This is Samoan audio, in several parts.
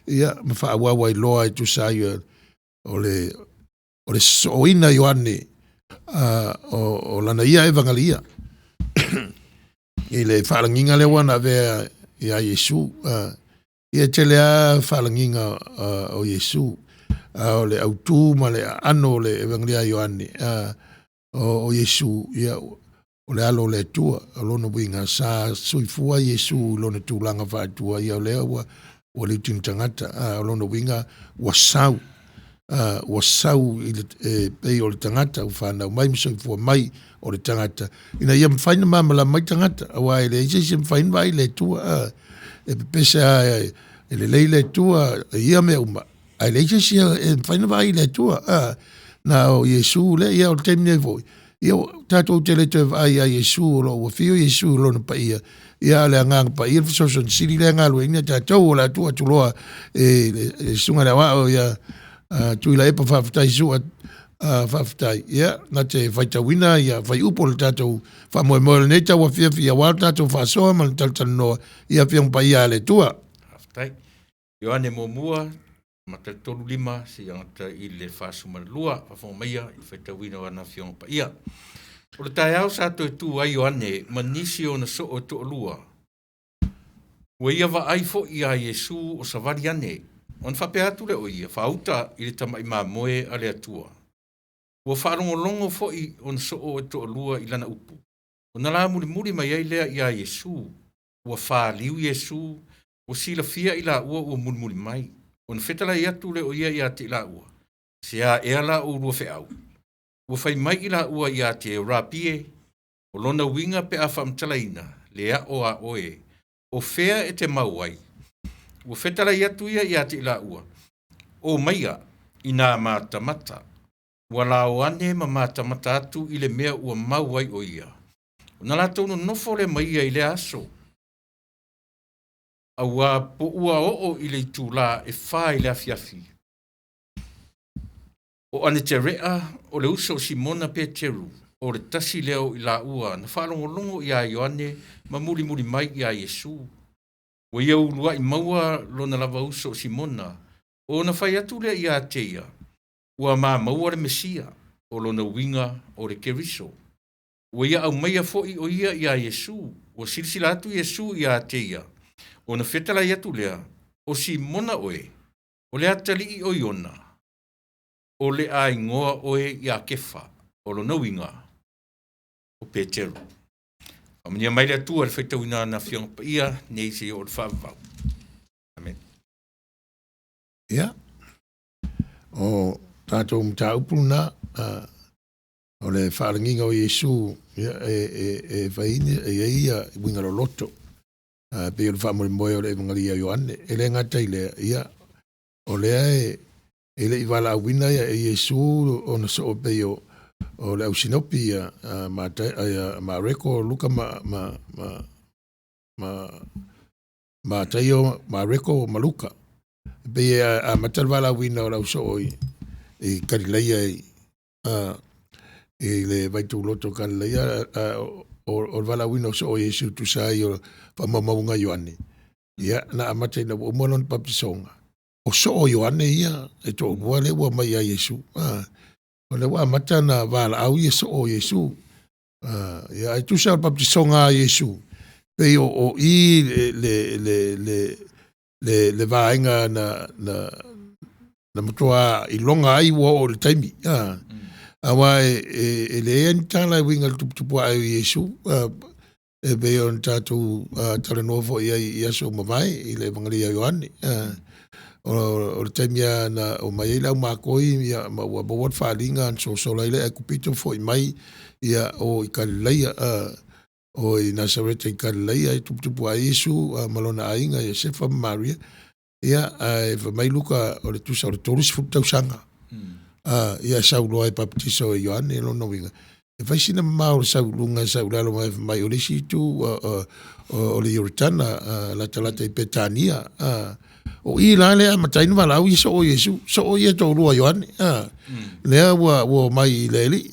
ia, ma faaauau ai loa e tusa ai o le o le sosooina Ioane o lana ia evagalia i le faalagiga lea ua na avea ia Iesu. Ia e tele lava faalagiga o Iesu, a o le autu ma le aano o le evagalia a Ioane o Iesu, ia o le Alo o le Atua. O lona uiga sa soifua Iesu i lona tulaga faaAtua, ia o lea ua ua liuti ma tagata. A o lona uiga ua sau, ua sau i le, e pei o le tagata ua fanau mai ma soifua mai o le tagata, ina ia mafai ona malamalama ai tagata, aua e leai se isi e mafai ona vaai i le Atua. E pepese lava e lelei le Atua e ia mea uma, ae leai se isi e mafai ona vaai i le Atua. Na o Iesu lea, ia o le taimi nei foi, ia tatou te le toe vaai ia Iesu o lo o ua afio Iesu i lona paia, ia a o le Agaga Paia le fesoasoani sili lea e galueaiina tatou. O le a tuu atu loa i le Susuga i le Aoao ia Tuilaepa Faafetai Su'a faafetai, ia na te faitauina ia fuaiupu o le tatou faamoemoe o lenei tauafiafi aua le tatou faasoa ma le talatalanoa i Afioga Paia a le Atua. Faafetai. Ioane muamua, amata i le 35 seia gata i le 42. Faafofoga maia i le faitauina o ana Afioga Paia. O le taeao sa toe tu ai Ioane ma nisi o ona soo e toalua, ua ia vaai foi iā Iesu o savali ane, ona faapea atu lea o ia, Faauta i le tamai mamoe a le Atua. Ua faalogologo foi ona soo e toalua i lana upu, ona la mulimuli mai ai lea iā Iesu. Ua faliu Iesu, ua silafia i laua ua mulimuli mai. Ona fetalai atu lea o ia ia te i laua, Se a ea la oulua feau? Ua fai mai i laua ia te Rabie, o lona uiga pe a faamatalaina, le ao a oe, o fea e te mau ai? Ua fetalai atu ia ia te i laua, O maia, inā matamata. Ua lao ane ma matamata atu i le mea ua mau ai o ia. Ona latou nonofo lea ma ia i lea aso, auā po ua oo i le itulā e fa i le afiafi. O Aneterea, o le uso o Simona Peteru, o le tasi lea o i laua na faalogologo iā Ioane ma mulimuli mai iā Iesu. Ua ia uluaʻi maua lona lava uso o Simona, ona fai atu lea iā te ia, Ua ma maua le Mesia, o lona uiga o le Keriso. Ua ia aumaia foi o ia iā Iesu. Ua silasila atu Iesu iā te ia, ona fetalai atu lea, O Simona oe, o le atalii o Iona, o le a igoa oe iā Kefa, o lona uiga, o Peteru. Faamanuia mai le Atua i le faitauina o Ana Afioga Paia nei seia oo i le faavavau. Amene. Ia, o tatou mataupu lena, o le faalagiga o Iesu, ia, e fai e i ai ia uiga loloto, pei o le faamoemoe o le Evagalia o Ioane. E le gata i lea, ia, o lea e le i valaauina e Iesu ona soo pei o le au sinopi ia Mareko, Luka ma Mataio, Mareko ma Luka. E pei e amata le valaauina o le au soo i Kalilaia i le vaituloto o Kalilaia, o le valaauina o soo o Iesu tusa ai o faamaumauga a Ioane. Ia, na amata ina ua uma lona baptisoga, o soo o Ioane ia e toalua lea ua omai ia Iesu. O lea ua amata ona valaau ia soo o Iesu. Ia, ae tusa o le baptisoga a Iesu, pei o i le vaega na matua iloga ai ua oo i le taimi. Aua e leai ni tala e uiga i le tuputupu ae o Iesu, e pei ona tatou talanoa foi ai i aso ua mavae i le Evagalia a Ioane. O le taimi lava na omai ai le aumakoi ia, ma ua maua le faaaliga na sosola ai le Aikupito foi mai ia o i Kalilaia, o i Nasareta i Kalilaia e tuputupu ae ai Iesu ma lona aiga Iosefa ma Maria. Ia, ae fai mai Luka o le tusa o le 30 tausaga. Ia sau loa e baptiso e Ioane lona uiga. E fai sina mamao o le sau i luga sau i lalo mai fai mai o le isi itu o le Ioritana latalata i Petania. O i la lea e amata ai ona valaau ia soo o Iesu, soo ia e toalua o Ioane. Lea ua omai i le Alii.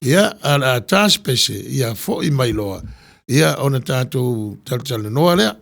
Ia, ae o le a ta se pese, ia foi mai loa, ia ona tatou talatalanoa lea.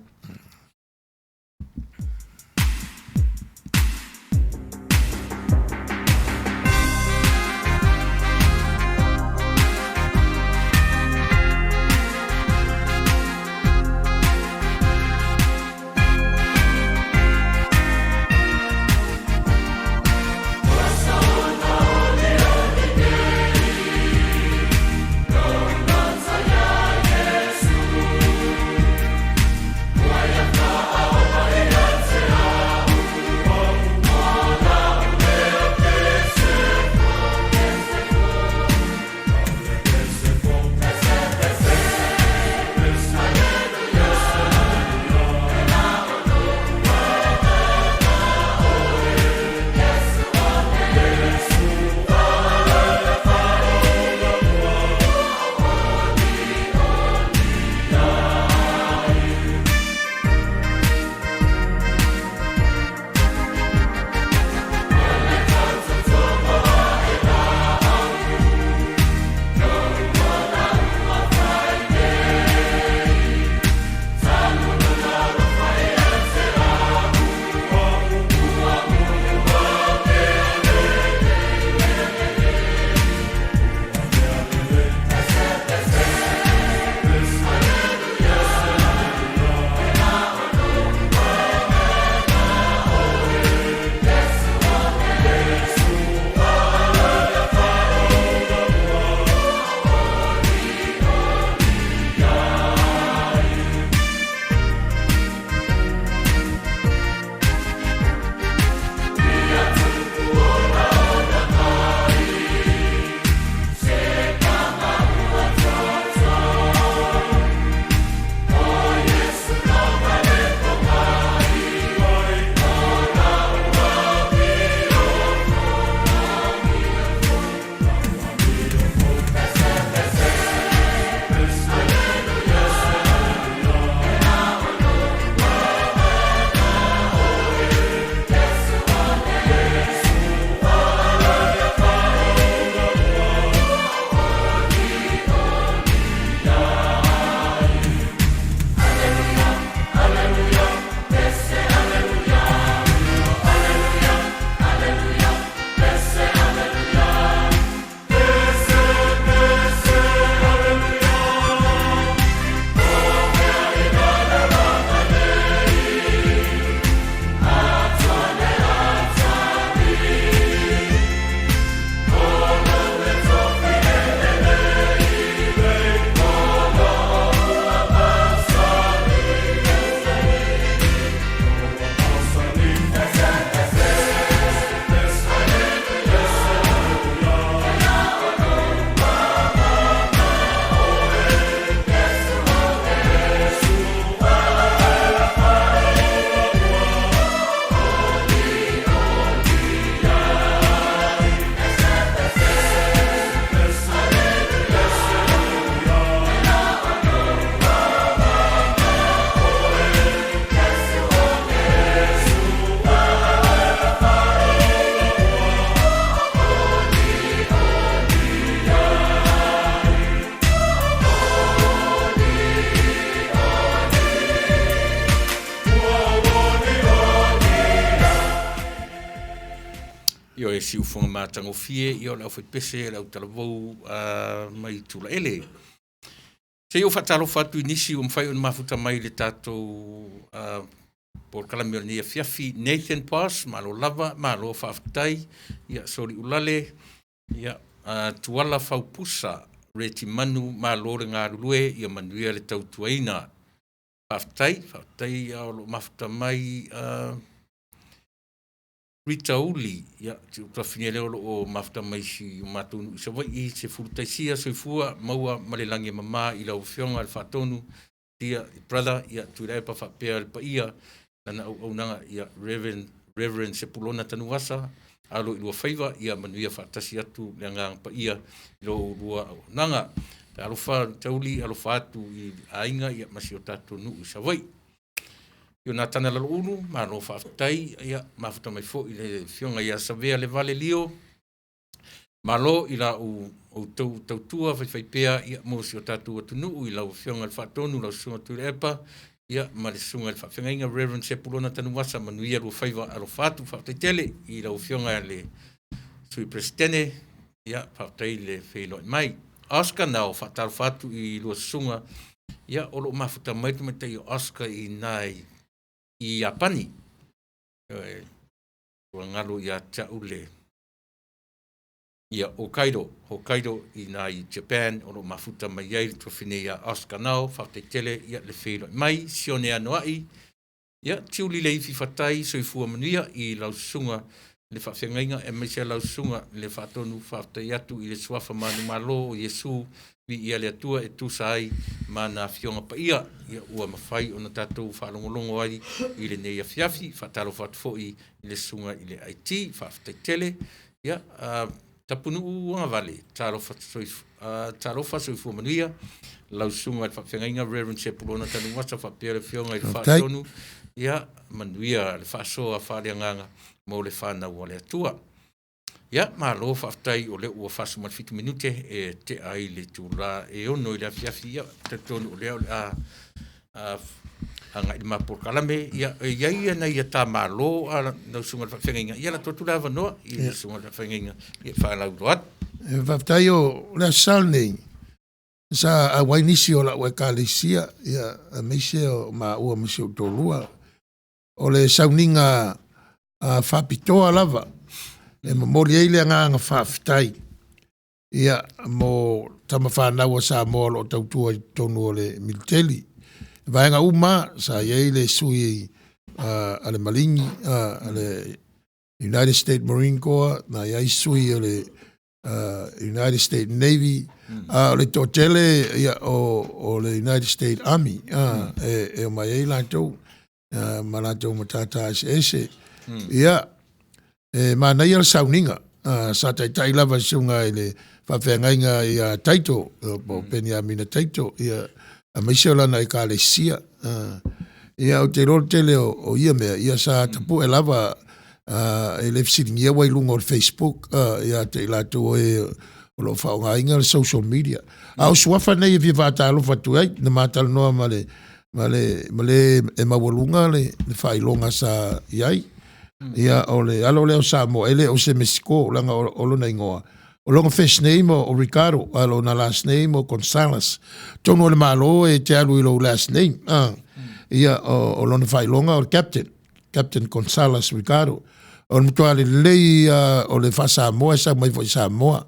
Ioe, siufoga matagofie, ia o le aufaipese, le autalavou mai Tulaele. Se i ou faatalofa atu i nisi ua mafai ona mafuta mai i le tatou polokalame o lenei afiafi. Nathan Boss, malo lava, malo faafetai. Ia Soliulale, ia Tuala Faupusa, Reti Manu, malo le galulue, ia manuia le tautuaina. Faafetai, faafetai o lo o mafuta mai Rita Uli, ia si ou tuafafine lea o lo o mafuta mai i si o matou nuu i Savaii, Sefulu Taisia, soifua maua ma le lagi e mama i lau Afioga i le Faatonu, dear brother, ia Tuilaepa faapea le paia, lana auaunaga, ia Reverend Sepulona Tanuvasa, alo i lua faiva, ia manuia faatasi atu le agaga paia i lo oulua auaunaga. Talofa Rita Uli, alofa atu i aiga ia ma si o tatou nuu i Savaii. Ionatana Laloulu, malo faafetai, ia mafuta mai foi le afioga ia Savea Levale Lio, malo i la outou tautua faifaipea ia mo si o tatou atunuu i lau Afioga i le Faatonu, lau Susuga Tuilaepa, ia ma le Susuga i le Faafeagaiga Reverend Sepulona Tanuvasa, manuia lua faiva, alofa atu, faafetai tele i lau Afioga i le Sui Peresetene, ia faafetai le feiloai mai. Oscar Nao, faatalofa atu i lua susuga, ia o lo o mafuta mai le tamaitai o Oscar i ina i Iapani. Ua galo ia te au le ia Hokkaido, Hokkaido i ina i Japan o lo o mafuta mai ai le tuafafine ia Oscar Nao, faafetai tele ia le feiloai mai. Sione Anoa'i, ia Tiuli Leifi Fatai, soifua manuia i lau susuga le faafeagaiga aemaise lau susuga le Faatonu, faafetai atu i le suafa manumalo o Iesu, viia le Atua e tusa ai ma ana afioga paia, ia ua mafai ona tatou faalogologo ai i lenei afiafi. Faatalofa atu foi i le susuga i le IT, faafetai tele. Ia Tapunuu Agavale, talofa, talofa soifua manuia lau susuga i le faafeagaiga Reverend Sepulona Tanuvasa faapea le afioga i le Faatonu, ia manuia le faasoa faaleagaga mo le fanau a le Atua. Ia, malo faafetai o lea ua 47 minute e tea ai le itula e 6 i le afiafi. Ia, talitonu o lea o le a agai i le ma polokalame. Ia, e i ai nai ata malo a lau susuga i le faafeagaiga, ia lafo atu le avanoa i le susuga i le faafeagaiga e faalauiloa atu. E faafetai o le Aso Sa lenei sa auai nisi o lau ekalesia, ia, aemaise o maua ma si ou toalua. O le sauniga faapitoa lava e momoli ai le agaga faafetai ia mo tama fanau a Samoa o lo o tautua i totonu o le militeli. Vaega uma sa i ai le sui a le Maligi, a le United States Marine Corps, na i ai sui o le United States Navy, a o le toatele ia o le United States Army, e omai ai latou ma latou matata eseese. Ia, e manaia le sauniga, sa taitai lava i susuga i le faafeagaiga ia Taito, po o Peniamina Taito, ia, aemaise o lana ekalesia. Ia, ou te iloa le tele o ia mea, ia sa tapue lava e le fesiligia ua i luga o le Facebook ia te i latou e o lo o faaaogaina le social media. A o suafa nei e fia faatalofa atu ai, na matalanoa ma le ma le ma le e maualuga le faailoga sa i ai. Ia, o le alo lea o Samoa, e le o se Mesiko, leaga o lona igoa. O lona first name o Ricardo, a o lona last name o Gonzales. Tonu o le Malo e te alu i lou last name. Ia, o lona faailoga o le Captain, Captain Gonzales Ricardo. O le matua lelei o le faa-Samoa, e sau mai foi i Samoa.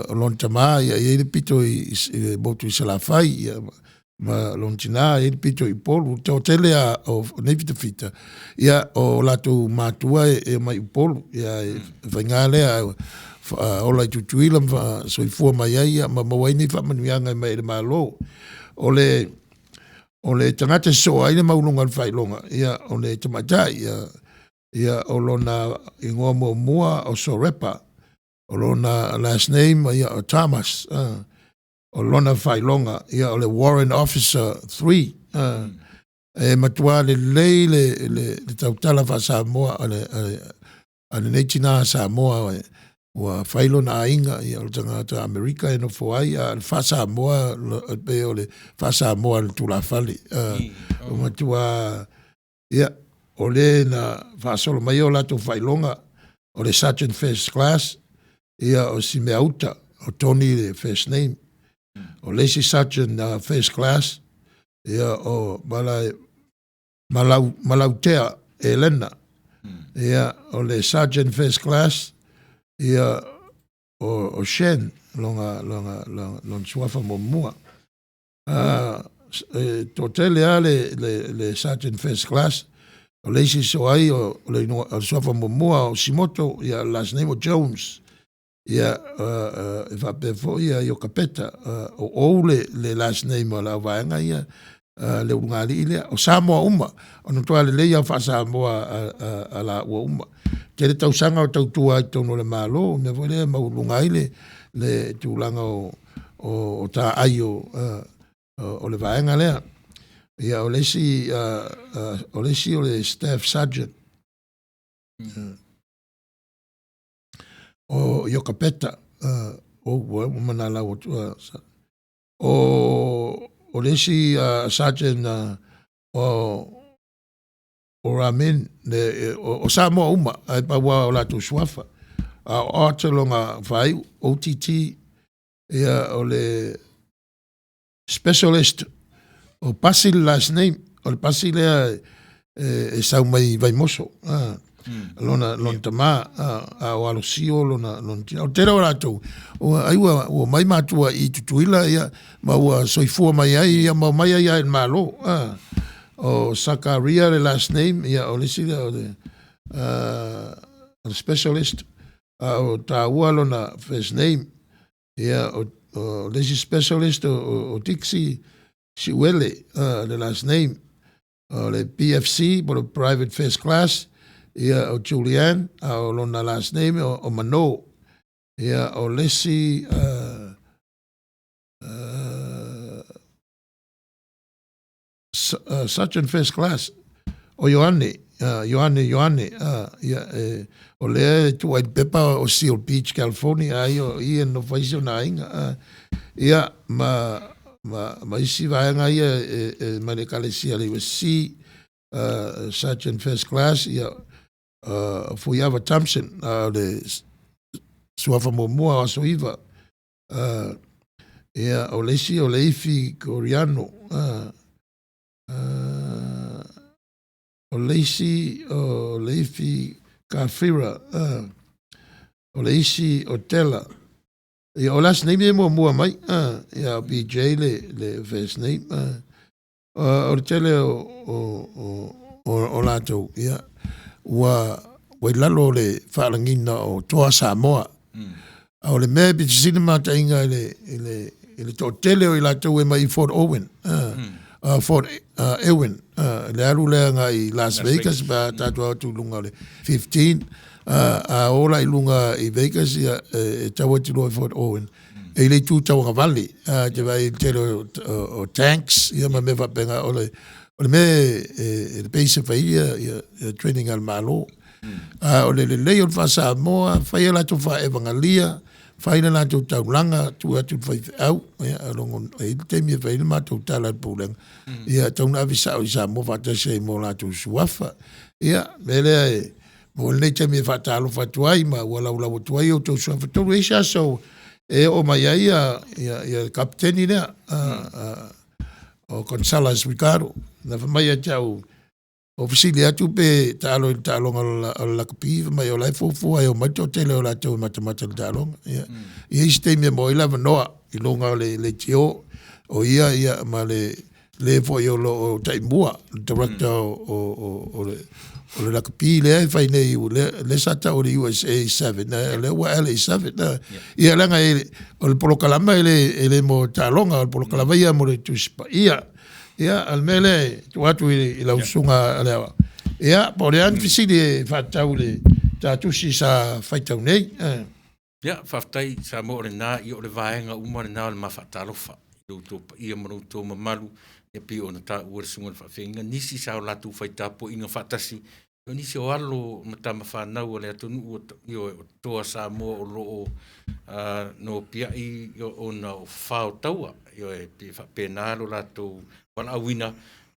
O lona tama, ia, e i ai le pito i le motu i Salafai, ia, ma lona tina e i ai le pito i Upolu. Toatele a o nei fitafita, ia, o latou matua e omai i Upolu. Ia, e faiga lea, ola i Tutuila ma soifua mai ai, ia, ma maua ai nei faamanuiaga mai le Malo. O le tagata e sosoo ai le maualuga o le faailoga, ia, o le tamaitai, ia, ia, o lona igoa muamua o Sorepa, o lona last name, ia, o Thomas, o lona faailoga, ia, o le Warrant Officer 3. E matua lelei le tautala faa-Samoa a lenei tina Samoa ua fai lona aiga, ia, o le tagata Amerika e nofo ai, a le faa-Samoa pei o le faa-Samoa le tulafale. O matua, ia, o le na faasolo mai o latou faailoga. O le Sergeant First Class, ia o Simeauta, o Tony le first name. O le isi Sergeant First Class, ia o Malai, Malautea Elena. Ia o le Sergeant First Class, ia o Shen, lona, lona, lona, lona suafa muamua. E toatele lava le Sergeant First Class, o le isi soai o le igoa o le suafa muamua o Simoto, ia last name o Jones. Ia e faapea foi ia Iokapeta, o Ou le last name o le auvaega ia, le ulugalii lea. O Samoa uma, ona matua lelei lava faa-Samoa a laua uma. Tele tausaga o tautua ai i totonu o le Malo, o le mea foi lea e maualuga ai le tulaga o taai o le vaega lea. Ia o le isi o le isi o le Staff Sergeant o Iokapeta, ua manalau atu. O le isi Sergeant o Ramin, o Samoa uma, ae pau lava o latou suafa. A o Art lona faaiu, OTT, ia o le specialist o Pasi le last name, o le Pasi lea e sau mai Vaimoso. Lona tama, a o Alosio lona tina. O le tele o latou, ai ua mai matua i Tutuila, ia, ma ua soifua mai ai, ia, ma mai ai i le Malo. O Sakaria le last name, ia o le isi lea o le specialist, a o taua lona first name. Ia o le isi specialist o Dixie Siuele, le last name. O le PFC, po le Private First Class, ia o Julianne, a o lona last name o Mano. Ia o le isi Sergeant First Class, o Ioane, Ioane, ia, o lea e tuu ai le pepa o Seal Beach, California, ai o i e nofo ai si ona aiga. Ia, ma isi vaega ia e mai le ekalesia le USC, Sergeant First Class, ia, Fuiava Thompson, le suafa muamua o Aso Iva. Ia, o le isi o le Ifi Coriano, o le isi o le Ifi Kafira, o le isi o Tela. Ia, o last name e muamua mai, ia BJ le first name. O le tele o latou, ia, ua i lalo o le faalagiga o Toa Samoa. A o le mea e pito sili mataiga i le toatele o i latou e mai i Fort Owen, Fort Ewing, le alu lea agai i Las Vegas, pe a tatou atu i luga o le 15, a o la i luga i Vegas, ia, e tau atu loa i Fort Owen. E i le itu tauagavale, te vaai i le tele o tanks, ia ma mea faapena, o le mea e le base e fai ia training a le Malo. O le lelei o le faa-Samoa, fai a latou faaevagalia, fai le latou taulaga, tuu atu i le faifeau, ia, e i ai le taimi e fai ai le matou tala i le pulega, ia tatau ona ave sao i Samoa faatasi ai ma o latou suafa. Ia, mea lea e mo lenei taimi e faatalofa atu ai ma ua laulau atu ai outou suafa tolu. E i ai se aso e oo mai ai ia le kapiteni lea, o Gonzalez Ricardo. Na fai mai ia te au, o fesili atu pe taalo i le taaloga o le lakapi, fai mai o la e fuafua e omai le toatele o latou e matamata i le taaloga. Ia, i isi taimi e maua ai le avanoa i luga o le leitio, o ia ma le le foi o lo o taimua, le director o le lakapi lea e fai nei, le sa tau o le USA 7, lea ua LA 7. Ia leaga o le polokalama e le mo taaloga, o le polokalama ia mo le Tusi Paia. Ia, o le mea lea e tuu atu i lau susuga le aoao. Ia, po o le a ni fesili e faatatau i le tatusi sa faitau nei. Ia, faafetai Samoa o lena, ia o le vaega uma lena o le mafaatalofa i lo outou paia ma lo outou mamalu, ia pei ona taua le susuga i le faafeagaiga, nisi sa o latou faitapuaiga faatasi, o nisi o alo ma tama fanau a le atunuu o Toa Samoa o lo o nopiai ona o fafao taua, e pei faapena lo latou valaauina,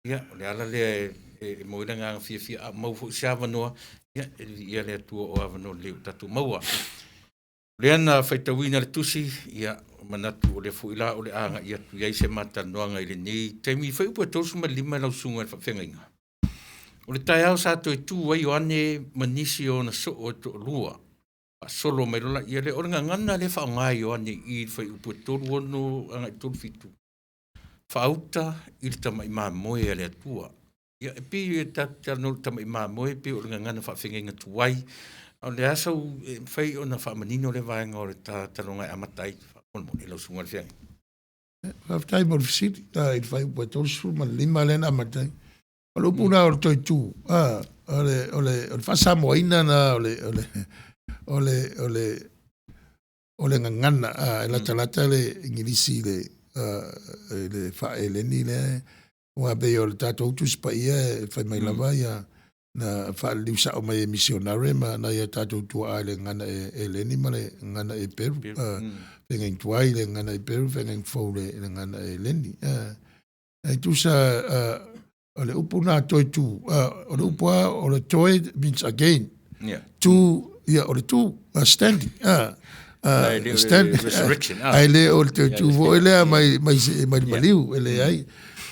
ia o le ala lea e momoli le agaga fiafia, a maua foi se avanoa. Ia, e viia le Atua o avanoa lelei ua tatou maua. O lea na faitauina le tusi, ia, manatu o lea foi la o le a agai atu i ai se matalanoaga i lenei taimi. Fuaiupu e 35 lau susuga i le faafeagaiga. O le taeao sa toe tu ai Ioane ma nisi o ona soo e toalua, faasolo mai loa laia lea. O le gagana lea e faaaoga e Ioane i i le fuaiupu e 36 agai i le 37, faauta i le tamai mamoe a le Atua. Ia, e pei e tatou te talanoa i le tamai mamoe, e pei o le gagana faafeagaiga tuai. A o le a sau e mafai ona faamanino lea vaega o le talanoaga e amata ai faamolemole lau susuga i le feagaiga? Faafetai mo le fesili i le fuaiupu e 35 lea na amata ai. O le upu lena o le toe tu, o le faasamoaina lena o le gagana, e latalata le Igilisi i le faa-Eleni lea, aua pei o le tatou Tusi Paia e fai mai lava ia na faaliliu sao mai e misionare ma nai o tatou tuaa i le gagana Eleni ma le gagana Eperu, feagaiga tuai i le gagana Eperu, feagaiga fou i le gagana Eleni. E tusa o le upu lena toe tu, o le upu lava o le toe means again. Tu, ia o le tu, standing. Stand, resurrection. Ae le o le toe tu foi lea mai mai le maliu, e leai.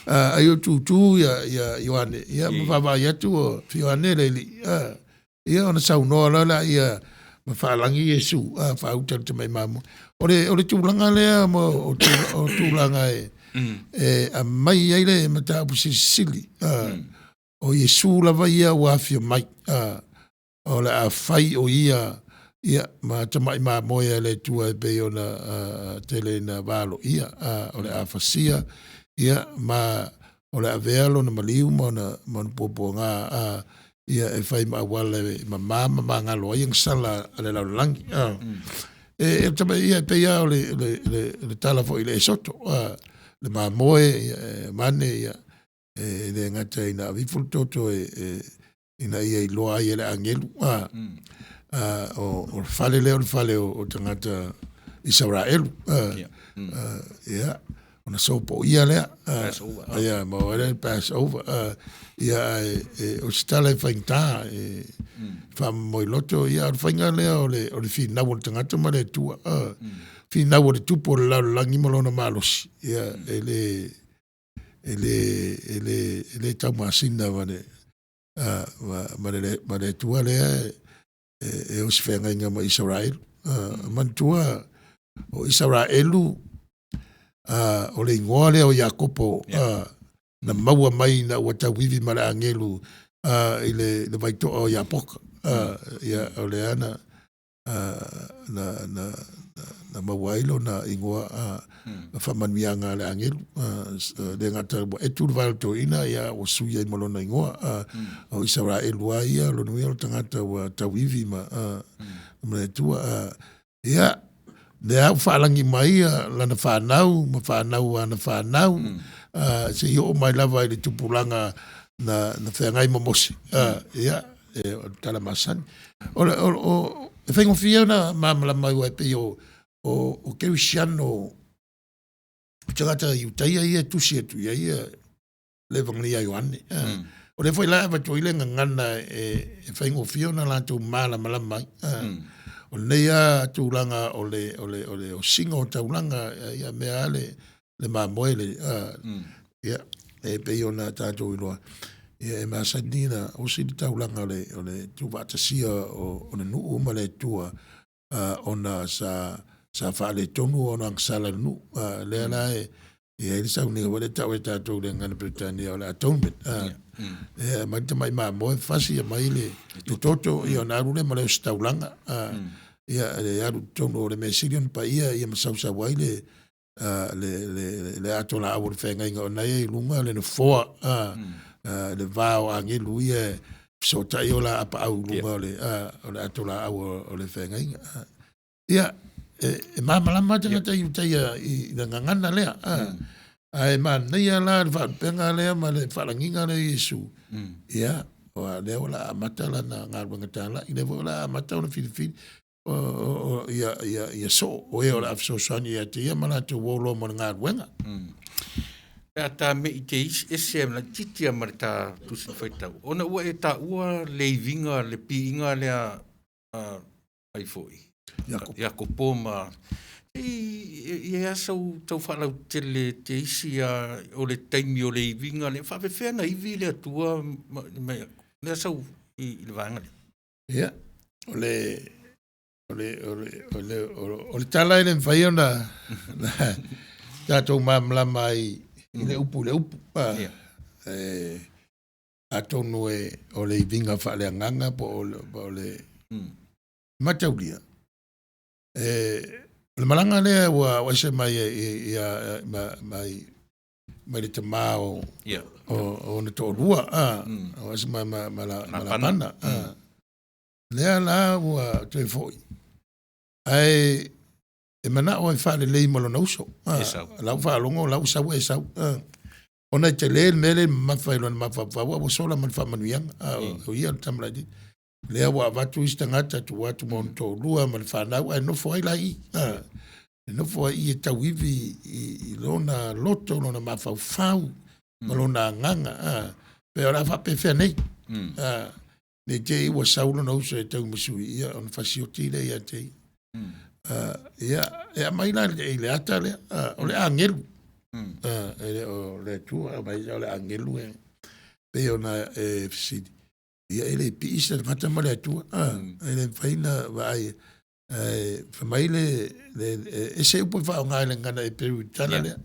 Ai o tutu ia Ioane, ia ma vaavaai atu o Ioane le alii, ia ona saunoa loa lea ma faalagi Iesu, faauta i le tamai mamoe. O le tulaga lea ma o tulaga e aumai ai le mataupu silisili, o Iesu lava ia ua afio mai, o le a fai o ia ia ma tamai mamoe a le Atua e pei ona tele ina valoia, o le a fasia ia ma o le a avea lona maliu ma ona puapuaga ia e fai ma auala e mama ma magalo ai agasala a le lalolagi. E tamai ia e pei lava o le tala foi i le Esoto, le mamoe ia e mane ia e le gata ina ave ifo le toto ina ia iloa ai e le agelu o le fale lea o le fale o tagata Isaraelu. Ia, ona sopoia lea. Ia, maua ai lea Passover. Ia, ae o se tala e faigata e faamomoiloto, ia o le faiga lea o le finau o le tagata ma le Atua. Finau o le tupu o le lalolagi ma lona malosi, ia e le taumasina ma le Atua lea e osofeagaiga ma Isaraelu. Manatua o Isaraelu o le igoa lea o Iakopo na maua mai ina ua tauivi ma le agelu i le vaitoa o Iapoka. Ia o lea na maua ai lona igoa faamanuiaga a le agelu. Le gata ua etu le vae o le toeaina, ia ua sui ai ma lona igoa. O Isaraelu lava ia, lona uiga o le tagata ua tauivi ma le Atua. Ia, lea ua faalagi mai lana fanau ma fanau a ana fanau, seia oo mai lava i le tupulaga na feagai ma Mose. Ia, o le tala masani. E faigofie ona malamalama aua e pei o kerisiano, o tagata Iutaia ia e tusi atu i ai le Evangeli a Ioane. O lea foi la e avatu ai le gagana e faigofie ona latou malamalama ai. O lenei lava tulaga o le osiga o taulaga, ia mea lava le mamoe, ia, e pei ona tatou iloa, ia e masani ona osi le taulaga o le tuufaatasia o le nuu ma le Atua, ona sa faaletonu ona agasala i le nuu. Lea la e i ai le sauniga foi lea e tau e tatou i le gagana Peretania o le atonement. E aumai le tamai mamoe fasi, aumai le toto, ia ona alu lea ma le ositaulaga. Ia e alu i totonu o le mea sili ona paia ia ma sausau ai le atolaau o le feagaiga o lena e i ai i luga le nofoa, le va o agelu ia e fesootai o la apaau i luga o le atolaau o le feagaiga. Ia, e malamalama tagata Iutaia i le gagana lea. Ae manaia la le faalupega lea ma le faalagiga lea o Iesu. Ia, aua o lea o le a amata lana galuega talai, lea foi o le a amata ona filifili ia soo o e o le a fesoasoani ia te ia ma latou o loa ma le galuega. Pe a ta me'i te isi ese laitiiti lava ma le ta Tusi Faitau, ona ua e taua le iviga, le piiga lea a ai foi Iakopo ma i e a sau tau faalautele te isi a o le taimi o le iviga lea faapefea na ivi le Atua ma lea sau i le vaega lea. Ia, o le o le o le o le o le tala e le mafai ona tatou malamalama ai i le upu i le upu. E atonu e o le iviga faaleagaga po o le mataulia. E o le malaga lea ua ese mai ia mai mai le tamā o ona toalua, o ese mai ma Lapana. Lea la ua toe foi, ae e manao e faalelei ma lona uso. Lau faalogo la ua sau Esau. Ona e tele le mea lea e mamafa i lona mafaufau, a ua sola ma le faamanuiaga. O ia le tama laitiiti. Lea ua avatu isi tagata tuu atu ma ona toalua ma le fanau, ae nofo ai la i i. E nofo ai i e tauivi i lona loto, lona mafaufau ma lona agaga. Pe o le a faapefea nei. Ne i te i ua sau lona uso e tauimasui, ia ona fasioti lea ia te ia. Ia, e aumai la i le ata lea, o le agelu. E le o le Atua, aumai o le agelu e pei ona e fesili. Ia e le pii se tagata ma le Atua. E le mafai ona vaai. Ae fai mai le ese upu e faaaoga i le gagana Heperu i le tala lea.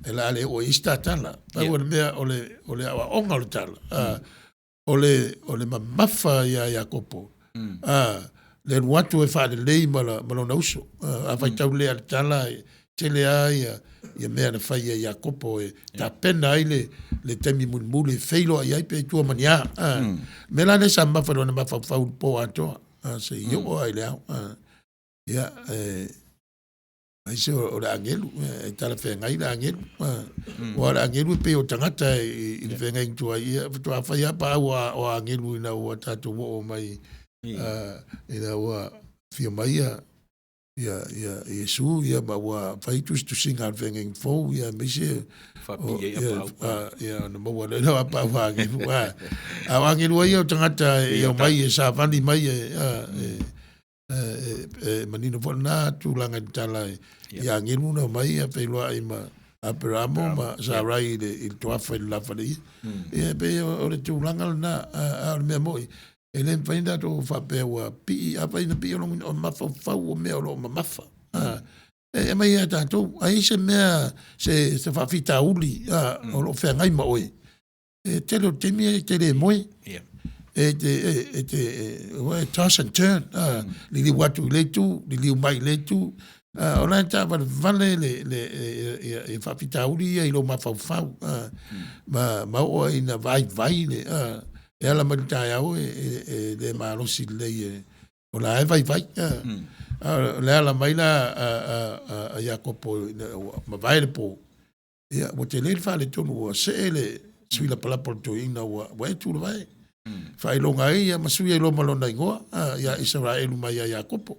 E la le oo i ai se ta tala. Pau o le mea o le aoaoga o le tala. O le mamafa ia Iakopo, le alu atu e faalelei ma lona uso. A faitau lelei lava i le tala, e tele lava ia mea na fai e Iakopo e tapena ai le taimi mulimuli e feiloai ai pe tua ma ni a. O le mea la lea sa mamafa i lona mafaufau i le po atoa, seia oo lava i le ao. Ia, aise o le agelu, e talafeagai le agelu. Aua o le agelu e pei o tagata i le feagaiga tuai, ia faatoa fai lava paau o agelu ina ua tatou oo mai, ina ua afio mai ia Iesu, ia ma ua fai tusitusiga a le feagaiga fou, ia aemaise ia ona maua loa lea o apaau a agelu. A o agelu ai ia o tagata e omai e savali mai e e manino foi lena tulaga i le tala i agelu na omai ia feiloai ma Aperamo ma Sarai i le toafa i le lafaleia. Ia e pei o le tulaga lena, a o le mea moni, e le mafai ona tatou faapea ua pii, afai na pii o lona uiga o mafaufau o mea o lo o mamafa. E aumai ia tatou, a i ai se mea, se faafitauli o lo o feagai ma oe, e tele o taimi e te le moe. E te, e te, e toss and turn, liliu atu i le itu, liliu mai i le itu. O la e taavalevale le, le, ia faafitauli ia i lou mafaufau, ma oo ai ina vaivai le, e ala mai le taeao e le malosi lelei e, o la e vaivai. A o le ala mai la a Iakopo ina ua mavae le po, Ia, ua tele le faaletonu, ua see le sui lapalapa o le toeaina ua e tu le vae. Faailoga ai ia ma sui ai loa ma lona igoa, ia Isaraelu mai ia Iakopo.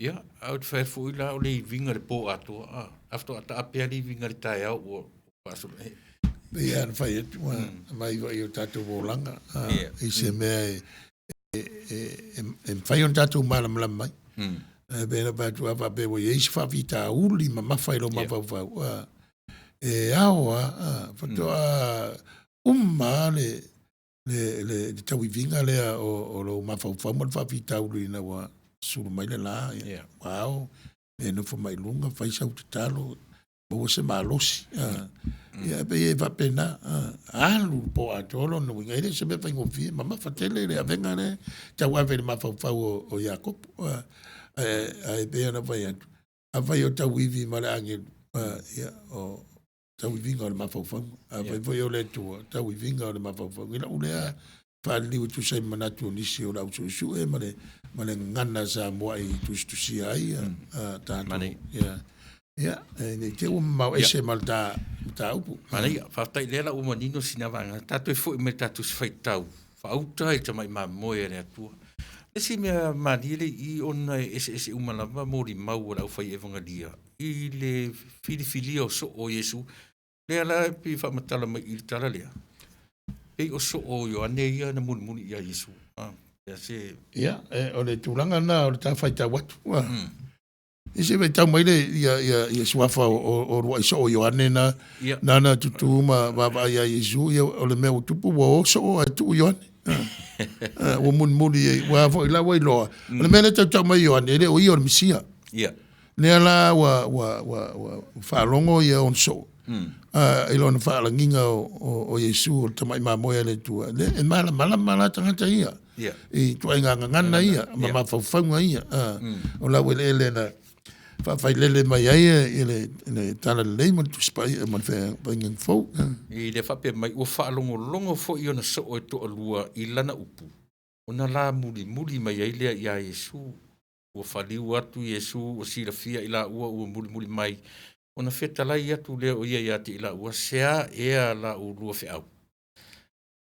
Ia, a ou te fai atu foi la o le iviga i le po atoa, a, a faatoa taape lava le iviga i le taeao ua faasolo ea. Pei lava ona fai atu, aumai foi i o tatou olaga, i se mea e mafai ona tatou malamalama ai. Ae pei ona fai atu, a faapea ua i ai se faafitauli mamafa i lou mafaufau, e ao lava, faatoa uma lava le tauiviga lea o lou mafaufau ma le faafitauli ina ua sulu mai le la, ua ao, e nofo mai i luga, fai sau tatalo, maua se malosi. Ia e pei e faapena, alu le po atoa lona uiga, e le o se mea faigofie, mamafa tele le avega lea e tauave i le mafaufau o Iakopo. Ae pei ona fai atu, afai o tauivi ma le agelu, ia, o tauiviga o le mafaufauga. Afai foi o le Atua, tauiviga o le mafaufauga. I lau lea faaliliu e tusa ai ma manatu o nisi o le au suesue ma le ma le gagana sa muai tusitusia ai tatou. Ia, ia, ne i te i ua mamao ese ma le ta mataupu. Manaia, faafetai lea la ua manino sina vaega. Tatou foi mai tatou se faitau faauta i tamai mamoe a le Atua. Le isi mea malie le i ona e eseese uma lava molimau a le aufai evagalia. i le filifilia o soo o Iesu, lea la e pei e faamatala mai i le tala lea, pei o soo o Ioane ia na mulimuli ia Iesu. Ah, ia se. Ia, o le tulaga lena o le ta faitau atu. I se faitau mai le ia ia ia suafa o luai soo o Ioane na nana tutu ma vaavaai ia Iesu, ia o le mea ua tupu ua o soo ae tuu Ioane. Ua mulimuli ai, ua foi la ua iloa. O le mea lea e tautau mai Ioane, e le o ia o le Mesia. Lea la ua faalogo ia ona soo i lona faalagiga o Iesu o le tamai mamoe a le Atua. Lea e malamalama la tagata ia i ituaiga gagana ia ma mafaufauga ia. O laueleele na faafailele mai ai i le talalelei ma le Tusi Paia ma le Feagaiga Fou. I le faapea mai, ua faalogologo foi ona soo e toalua i lana upu, ona la mulimuli mai ai lea iā Iesu. Ua faliu atu Iesu, ua silafia i laua ua mulimuli mai, ona fetalai atu lea o ia ia te i laua, se a ea la ulua feau?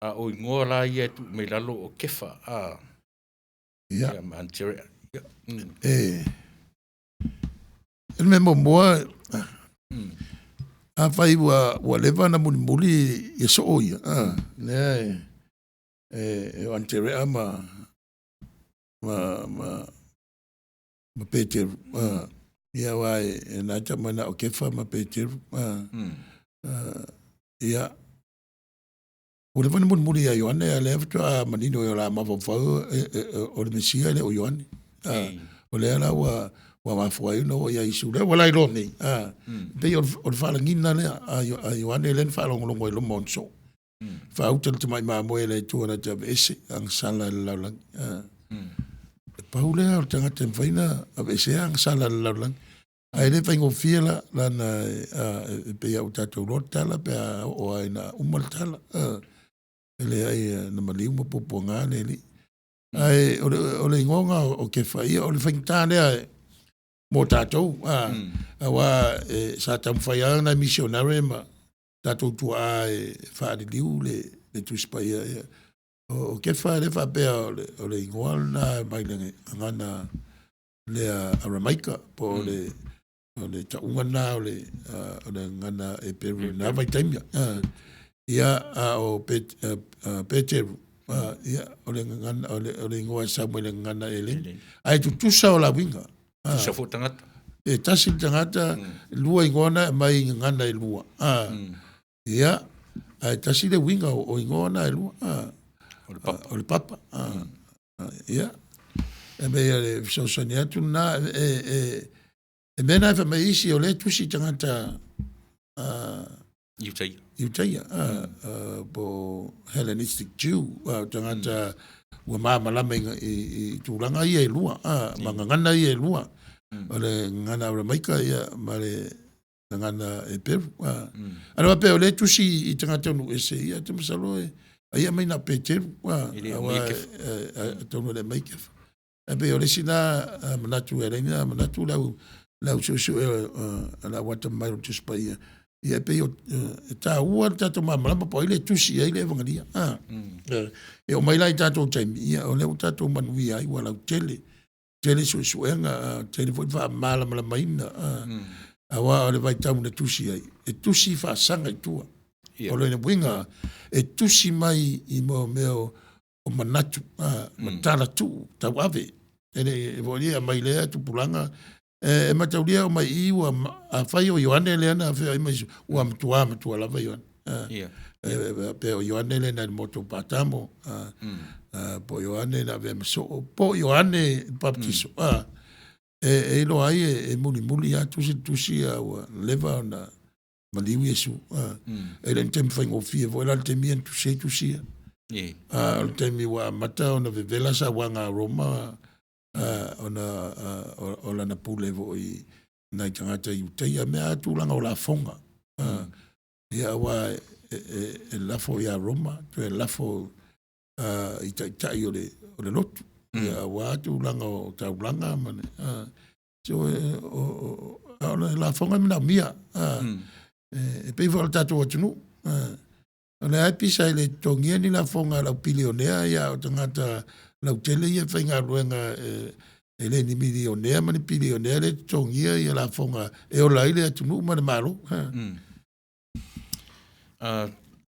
A o igoa la ia e tuu mai lalo o Kefa, a ia ma Anterea. Ia. E le mea muamua, afai ua leva na mulimuli ia soo ia, lea e o Anterea ma Peteru, ia aua e na tau mai na o Kefa ma Peteru, ia ua leva na mulimuli ia Ioane, a lea faatoa manino i o la mafaufau o le Mesia e le o Ioane. O lea la ua mafua ai ona oo ia Iesu lea ua lailoa nei. Pei o le faalagiga lea a Ioane lea na faalogologo ai loma o ona soo. Faauta le tamai mamoe a le Atua na te aveese agasala a le lalolagi. E pau lea o le tagata e mafai ona aveesea agasala a le lalolagi. Ae le faigofie la lana e pei lava ua tatou iloa le tala pe a oo lava ina uma le tala. E leai na maliu ma puapuaga le Alii. Ae o le igoa lena o Kefa, ia o le faigata lea mo tatou, aua sa taumafai lava nai misionare ma tatou tuaa e faaliliu le Tusi Paia. Ia, o Kefa lea e faapea o le igoa lena mai le gagana lea Aramaika po o le tauga lena o le gagana Eperu i lena vaitaimi. Ia, a o Peteru, ia, o le gagana o le igoa e sau mai le gagana Eleni. Ae tutusa o la uiga. Tutusa foi tagata. E tasi le tagata, lua igoa na e aumai i gagana e lua. Ia, ae tasi le uiga o igoa na e lua. O le papa. O le papa. Ia, e mea ia le fesoasoani atu lena, e mea na e fai mai isi o lea e tusi tagata Iutaia. Iutaia, po o Hellenistic Jew, tagata ua malamalama i tulaga ia e lua, ma gagana ia e lua. O le gagana Aramaika ia ma le gagana Eperu. A faapea o lea e tusi i tagata o nuu ese, ia te masalo e ai aumai na o Peteru, E le aumaia aua Kefa. Atonu e le aumai Kefa. Ae pei o le isi la manatu e ala ai ona manatu le au suesue o le au atamamai o le Tusi Paia, ia e pei e taua le tatou malamalama po o ai le tusi i ai le Evangelia. E oo mai la i tatou taimi, ia o lea ua tatou manuia ai, ua lautele, tele suesuega, tele foi le faamalamalamaina. Aua o le vaitau na tusi ai, e tusi faasaga i tua. O le uiga, e tusi mai i mea o manatu, ma tala tuu tauave. E le foi ia mai lea tupulaga, e mataulia o mai i ua afai o Ioane lea na afio ai ma Iesu, ua matua matua lava Ioane. Pe o Ioane lea na i le motu o Patamo, po o Ioane na avea ma soo, po o Ioane Baptiso. E iloa ai e mulimuli lava tusi le tusi a ua leva ona maliu Iesu. E le o ni taimi faigofie foi la le taimi ia na tusi ai tusi ia. O le taimi ua amata ona vevela sauaga a Roma, ona o lana pule foi nai tagata Iutaia, mea lava tulaga o lafoga. Ia aua e lafo ia Roma, toe lafo i taitai o le lotu. Ia aua tulaga o taulaga ma le so o le lafoga e manaomia. E pei foi o le tatou atunuu. O lea lava e pisa e le totogia ni lafoga a le au pilionea, ia a o tagata lautele ia e faigaluega. E le ni milionea ma ni pilionea lea e totogia ia lafoga e ola ai le atunuu ma le Malo. Mm.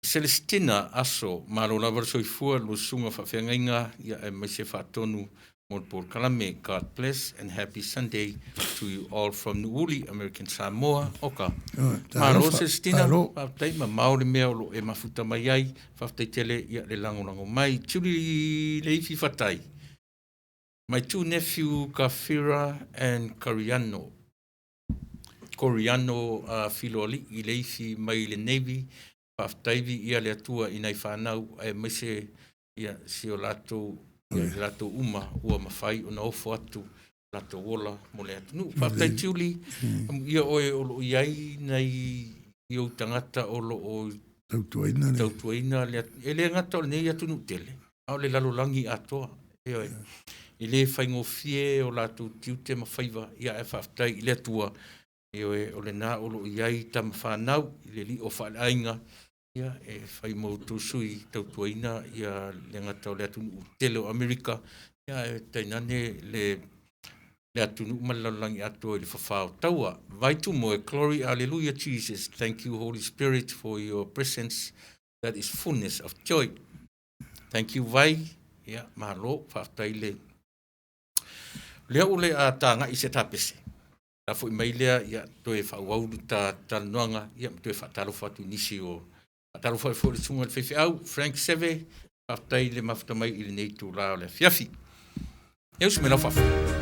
Celestina Aso, malo lava le soifua, lua susuga faafeagaiga, ia aemaise faatonu mo le polokalame. God bless and happy Sunday to you all from Nu'uuli, American Samoa. Oka. Malo Celestina, faafetai, mamao le mea o lo o e mafuta mai ai, faafetai tele ia le lagolago mai. Tiuli Leifi Fatai, my two nephew Kafira and Cariano, Coriano Filoali'i Leifi mai le Navy, faafetai viia le Atua i nai fanau aemaise ia si o latou ia i latou uma ua mafai ona ofo atu latou ola mo le atunuu. Faafetai Tiuli, amuia oe o lo o i ai nai i ou tagata o lo o tautuaina le tautuaina le e le gata o lenei atunuu tele, a o le lalolagi atoa. Ioe. E le faigofie o latou tiute ma faiva, ia ae faafetai i le Atua, ioe, o lena o lo o i ai tama fanau i le lio faaleaiga, ia, e fai mo outou sui tautuaina ia le gata o le atunuu tele o Amerika, ia ae tainane le le atunuu ma le lalolagi atoa i le fafā o taua. Vai Tumoe, Glory Alleluia Jesus, thank you Holy Spirit for your presence that is fullness of joy. Thank you Vai, ia malo, faafetai le lea ua le a tagai se tapese. La foi mai lea ia toe faaauau le ta talanoaga ia ma toe faatalofa atu i nisi o faatalofa ai foi le susuga i le faifeau Frank Seve, faafetai le mafuta mai i lenei itula o le afiafi. E usu mai lau faafofoga.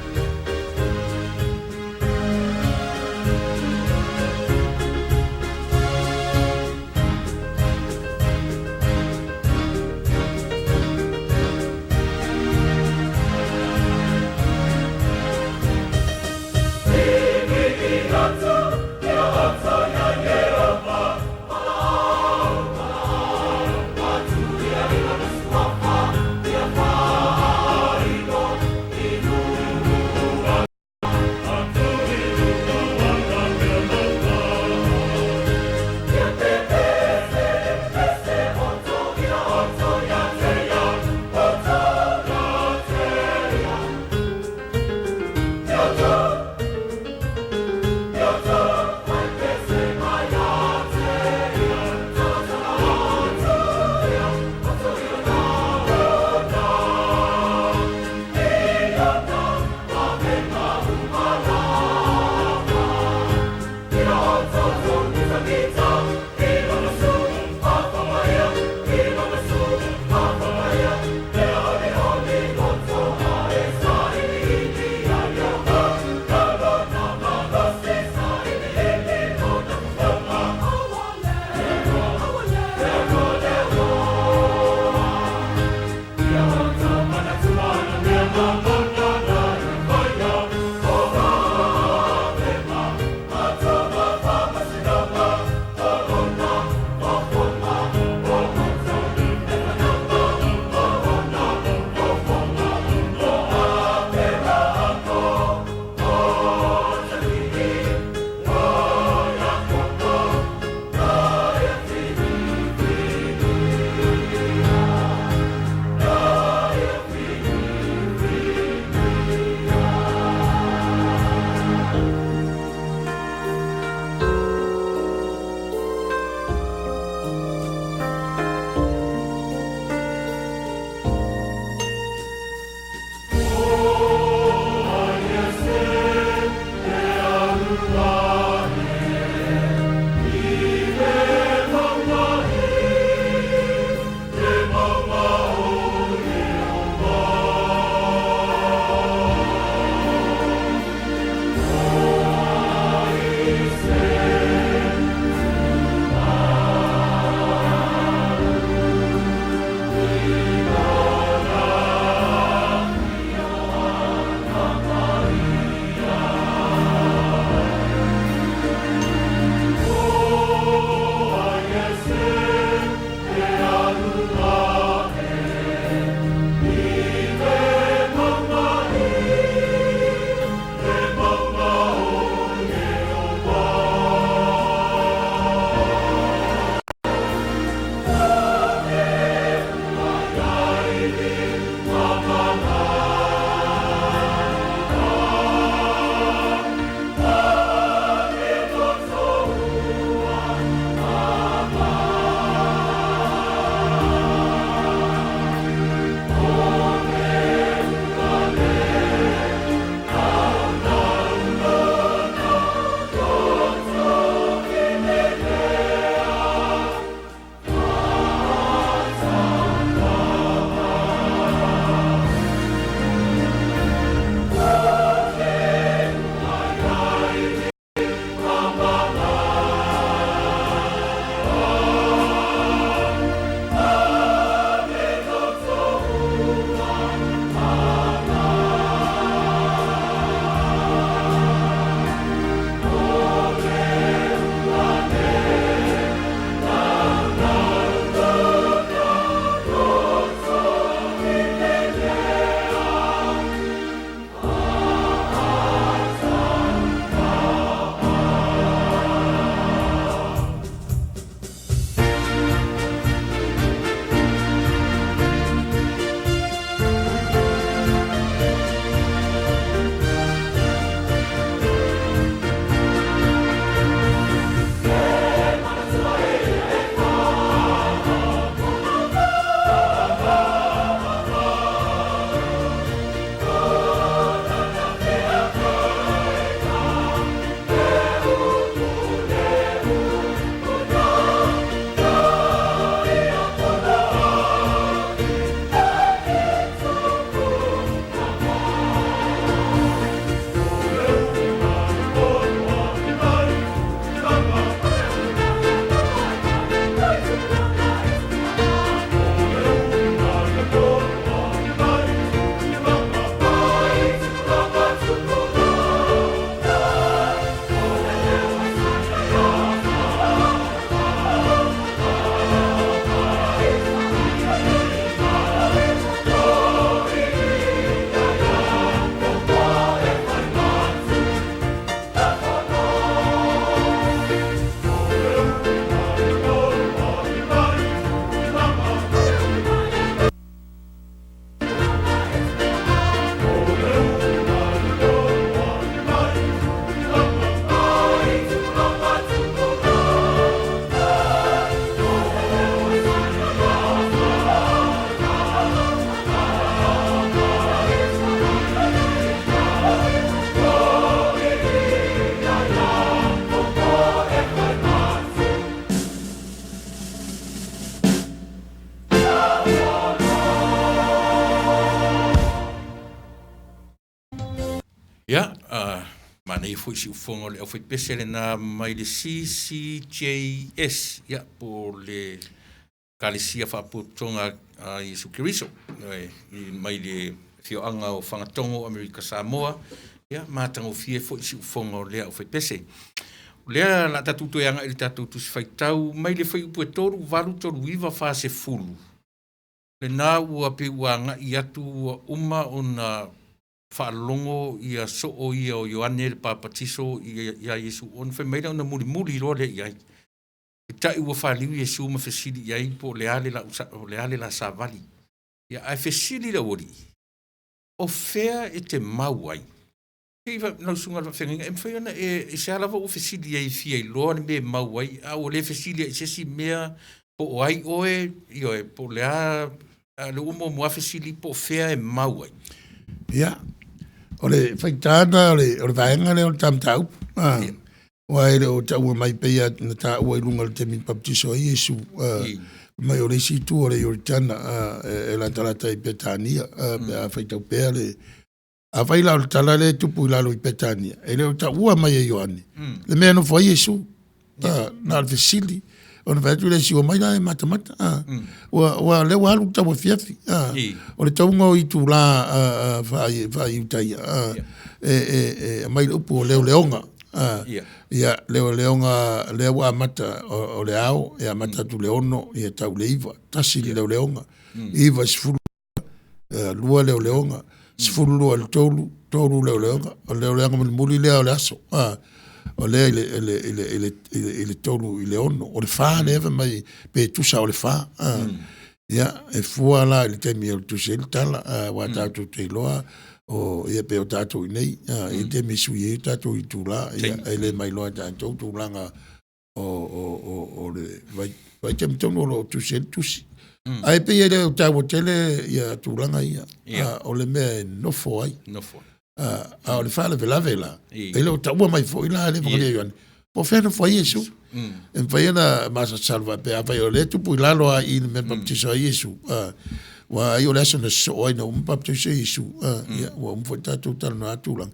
Ia, manaia foi siufofoga o le aufaipese lena mai le CCJS, ia, po o le Ekalesia Faapotopotoga a Iesu Keriso, mai le afioaga o Fagatogo, Amerika Samoa, ia, matagofie foi siufofoga o lea aufaipese. O lea o le a tatou toe agai i le tatou Tusi Faitau mai le Fuaiupu e 3, 8, 3, 9, 40, lena ua pei ua agai atu ua uma ona faalogo ia soo ia o Ioane le Papatiso ia Iesu, ona fai mai lea ona mulimuli loa lea i ai. Peitai ua faliu Iesu ma fesili i ai po o le a le o le a le la savali. Ia, ae fesili le aualii, o fea e te mau ai? Pei lau susuga i le faafeagaiga, e mafai ona e, i se a lava ua fesili ai e fia iloa le mea e mau ai, a ua le fesili ai i se isi mea, po o ai oe, ioe, po o le a, a o lea ua muamua lava fesili po o fea e mau ai. Ia, o le faigata lena o le vaega lea o le ta mataupu, aua e le o taua mai pei lava na taua i luga i le taimi na papatiso ai Iesu, mai o le isi itu o le Ioritana, e latalata i Petania, pe a faitau pea le. Afai la o le tala lea e tupu i lalo i Petania, e le o taua mai e Ioane le mea e nofo ai Iesu. Na o le fesili, ona fai atu lea, siua mai la e matamata. Ua lea ua alu le tauafiafi. O le tauga o itula faa-Iutaia, e aumai le upu o leoleoga. Ia, leoleoga lea ua amata o le ao, e amata atu i le 6 ia tau i le 9, tasi le leoleoga, 9 i le 12, lua leoleoga, 12 i le 3, tolu leoleoga, o le leoleoga mulimuli lea o le aso, o lea i le 3 i le 6, o le 4 lea fai mai pe tusa o le 4. Ia, e fua la i le taimi e tusi ai le tala, aua tatou te iloa o ia pei o tatou i inei, e i ai le taimi e sui ai tatou itula, ia, e le mailoa e tatou tulaga o le vaitaimi tonu o lo o tusi ai le tusi. Ae pei e le o taua tele ia tulaga ia, o le mea e nofo ai. Nofo. A o le faalavelave la, e le o taua mai foi la le Evangeli a Ioane, po o fea e nofo ai Iesu. E mafai ona masalosalo faapea, afai o lea e tupu i lalo lava i i le mea na papatiso ai Iesu, aua ai o le aso na sosoo ai ina ua uma papatiso Iesu, ia ua uma foi ona tatou talanoa i tulaga,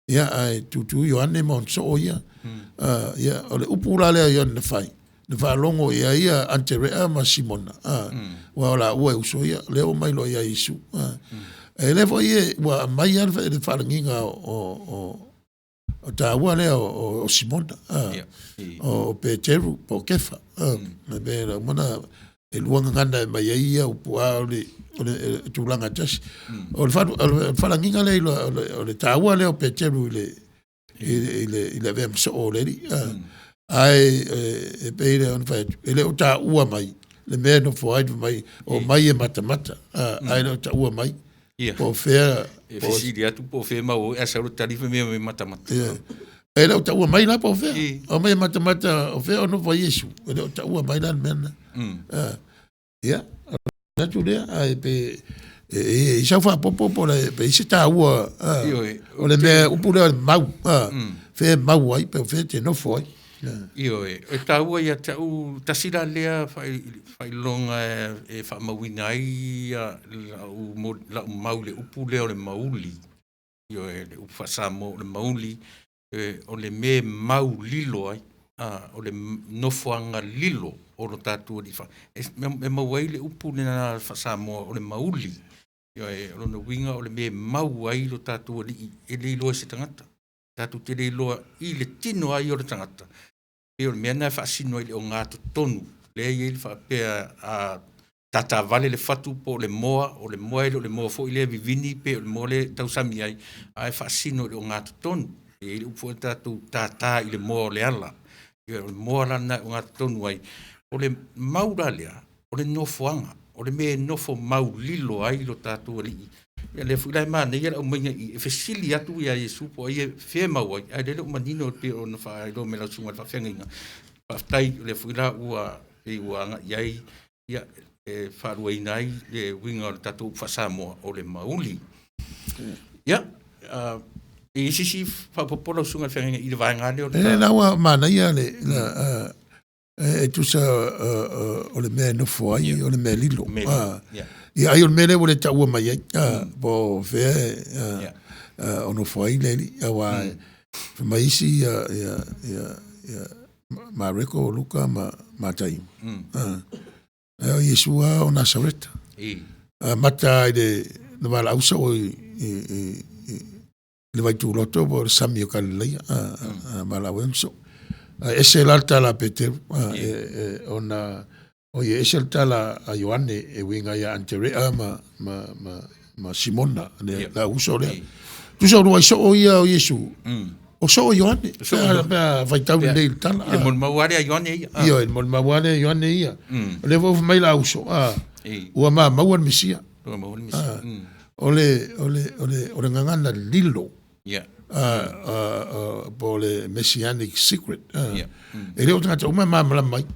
ia ae tutu Ioane ma ona soo ia. Ia, o le upu la lea a Ioane na fai, na faalogo i ai ia Aterea ma Simona, aua o laua e uso ia, lea ua omai loa ia Iesu. E lea foi ua aumai lava le faalagiga o taua lea o Simona, o Peteru po o Kefa. E uma ona e lua gagana e aumai ai ia upu, a o le tulaga e tasi. O le faalagiga lea o le taua lea o Peteru i le avea ma soo o le alii. Ae e pei ona fai atu, e le o taua mai le mea e nofo ai, fai mai omai e matamata, ae le o taua mai po o fea. E fesili atu po o fea e mau ai, ae sau le tali fai mai e matamata. E le o taua mai la po o fea. Omai e matamata o fea o nofo ai Iesu, e le o taua mai la le mea lena. Ia, atu lea, ae pe e i sau faaopoopo po o pe i se taua o le mea upu lea o le mau, fea e mau ai pe o fea e te nofo ai. Ioe, e taua ia te au, tasi la lea faailoga e faamauina ai lau mau i le upu lea o le mauli. Ioe, le upu faa-Samoa o le mauli, o le mea e mau lilo ai, o le nofoaga lilo o lo tatou alii e maua ai le upu lena faa-Samoa o le mauli. Ioe, o lona uiga o le mea e mau ai lo tatou alii e le iloa e se tagata. Tatou te le iloa i le tino lava ia o le tagata, pei o le mea lena e faasino ai i le ogatotonu, lea e i ai le faapea a tatavale le fatu po o le moa, o le moa e le o le moa foi lea e vivini pe o le moa lea e tausami ai, ae faasino i le ogatotonu. E i ai le upu foi lea tatou tata i le moa o le ala. Ia, o le moa la lena e ogatotonu ai. O le mau la lea, o le nofoaga, o le mea e nofo mau lilo ai lo tatou alii. Ia lea foi la e manaia le aumaiga i i, e fesili atu ia Iesu po o ai e fea e mau ai, ae lele ua manino e pei ona faailoa mai e lau susuga i le faafeagaiga. Faafetai, o lea foi la ua pei ua agai ai, ia, e faaluaina ai le uiga o le tatou upu faa-Samoa o le mauli. Ia, e i ai se isi faaopoopo lau susuga i le feagaiga i le vaega lea o le E la ua manaia le e tusa o le mea e nofo ai, o le mea lilo. Ia, ai o le mea lea ua le taua mai ai, po o fea. o nofo ai le alii, auā fai mai isi ia ia ia ia Mareko, o Luka ma Mataio, ae o Iesu lava o Nasareta. Amata lava i le na valaau soo i le vaituloto po o le sami o Kalileia, valaau ai ona soo. Ae ese la le tala a Peteru, ona oi e ese le tala a Ioane e uiga ia Aneterea ma Simona, le au uso lea. Tusa o uluai soo ia o Iesu, o soo Ioane, pe a faitau lelei i le tala. I le molimau lava lea a Ioane ia. Ioe, i le molimau lava lea a Ioane ia. O lea foi ua fai mai le au uso, ua maua le Mesia. Ua maua le Mesia. O le, o le, o le, o le gagana lilo. Po o le messianic secret. E le o tagata uma e malamalama ai.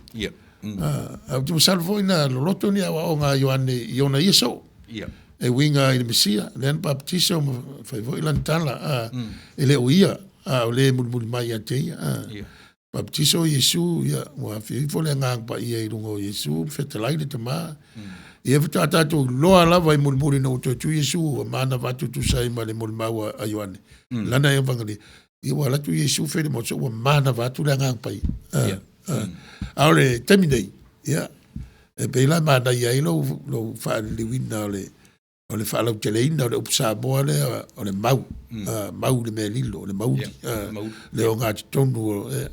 Ae ou te masalo foi na loloto ni aoaoga a Ioane i ona ia soo. E uiga i le Mesia, lea na baptiso ma fai foi lana tala, e le o ia, a o le e mulimuli mai ia te ia. Baptiso Iesu, ia, ua afio ifo le Agaga Paia i luga o Iesu, fetalai le Tama. Ia faatoa tatou iloa lava i mulimuli ina ua toe tu Iesu, ua manava atu e tusa ai ma le molimau a Ioane, lana Eufagalii, ia ua alu atu Iesu fai le moso, ua manava atu le Agaga Paia. A o le taimi nei, ia, e pei la e manaia ai lou, lou faaliliuina o le, o le faalauteleina o le upu Samoa lea o le mau, mau i le mea lilo, le mauli, le ogatotonu o, e,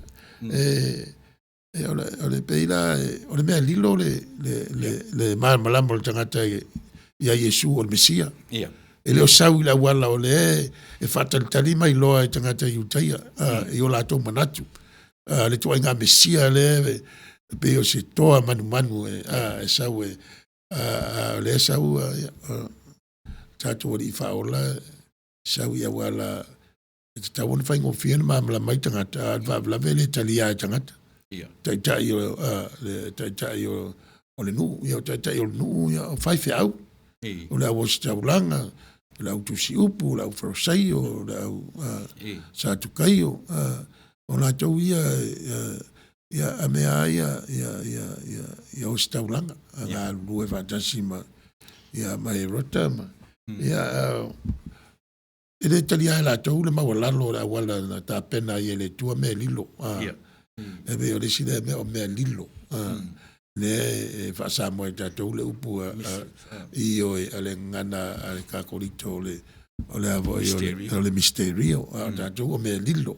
o le, o le pei la, o le mea lilo le, le, le, le malamalama o le tagata ia Iesu o le Mesia. E le o sau i le auala o lea e faatalitali ma iloa e tagata Iutaia, i o latou manatu. Le ituaiga Mesia lea e pei o se toa manumanu e, e sau e, o lea e sau ia, tatou Alii Faaola sau i auala e tatau ona faigofie ona malamalama ai tagata, a o le faalavelave e le talia e tagata. Taitai o le taitai o le nuu, ia o taitai o le nuu, ia o faifeau, o le au ositaulaga, o le au tusiupu, o le au Farisaio, o le au Satukaio, o latou ia, ia a mea lava ia ia ia ia ia ositaulaga, a galulue faatasi ma ia ma Herota ma ia e le talia e latou le maualalo o le auala na tapena ai e le Atua mea lilo. E pei o le isi lea mea o mea lilo. Lea e faa-Samoa e tatou le upu ioe a le gagana a le Kakolito o le o le a foi o le misterio, a o tatou o mea lilo.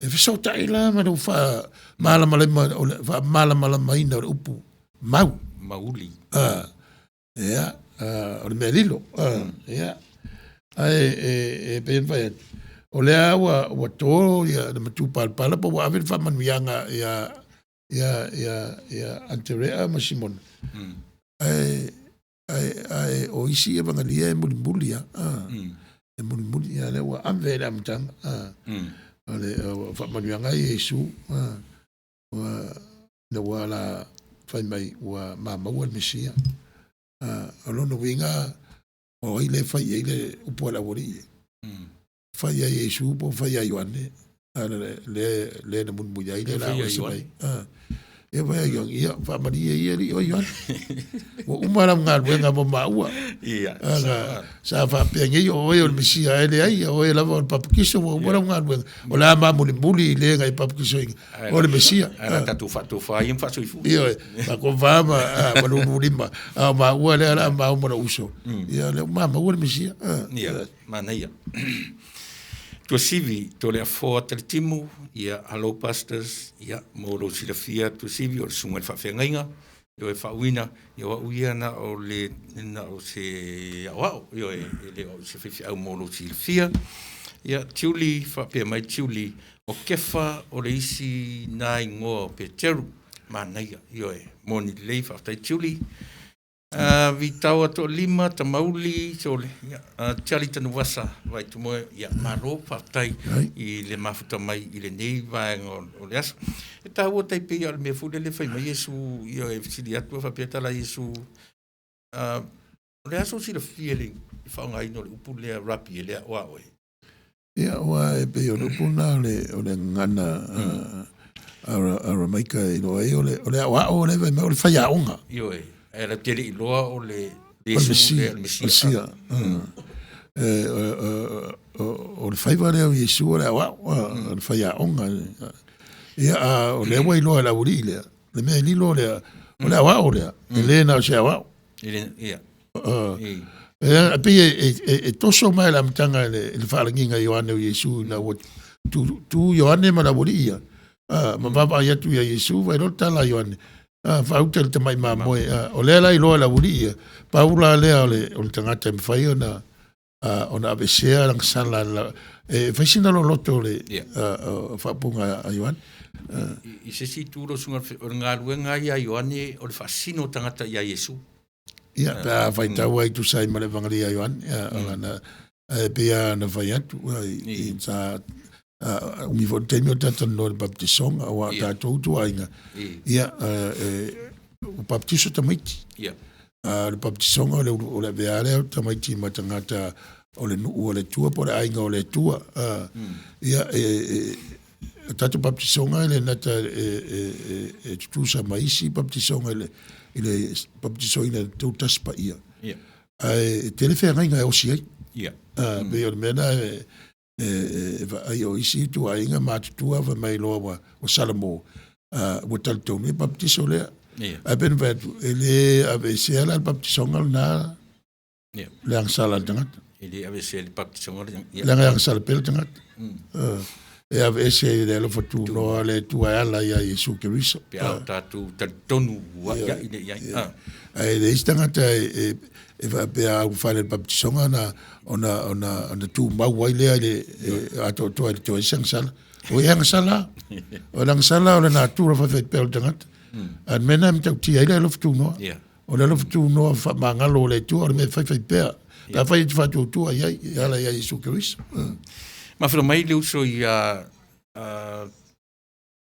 E fesootai la ma lou faamalamalama o le faamalamalamaina o le upu mau. Mauli. Ia, o le mea lilo. Ia, ae e pei ona fai atu, o lea ua ua to ia le matupalapala po ua ave le faamanuiaga ia ia ia ia Aneterea ma Simona. Ae ae ae o isi evagalia e mulimuli lava. E mulimuli, ia lea ua ave i le amataga. O le faamanuiaga a Iesu, ua ina ua la fai mai ua mamaua le Mesia. O lona uiga, o ai lea e fai i ai le upu a le aualii? Fai ia Iesu po o fai ia Ioane? Le le na mulimuli ai le la o se mai. Ia fai ia Ioane, ia faamalie ia alii oe Ioane. Ua uma lau galuega mo maua. Ia. Sa faapea nei o oe o le Mesia ae leai, o oe lava o le papakiso, ua uma lau galuega. O le a mamulimuli i le na e papakisoina o le Mesia. Ae la tatou faatofa ia ma faasoifua. Ioe, faatofa ma ma lululima. A o maua lea o le a maua ma lou uso. Ia lea ua maua le Mesia. Ia, manaia. Tuasivi, Toleafoa Talitimu, ia, hello pastors, ia, mo lou silafia Tuasivi, o le susuga i le faafeagaiga, ioe, faauuina, ia o au ia na o le, na o se aoao, ioe, e le o au se faifeau mo lou silafia. Ia, Tiuli, faapea mai Tiuli, o Kefa o le isi na igoa o Peteru, manaia, ioe, moni lelei, faafetai Tiuli. Vitao Toalima, Tamauli, Sole, ia, Charlie Tanuvasa, Vaitumoe, ia, malo, faafetai i le mafuta mai i lenei vaega o le aso. E taua tai pei o le mea foi lele fai mai Iesu, ia e fesili atu faapea tala Iesu, o le aso silafia le faaaogaina o le upu lea rapi e le aoao e. Ia, aua e pei o le upu lena o le, o le gagana Aramaika e iloa ai o le, o le aoao lea fai mai o le faiaoga. Ioe, ae latou te le i iloa o le Iesu lea o le Mesia. Mesia. O le faiva lea o Iesu o le aoao, o le faiaoga. Ia, a o lea ua iloa e le aualii lea, le mea e lilo lea, o le aoao lea, e le na o se aoao. E le, ia. E pei e toso mai le amataga i le faalagiga Ioane o Iesu ina ua tu, tu Ioane ma le aualii ia, ma vaavaai atu ia Iesu, vaai loa le tala a Ioane, faauta i le tamai mamoe. O lea la iloa e le aualii ia, pau la lea o le tagata e mafai ona ona aveesea agasala e fai sina loloto o le faaupuga a Ioane. I se isi itu lau susuga o le galuega ia a Ioane o le faasino o tagata ia Iesu. Ia, pe a faitau ai tusa ai ma le Evangeli a Ioane, o lana e pei lava ona fai atu, i sa umi foi le taimi o tatou i le baptisoga, aua o tatou ituaiga, ia, ua baptiso tamaiti. A o le baptisoga o le avea lea o tamaiti ma tagata o le nuu o le Atua po o le aiga o le Atua. Ia, o tatou baptisoga e le gata e tutusa ma isi baptisoga i le baptisoina i le Tautasi Paia, ae tele feagaiga e osi ai. Pei o le mea lena e vaai o isi ituaiga matutua fai mai loa ua salamo, ua talitonu e baptiso lea. Ae pei ona fai atu, e le aveesea la le baptisoga lena le agasala a le tagata. E le aveesea le baptisoga le Leaga e agasala pea le tagata. E aveese i le alofa tunoa le Atua e ala ia Iesu Keriso. Pe a o tatou talitonu ua ia i le iai. Ae le isi tagata e faapea a ulufale i le baptisoga ona tumau ai lea i le atoatoa i le toe se agasala. O e agasala, o le agasala o le natura faifaipea o le tagata. A o le mea lena e matautia ai le alofa tunoa. O le alofa tunoa faamagalo o le Atua o le mea faifaipea. Pe afai e te faatuatua i ai, e ala ia Iesu Keriso. Mafua mai le uso ia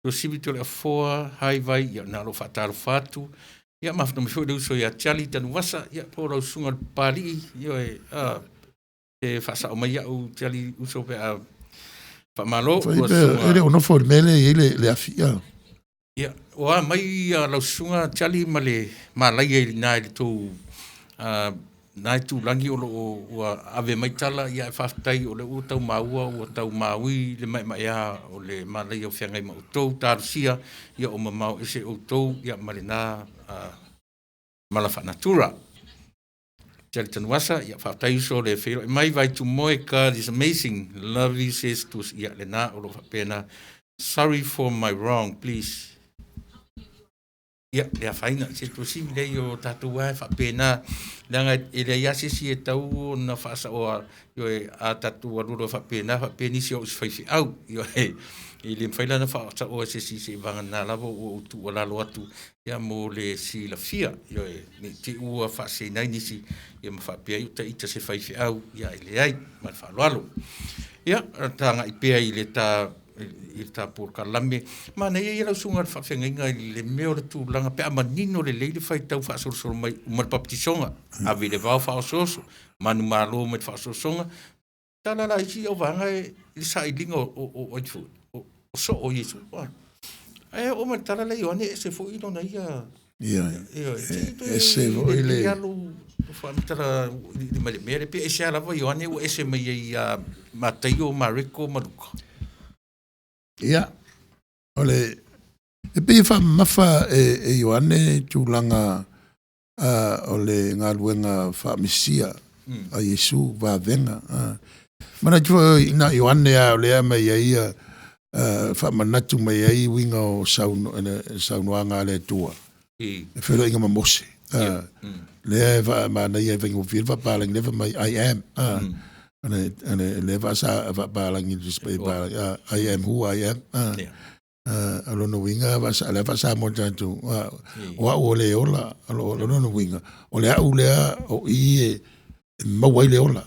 Tuasivi Toleafoa, hai vai, ia na o lo o faatalofa atu. Ia mafua mai foi le uso ia Charlie Tanuvasa, ia po o lau susuga i le Papalii, ioe, e faasao mai au Charlie uso pe a faamalo. Fai pe, e le o nofo i le mea lea e i ai le afi. Ia, o a mai ia lau susuga Charlie ma le malaia i na i le tou na itulagi o lo o ua ave mai tala, ia e faafetai o lea ua tau maua ua tau maui le maemaea o le malaia o feagai ma outou, talosia ia o mamao ese outou ia ma lena mala faanatura. Charlie Tanuvasa, ia faafetai uso le feiloai mai, vai tumoe, God is amazing, love you says to us, ia lena o lo o faapena, sorry for my wrong, please. Ia, le afaina, se Tuasivi lea o tatou lava e faapena, leaga e leai lava se isi e tau ona faasaoa, ioe, a tatou alu loa faapena, faapea nisi o au i se faifeau, ioe, e le mafai la ona faasaoa e se isi seivagana lava ua ou tuualalo atu, ia mo le silafia, ioe, ne i te i ua faaseseina ai nisi, ia ma faapea ai ua ita se faifeau, ia e leai, ma le faaaloalo. Ia, ta agai pea i le ta i le ta polokalame. Manaia ia lau susuga i le faafeagaiga i le mea o le tulaga pe a manino lelei le faitau faasolosolo mai uma le papatisoga, ave i le vao faaosooso, manumalo mai le faaosoosoga, tala la isi au vaega i le sailiga o ai foi, o soo o Iesu. Ae oo mai le tala lea Ioane e ese foi lona ia. Ia, ese foi le alu faamatala i mai le mea le pe ese lava Ioane ua ese mai ai ia Mataio, Mareko ma Luka. Ia, o le e pei e faamamafa e Ioane tulaga o le galuega faamesia a Iesu vavega. Manatu foi na Ioane lava o lea aumai ai ia faamanatu mai ai uiga o saunoaga a le Atua. E feiloaiga ma Mose. Lea e faamanaia e faigofie le faapalagi lea fai mai I am. Le faapalagi I am who I am. O lona uiga lea faasamoa tatou, o au o le ola, o lona uiga, o le au lea o i e maua ai le ola.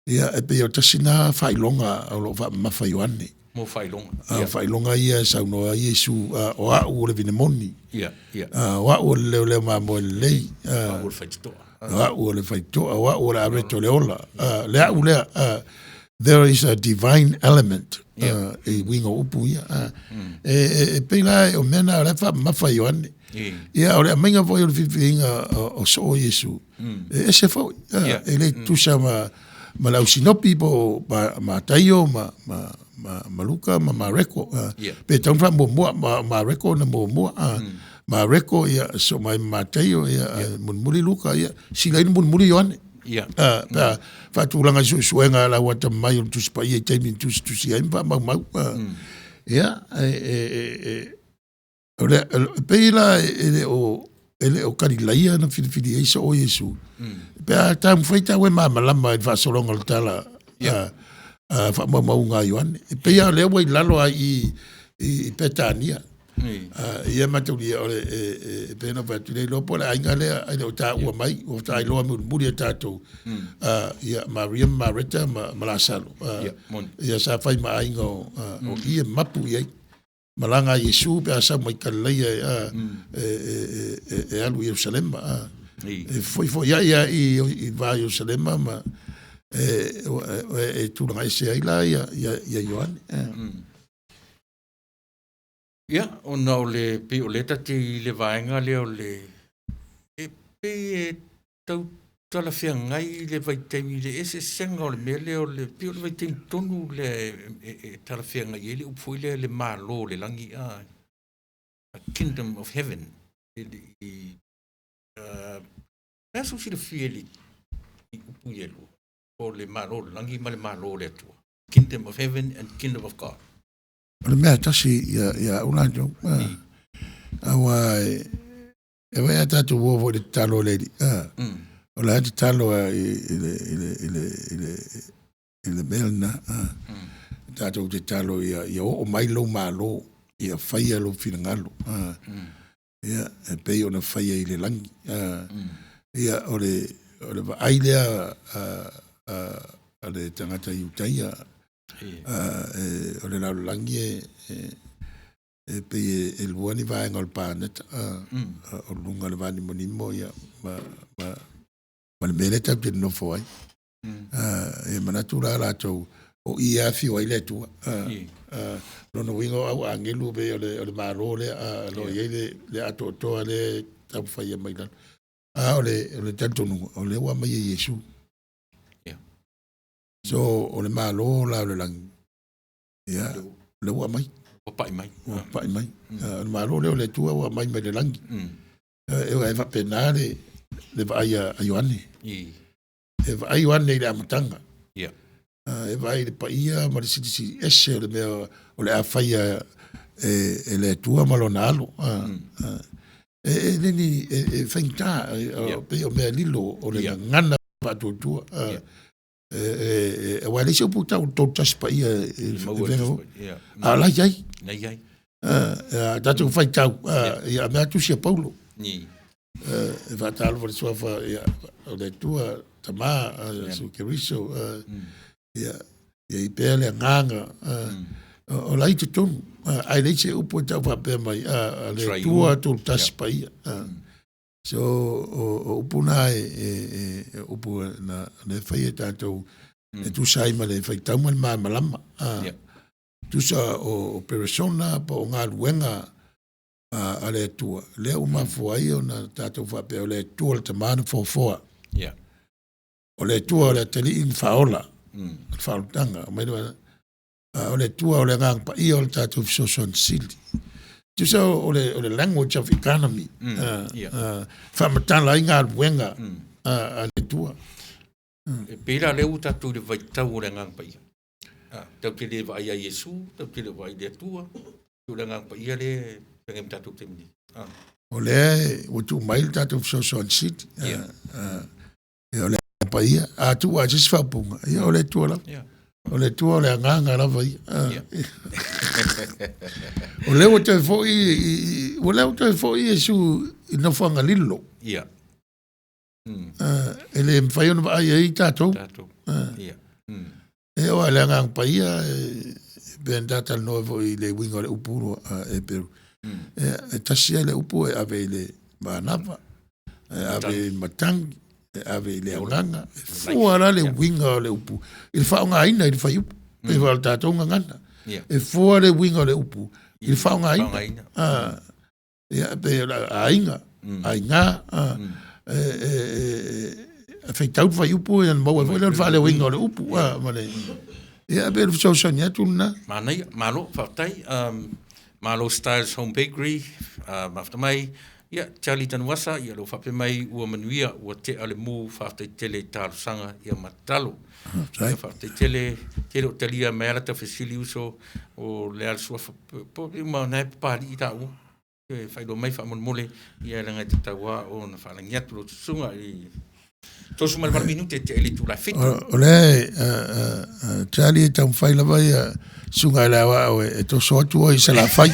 Ia, e pei o tasi na faailoga o lo o faamamafa Ioane. Mo faailoga. Faailoga ia e saunoa ai Iesu, o au o le vine moni. O au o le leoleo mamoe lelei. O au o le faitotoa. O au o le faitotoa, o au o le avete o le ola. Le au lea, there is a divine element i uiga o upu ia. E pei la o mea na o la e faamamafa Ioane. Ia, o le aumaiga foi o le filifiliga o soo o Iesu, e ese foi, e le tutusa ma le au Sinopi po o Mataio ma Luka ma Mareko. Pe tatau ona faamuamua, o Mareko na muamua. Mareko, ia, sosoo mai ma Mataio, ia, ae mulimuli Luka, ia, sili ai ona mulimuli Ioane. Pe a faatulaga i suesuega a le au atamamai o le Tusi Paia i taimi na tusitusia ai ma faamaumau. Ia, e pei la e le o Kalilaia na filifili ai soo Iesu, pe a taumafai taua e malamalama i le faasologa o le tala a faamaumauga a Ioane. E pei lava o lea ua i lalo lava i i i Petania. Ia mataulia o le e pei ona ou fai atu, le iloa po o le aiga lea e le o taua mai, ua faatoa iloa mulimuli e tatou ia Maria ma Mareta ma Lasalo. Ia sa fai ma aiga o i e mapu i ai. Malaga a Iesu pe a sau mai Kalilaia e alu i Ierusalema. E fefoifoiai lava i i le va o Ierusalema ma e tulaga ese ai la ia Ioane. Ia, ona o le, pei o lea ta te i le vaega lea o le, e pei e tau talafeagai le vaitaimi i le eseesega o le mea lea o le, pei o le vaitaimi tonu lea e talafeagai ai le upu foi lea le Malo o le lagi, a Kingdom of Heaven. E le i, le a sou silafia i upu ia e lua, o le Malo o le lagi ma le Malo o le Atua, Kingdom of Heaven and Kingdom of God? O le mea tasi ia au latou. Aua e vaai a tatou o foi i le tatalo a le Alii, o la e tatalo lava i le mea lena. Tatou tatalo ia oo mai lou Malo, ia faia lou finagalo, ia, e pei ona faia i le lagi. Ia, o le vaai lea a le tagata Iutaia, o le lalolagi e pei e lua ni vaega o le paneta, o luga o le vanimonimo ia, ma le mea lea tatou te nonofo ai. E manatu la latou, o i e afio ai le Atua. Lona uiga o au agelu pei o le Malo lea, o lo o i ai le atoatoa lea e taumafai e aumai i lalo. A o le talitonuga, o lea ua aumai e Iesu. So, o le Malo la o le lagi, ia, lea ua aumai. Ua pai mai. Ua pai mai. O le Malo lea o le Atua ua aumai mai le lagi. E faapena le vaai a Ioane. E vaai Ioane i le amataga. E vaai i le paia ma le silisili ese o le mea o le a faia e le Atua ma lona alo. E le ni e faigata, pei o mea lilo o le gagana faatuatua. Aua e leai se upu tau tolu tasi paia e a o la i ai. Tatou faitau ia mea tusi a Paulo. E faatalofa i le suafa ia, o le Atua Tama, Iesu Keriso, ia i pea le agaga o la i totonu, ae leai se upu e tau faapea mai a le Atua tolu tasi paia. So o upu na e upu na le fai e tatou e tusa ai ma le faitau ma le malamalama. Tusa o peresona po o galuega a le Atua, lea ua mafua ai ona tatou faapea o le Atua le Tama na foafoa. O le Atua o le Atalii na faaola, o le faaolataga. O le Atua o le Agaga Paia o le tatou fesoasoani sili. Tusa o le language of economy, faamatala ai galuega a le Atua. E pei la lea ua tatou i le vaitau o le Agaga Paia. Tatou te le vaai ia Iesu, tatou te le vaai i le Atua, o le Agaga Paia lea e feagai ma tatou taimi nei. O lea ua tuu mai le tatou fesoasoani sili. O le Agaga Paia, a tuu lava i se isi faaupuga, ia o le Atua lava. O le Atua o le Agaga lava ia. O lea ua toe foi, o lea ua toe foi Iesu i nofoaga lilo. E le mafai ona vaai ai tatou. E oa le Agaga Paia, e pei ona ta talanoa foi i le uiga o le upu Heperu. E tasi lava le upu e ave i le manava, e ave i le matagi, e ave i le agaga. E fua la le uiga o le upu i le faaaogaina i le fuaiupu. Pei foi o le tatou gagana. E fua le uiga o le upu i le faaaogaina. Ia, pei o le aiga, aiga, e, e, e, faitau le fuaiupu ia ona maua ai foi lea o le faaleoina o le upu, ma le, ia, pei o le fesoasoani atu lena. Manaia, malo, faafetai. Malo Styles Home Bakery, mafuta mai. Ia, Charlie Tanuasa, ia lou faapea mai ua manuia, ua tea le mu, faafetai tele i talosaga, ia ma tatalo. Ia, faafetai tele, tele o talia mai ala ta fesili uso o le ala suafa, po o na e papalii taua. E faailoa mai faamolemole, ia leaga e tatau lava ona faalagi atu lau susuga i 38 minute e tea i le itula e 7. O lea Charlie e taumafai lava ia susuga i le aoao e toso atu oe i Salafai.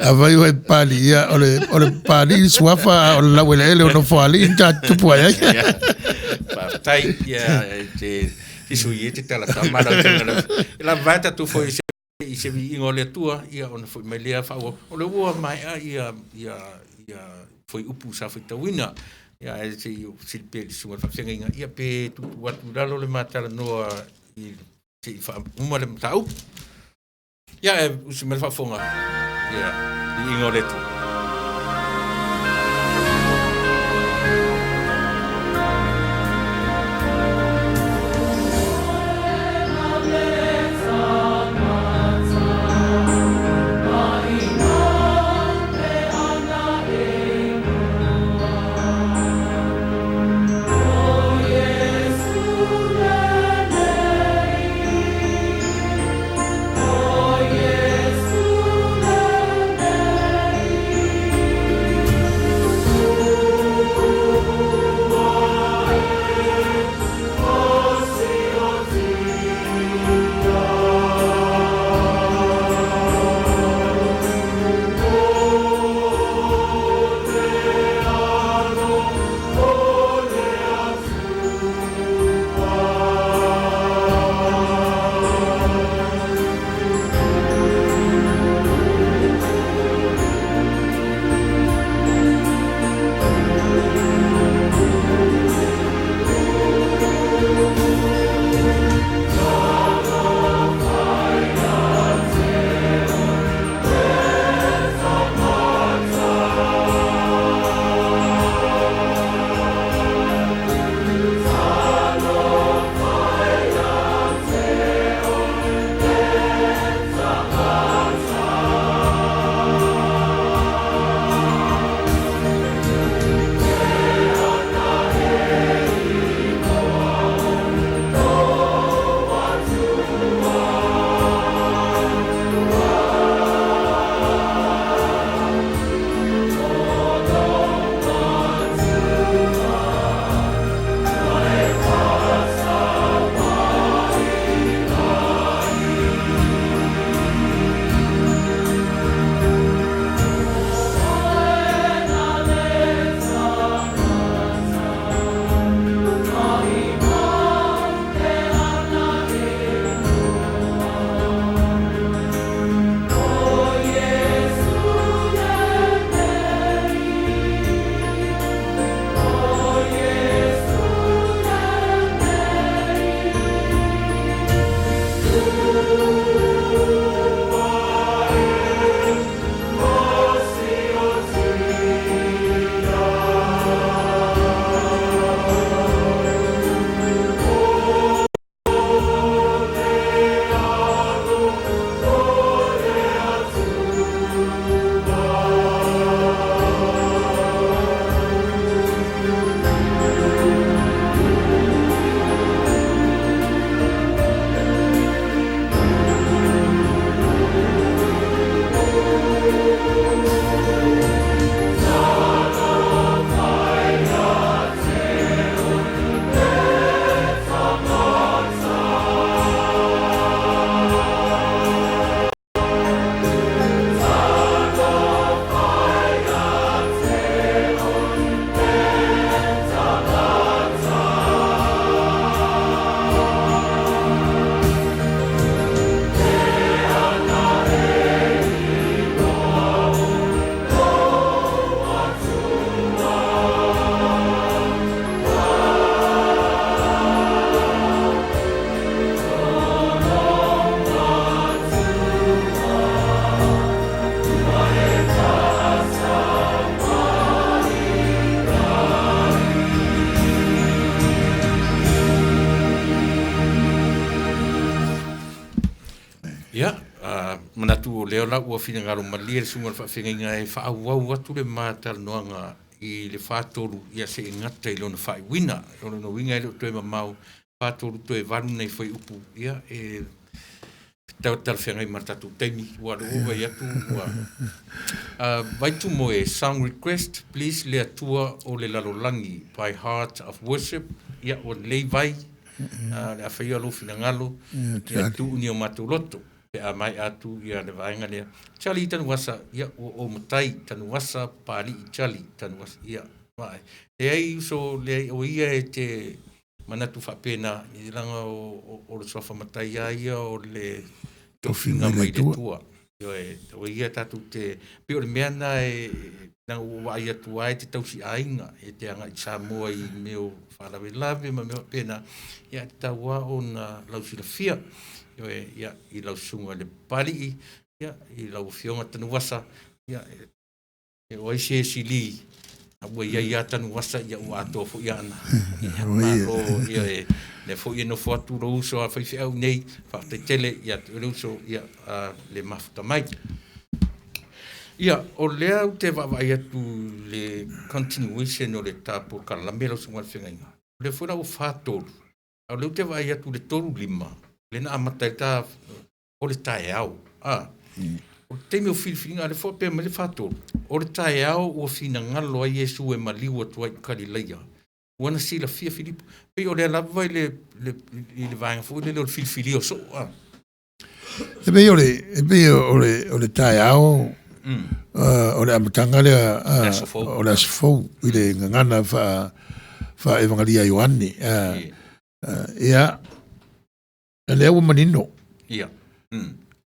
Afai oe e papalii, ia o le o le papalii le suafa a o le laueleele o Nofoalii na ta tutupu ai ai. Faafetai, ia e te se sui e te talatama lau afioga e lava tatou foi i se viiga o le Atua, ia ona foi mai lea faaauau. O lea ua maea ia ia ia fuaiupu sa faitauina, ia ae se i ou fesili pea i le susuga i le faafeagaiga, ia pe tuutuu atu i lalo le ma talanoa i se i faauma le mataupu. Ia e usi mai le faafofoga, ia viiga o le Atua. Ia, manatu o lea la ua finagalo malie le susuga i le faafeagaiga e faaauau atu le ma talanoaga i le 43, ia se i gata i lona faaiuina. O lona uiga e le o toe mamao, 43 toe 8 nai fuaiupu, ia e talafeagai ma le tatou taimi, ua lea ua vaai atu ua Vaitumoe song request please le Atua o le lalolagi by Heart of Worship. Ia ua lelei Vai, le a faia lou finagalo, ia tuu ni o matou loto pe a maea atu ia le vaega lea. Charlie Tanuvasa, ia ua ou matai Tanuvasa Papalii Charlie Tanuvasa, ia vaai. Leai uso, leai o ia e te manatu faapena, leaga o le suafa matai lava ia o le tofiga mai le Atua. Ioe, o ia tatou te, pei o le mea lena e, leaga ua ou vaai atu lava e te tausi aiga, e te agai i Samoa i mea o faalavelave ma mea faapena, ia e tatau lava ona lausilafia, ioe, ia, i lau susuga i le Papalii, ia, i lau Afioga Tanuvasa, ia, E o ai se sili ua iai lava Tanuvasa ia ua atoa foi Aana. Ia malo ia e lea foi e nofo atu lou uso a faifeau nei, faafetai tele ia te oe le uso ia le mafuta mai. Ia o lea ou te vaavaai atu i le continuation o le ta polokalame lau Susuga i le Feagaiga. O lea foi la ua 43, a o lea ou te vaai atu i le 35, lea na amata ai ta o le taeao. A, o le taimi o filifiliga, a lea foi faapea mai le 43, o le taeao ua finagalo ai Iesu e maliu atu ai i Kalilaia, ua na silafia Filipo. Pei o lea lava i le, le, i le vaega foi lele o le filifilia o soo. A. E pei o le, e pei o le, o le taeao, o le amataga lea, o le aso fou i le gagana faa, faa-Evangelia a Ioane. Ia, O lea ua manino. Ia.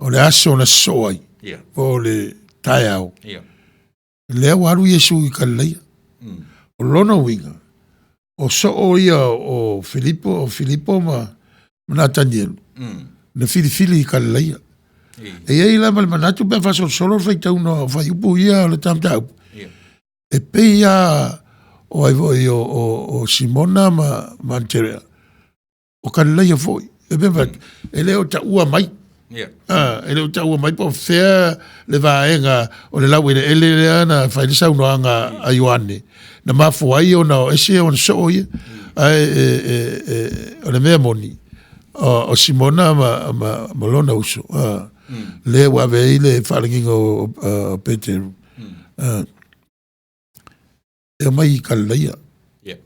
O le aso na sosoo ai. Ia. Po o le taeao. Ia. Lea ua alu Iesu i Kalilaia. O lona uiga, o soo ia o Filipo, o Filipo ma Natanielu, na filifili i Kalilaia. E i ai la ma le manatu pe a faasolosolo le faitauga o fuaiupu ia o le ta mataupu, e pei lava o ai foi o Simona ma Aterea, o Kalilaia foi. E pei ona fai atu, e le o taua mai. E le o taua mai po o fea le vaega o le laueleele lea na fai le saunoaga a Ioane, na mafua ai ona o ese ona soo ia. Ae o le mea moni, o Simona ma lona uso, lea ua ave ai le faalagiga o Peteru, e omai i Kalilaia. Pe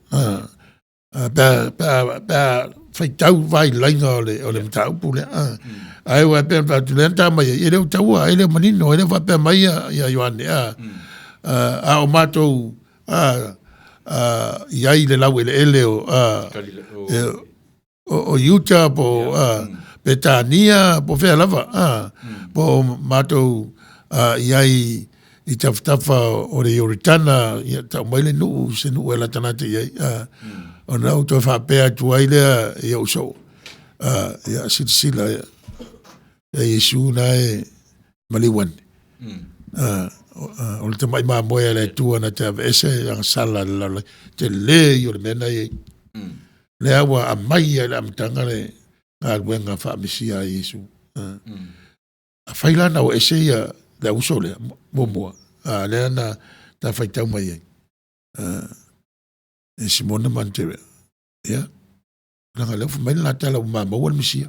a faitau vailaiga o le mataupu lea. Ae ua pei ona fai atu, lea na ta omai ai, e le o taua, e le o manino, e le o faapea mai ia Ioane, a o matou i ai i le laueleele o o Iuta po o Petania po o fea lava, po o matou i ai i tafatafa o le Ioritana, ia tau mai le nuu, se nuu e latalata i ai, ona ou toe faapea atu ai lea i ou soo, ia silasila ia Iesu na e maliu ane, o le tamai mamoe a le Atua na te aveese le agasala a le lalolagi. Tele ia o le mea na i ai. Lea ua aumai lava i le amataga le galuega faa-Mesia a Iesu. Afai la na o ese ia le auuso lea, muamua, lea na ta faitau mai ai, e Simona ma Aterea, ia, leaga lea ua fai mai le la tala ua maua le Mesia.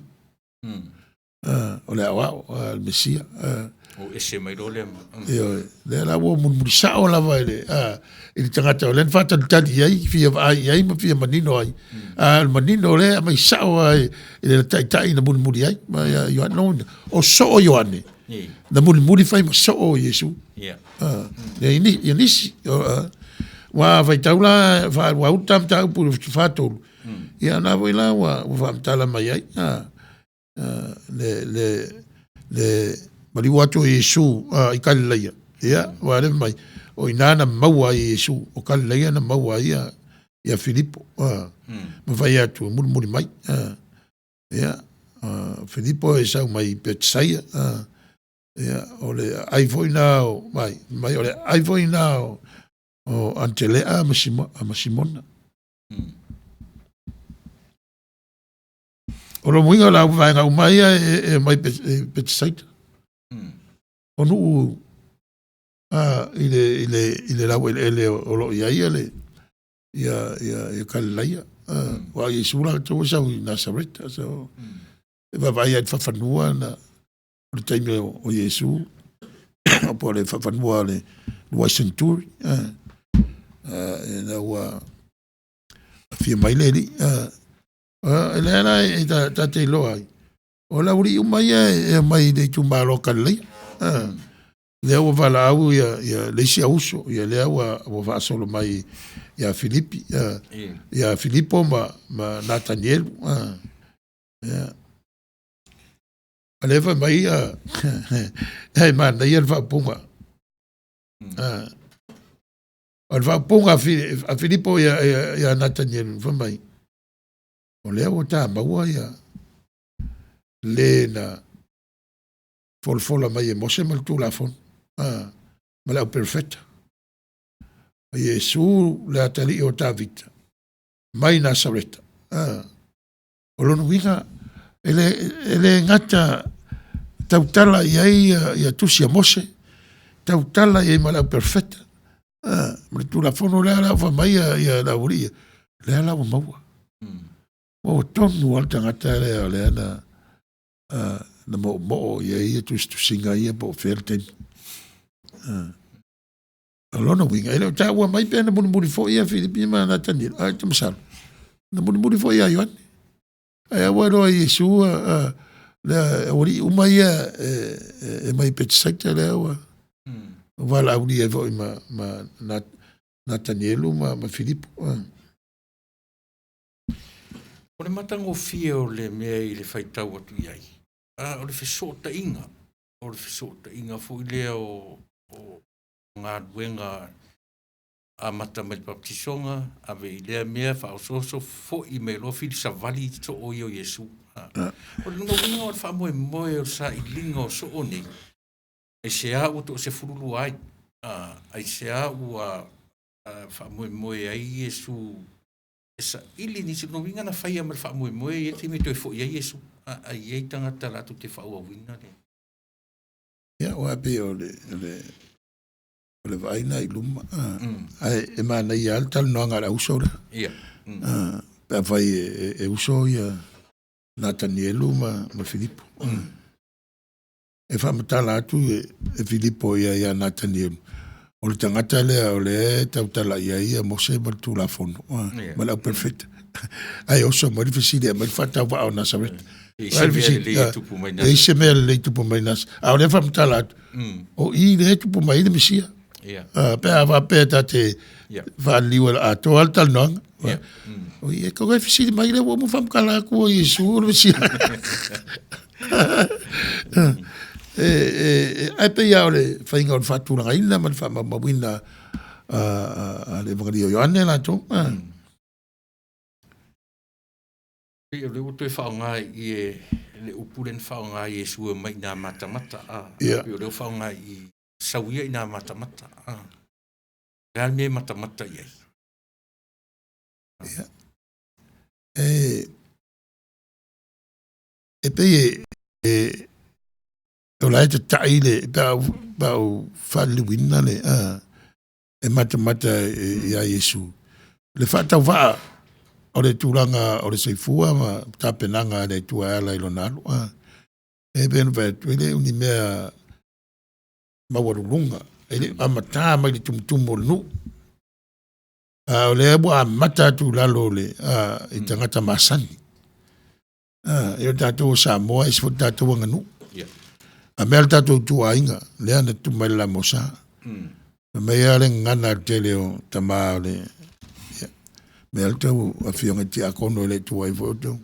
O le aoao, le Mesia. O ese mai loa lea. Ioe, lea la ua mulimuli sao lava i le, i le tagata o lea na faatalitali i ai, fia vaai i ai ma fia manino ai. A o le manino lea e aumai sao lava i le taitai na mulimuli ai. Ma ia Ioane, lona uiga, o soo Ioane, na mulimuli fai ma soo o Iesu. Ia nisi, ua faitau la, ua uta mataupu i le 43, ia na foi la ua faamatala mai ai, le maliu atu o Iesu i Kalilaia, ia, ua le mai, o ina na maua ai e Iesu, o Kalilaia na maua ai ia Filipo, ma fai atu, mulimuli mai. Ia, Filipo e sau mai Petisaia, ia, o le aai foi na o, mai, mai o le aai foi na o Antelea ma Simona. O lona uiga o le vaega uma ia e aumai i Petesaita. O nuu i le laueleele o lo o i ai le ia Kalilaia. Aua o Iesu latou e sau i Nasareta. So, e vaavaai lava i le faafanua na o le taimi o Iesu po o le faafanua o le luai seneturi. Ina ua afio mai le Alii. O lea la e ta te iloa ai, o le aualii uma ia e omai i le itumalo o Kalilaia. Lea ua valaau le isi auuso, ia lea ua faasolo mai ia Filipi, ia Filipo ma Natanielu. Ia. A lea fai mai e manaia le faaupuga. O le faaupuga a Filipo ia Natanielu, fai mai, o lea ua ta maua ia le na folafola mai e Mose ma le Tulafono, ma le auperofeta. O Iesu le atalii o Tavita, mai Nasareta. O lona uiga, e le gata tautala i ai ia tusi a Mose, tautala i ai ma le auperofeta, ma le Tulafono lea la ua fai mai le aualii ia, lea la ua maua. Ua tonu lava le tagata lea o lea na na moomoo i ai ia tusitusiga ia po o fea le taimi. O lona uiga, e le o taua mai pe na mulimuli foi ia Filipi ma Natanielu, ae ou te masalo, na mulimuli foi ia Ioane. Ae a ua iloa e Iesu le aualii uma ia e mai Petesaita lea ua valaaulia ai foi ma Natanielu ma Filipo. O le matagofie o le mea i le faitau atu i ai, o le fesootaiga, o le fesootaiga foi lea o galuega amata mai le baptisoga, ave i lea mea, faaosooso, foi mai loa filisavali soo ia o Iesu. O le lona uiga o le faamoemoe o le sailiga o soo nei, aisea ua toasefululua ai, aisea ua faamoemoe ai Iesu e saili nisi. O lona uiga na faia ma le faamoemoe e i ai le taimi e toe foi ai Iesu, a i ai tagata latou te faaauauina le. Ia, aua e pei o le vaai lena i luma, ae e manaia lava le talanoaga a le auso lea. Pe afai e uso ia Natanielu ma Filipo. E faamatala atu e Filipo ia Natanielu, o le tagata lea o lea e tautala i ai Mose ma le Tulafono ma le auperofeta. Ae oso mai le fesili e aumai le faatauvaa o Nasareta. E i ai se mea lelei tupu mai Nasareta. A o lea e faamatala atu, o i lea e tupu mai ai le Mesia. Pe a faapea ta te faaliliu e atoa le talanoaga. O i e koe fesili mai lea ua uma faamatala atu o Iesu o le Mesia. Ae pei lava o le faiga o le faatulagaina ma le faamaumauina a le Evangelio o Ioane latou. Pei o lea ua toe faaaoga i i le upu lea na faaaoga e Iesu e omai i nā matamata. Pei o lea ua faaaoga i i, sau ia i nā matamata. O le a le mea e matamata i ai? Ia. E pei e o la e tatai le pe a ou faaliliuina le e matamata ia Iesu le faatauvaa o le tulaga o le soifua ma tapenaga a le Atua e ala i lona alu. E pei ona fai atu, e le o ni mea maualuluga, e le o amata mai i le tumutumu o le nuu. A o lea ua amata atu i lalo o le i tagata masani. E o tatou o Samoa, e ese foi le tatou aganuu. A mea le tatou ituaiga, lea na tutupu mai le lamosa. Fai mai lava le gagana a le tele o tama o le ia, mea le tau afioga i tiakono e le i tuai foi outou.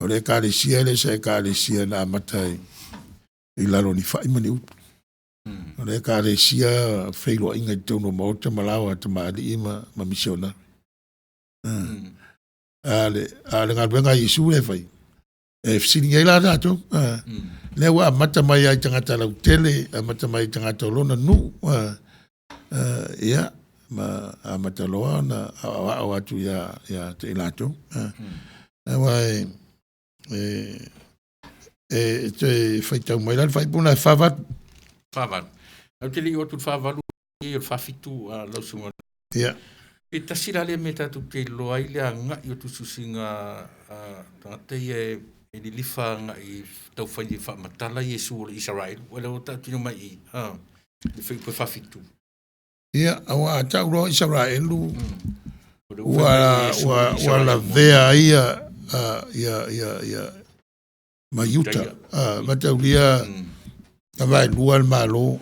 O le ekalesia e le o se ekalesia na amata i lalo o ni fai ma ni utu. O le ekalesia feiloaiga i totonu o maota ma laoa a tamalii ma misionare. A o le galuega a Iesu lea e fai, e fesiligia ai la tatou. Lea ua amata mai lava i tagata lautele, amata mai i tagata o lona nuu, ia, ma amata loa ona aoao atu ia te i latou. Aua e E toe faitau mai la le faaiupu lena e 48. 48. Ae ou te le i oo atu i le 48, i o le 47 a lau susuga. Ia. Pe tasi la lea mea tatou te iloa ai le agai o tusitusiga a tagata ia e lilifa agai taufai e faamatala Iesu o le Isaraelu. Ua lea ua tautino mai i i, le fuaiupu e 47. Ia, aua a tau loa Isaraelu, ua, ua, ua lavea ai ia, ia, ia, ia, ma Iuta. Mataulia na vaelua le Malo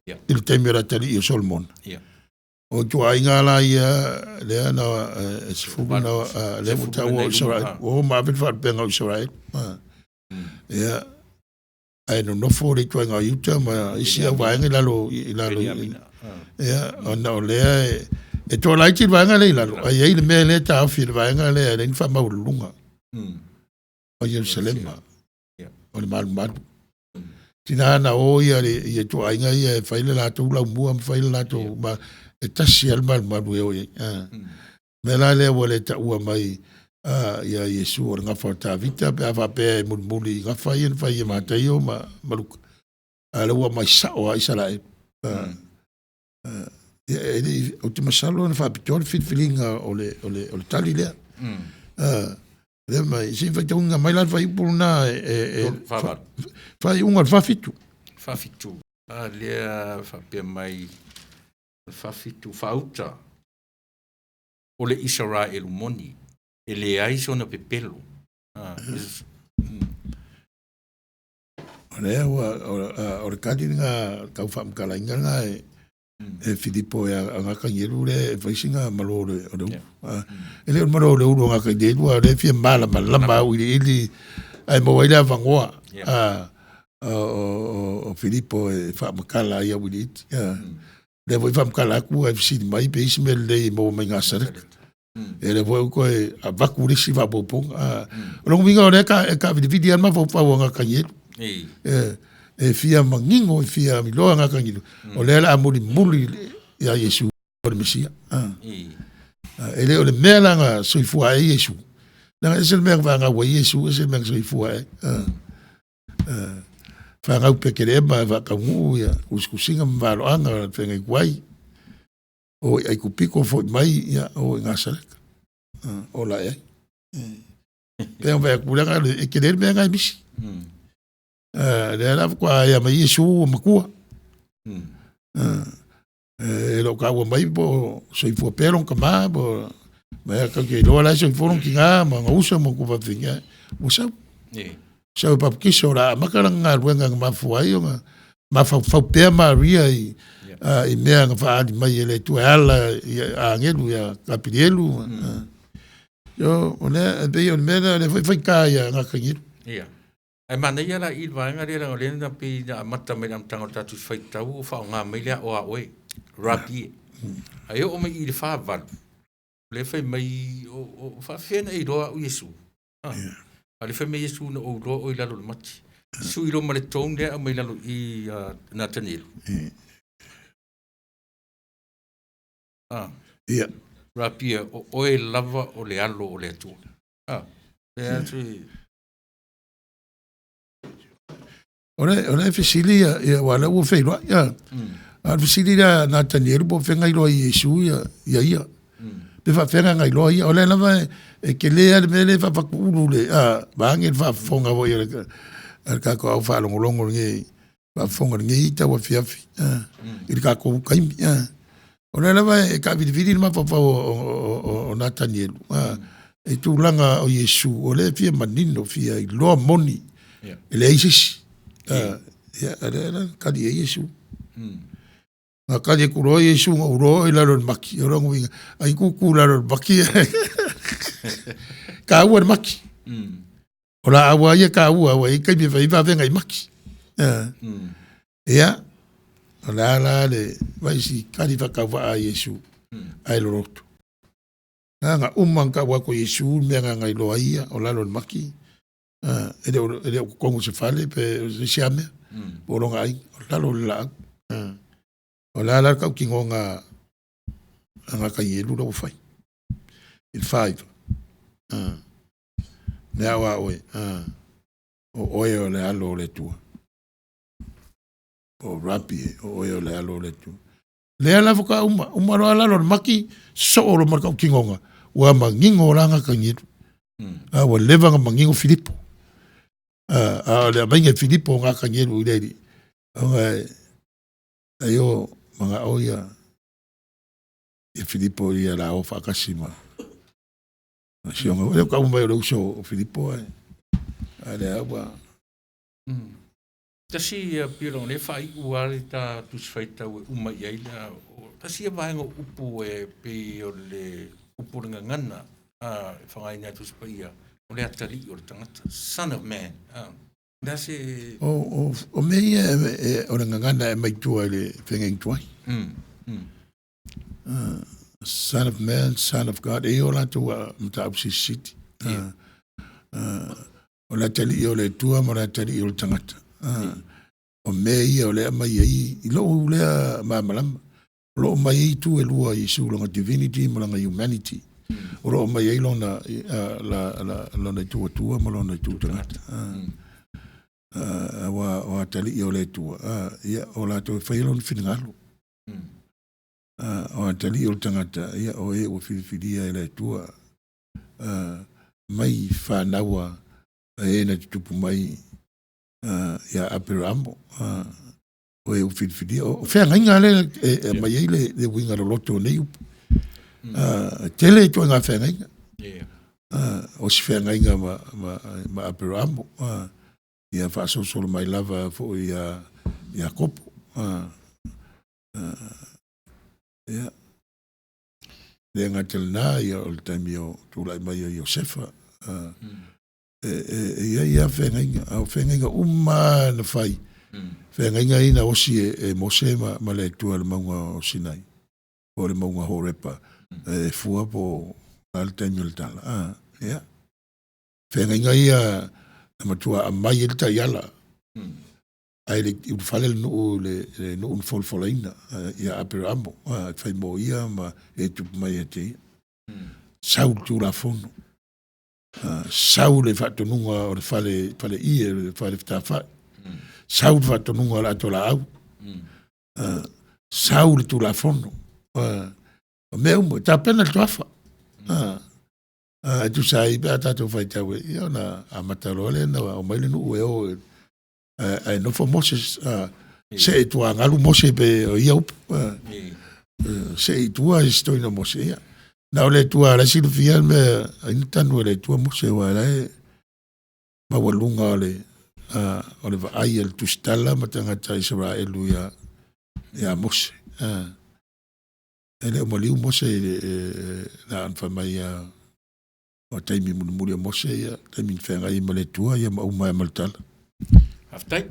i le taimi o le atalii o Solomona. O ituaiga la ia lea na e 10 na lea ua taua o Isaraelu. Ua oo ma ave le faalupega o Isaraelu. Ia, ae nonofo le ituaiga o Iuta ma isi au vaega i lalo i lalo ia ona o lea e toalaiti le vaega lea i lalo, ae i ai le mea lea e taofi e le vaega lea e leai ni faamaualuluga o Ierusalema o le malumalu. Tina na o ia ia ituaiga ia e fai le latou laumua ma fai le latou ma e tasi lava le malumalu e o i ai. Mea la lea ua le taua mai ia Iesu o le gafa o Tavita pe a faapea e mulimuli i gafa ia na fai e Mataio ma Luka. A o lea ua aumai sao lava Isaraelu. Ia, e le i, ou te masalo na faapitoa le filifiliga o le tali lea. Lea mai, se i faitauina mai la le fuaiupu lena e faaiuga o le 47. 47. A lea faapea mai le 47, faauta o le Isaraelu moni, e leai sona pepelo. O lea ua, o le tali lena, tau faamatalaina lena e, e Filipo e a Gatanielu lea e fai sina malo o le ulu. E le o le malo o le ulu o Gatanielu, a o lea e fia malamalama auiliili ae maua ai le avanoa o Filipo e faamatala ai auiliili. Lea foi faamatala atu ae fesili mai pe i ai se mea lelei e maua mai Nasareta. Ia lea foi ua toe avatu le isi faaopoopoga. O lona uiga o lea e taavilivili lava le mafaufau o Natanielu. E fia manino, e fia iloa Natanielu, o lea o le a mulimuli ia Iesu o le Mesia. E le o le mea la na soifua ai Iesu. Leaga e ese le mea na fanau ai Iesu, ese le mea na soifua ai. Fanau i Petelema e faataunuu ia tusitusiga ma valoaga o le feagai ai. O i Aikupito foi mai ia o i Nasareta. Ola ae ai. Pe ona fai atu leaga e tele le mea na e misi. Lea la faatoa ea mai Iesu ua matua. E le o taua mai po o soifua pea lona tama po o ma ea tatou te iloa la e soifua lona tina ma ona uso ma ona tuafafine ua sau. Sau e baputiso o le a amata lana galuega na mafua ai ona mafaufau pea Maria i i mea na faaali mai e le Atua e ala i agelu ia Kapilielu. Yo, o lea e pei o le mea lea o lea foi faita ia Natanielu. Ia. Ae manaia la i le vaega lea leaga o lea na pei na amata mai i le amataga o le tatou faitau o faaaoga mai le ao a oe, Rabie. Ae oo mai i le 48, o lea fai mai o faafefea na e iloa au Iesu. A o lea fai mai Iesu na ou iloa oe i lalo o le mati. Sui loa ma le tone lea aumai i lalo i Natanielu. Ia. Rabie, o oe lava o le alo o le Atua. Lea atu O le fesili ia, ia aua o lea ua feiloai. Ia. A o le fesili lea a Natanielu po o fea na iloa ai e Iesu ia ia. ia. Pe faafefea na iloa ia. O lea lava e tele lava le mea lea e faafatuulu le vaeane le faafofoga foi a le tatou au faalogologo lenei faafofoga lenei tauafiafi i le tatou taimi. O lea lava e taavilivili le mafaufau o Natanielu i tulaga o Iesu, o lea e fia manino, fia iloa moni, e leai se isi. Ia, o lea la tali i ai Iesu. Na tali atu loa Iesu na ou iloa i lalo o le mati, o lona uiga, ai tutu i lalo o le mati, taua le mati. O laau lava ia taua, ua i ai taimi e fai ai vavega i mati. Ia, o le a la le vaisi tali faatauvaa a Iesu, ae loloto. Na na uma ona tau atu e Iesu le mea na na iloa ai ia, o lalo o le mati, e le o totonu o se fale pe o se isi lava mea, po o lona aiga, o lalo o le laau. O le a la le tautinoga a Natanielu la ua fai i le 49. Le ao a oe. O oe o le alo o le Atua. O Rapi e, o oe o le alo o le Atua. Lea la faatoa uma, uma loa lalo o le maki, soo loa ma le tautinoga, ua manino la Natanielu. A ua leva ona manino Filipo. A o le aumaiga e Filipo o Natanielu i le alii, ona e, ai o manao ia, ia Filipo ia la o faatasi ma si ona, lea ua tau mai o le uso o Filipo ae, a lea ua. Tasi ia pei o lea e faaiu lava le ta Tusi Faitau e uma i ai le, tasi ia vaega o upu e pei o le upu o le gagana e faaaogaina e Tusi Paia, o le atalii o le tagata, son of man. O le a se. O mea ia o le gagana e aumai tua i le feagaiga tuai. Son of man, son of God, e i ai o latou mataupu silisili. O le atalii o le Atua ma le atalii o le tagata. O mea ia o lea e aumai ai i lou lea malamalama. O lo o aumai ai itu e lua o Iesu, lona divinity ma lona humanity. O lo o aumai ai lona, lona itu Atua ma lona itu tagata. Aua o atalii o le Atua, ia, o latou e faia lona finagalo. O atalii o le tagata, ia, o e ua filifilia e le Atua, mai fanau a e na tutupu mai ia Aperamo, o e ua filifilia. O feagaiga lea e aumai ai le uiga loloto o nei upu. E tele ituaiga feagaiga. O si feagaiga ma Aperamo, ia faasolosolo mai lava foi ia Iakopo. Ia, le gata i lena, ia, o le taimi o tulai mai o Iosefa, e i ai lava feagaiga, a o feagaiga uma lava na fai, feagaiga ia na osi e Mose ma le Atua i le mauga o Sinai, po o le mauga Horepa, e fua po o le a le taimi o le tala. Ia, feagaiga ia na matua aumai ai le taiala, ae le i ulufale le nuu le nuu na folafolaina ia Aperamo, e fai mo ia ma e tupu mai ia te ia. Sau le Tulafono, sau le faatonuga o le fale fale ie, le fale fetafai, sau le faatonuga o le atoa laau, sau le Tulafono, o mea uma, tapena le toafa. E tusa ai pe a tatou faitau e, ia ona amata loa lea ona omai le nuu e o ae nofo Moses, see i tua galu Mose pe o ia upu, see i tua i se toeaina o Mose, ia. Na o le Atua la e silafia le mea ai na tanu e le Atua Mose aua la e maualuga o le vaai a le tusitala ma tagata Isaraelu ia Mose. E le o maliu Mose i le la ona fai mai o taimi mulimuli o Mose ia, taimi na feagai ai ma le Atua ia ma uma ai ma le tala. Faafetai.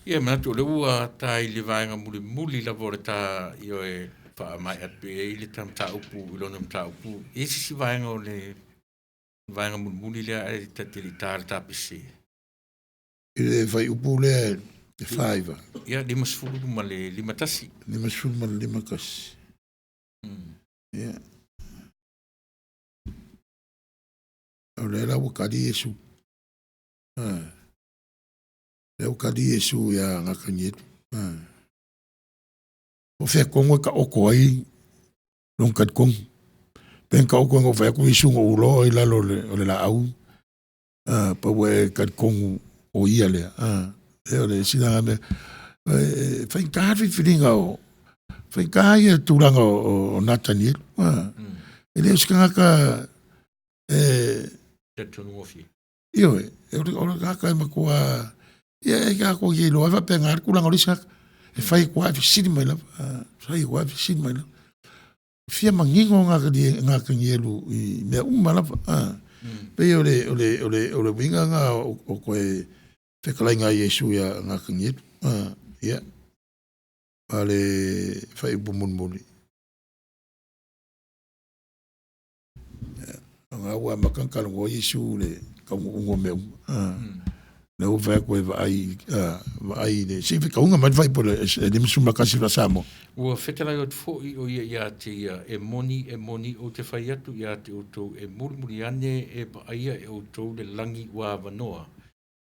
Ia, manatu o lea ua ta i le vaega mulimuli lava o le ta ioe faamaea atu i ai le ta mataupu i lona mataupu. E i ai se isi vaega o le vaega mulimuli lea ae ta te le i ta le tapese? I le fuaiupu lea e 49. Ia, 50 ma le 51. 50 ma le 51. Ia. O lea la ua kali Iesu. Lea ua kali Iesu ia Natanielu. O fea tonu e taoto ai lona talitonu. Pe na taoto ina ua fai atu Iesu na ou iloa i lalo o le laau, pau e talitonu o ia lea. E o le isi lena mea. E faigata le filifiliga o, faigata ia tulaga o Natanielu. E le o se tagata e Talitonu gofie. Ioe, o le tagata e matua, ia e tatou te iloa ai faapena le tulaga o le isi tagata. E fai atu lava e fesili mai lava, fai atu lava e fesili mai lava. Fia manino Natanielu i mea uma lava. Pei o le uiga lena o toe fetalaiga a Iesu ia Natanielu. Ia, ma le fuaiupu mulimuli. O lena ua amata ona talanoa Iesu i le taunuuga o mea uma. Lea ua fai atu e vaai, vaai i le, se i fetauga mai le fuaiupu e 51 faa-Samoa. Ua fetalai atu foi o ia ia te ia, e moni, e moni, ou te fai atu ia te outou, e mulimuli ane e vaaia e outou le lagi ua avanoa.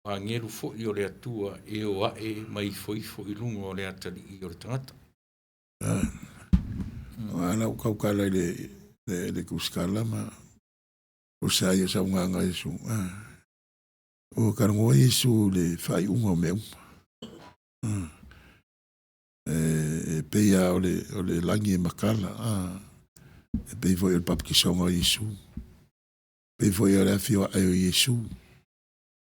O agelu foi o le Atua e o ae ma ifoifo i luga o le atalii o le tagata. Ala o kaukala i le kusikala ma o sa ia saugaga Iesu. O kalagoa Iesu le faaiuga o mea uma. E pei lava o le lagi e matala, e pei foi o le papatisoga o Iesu, pei foi o le afio ae o Iesu,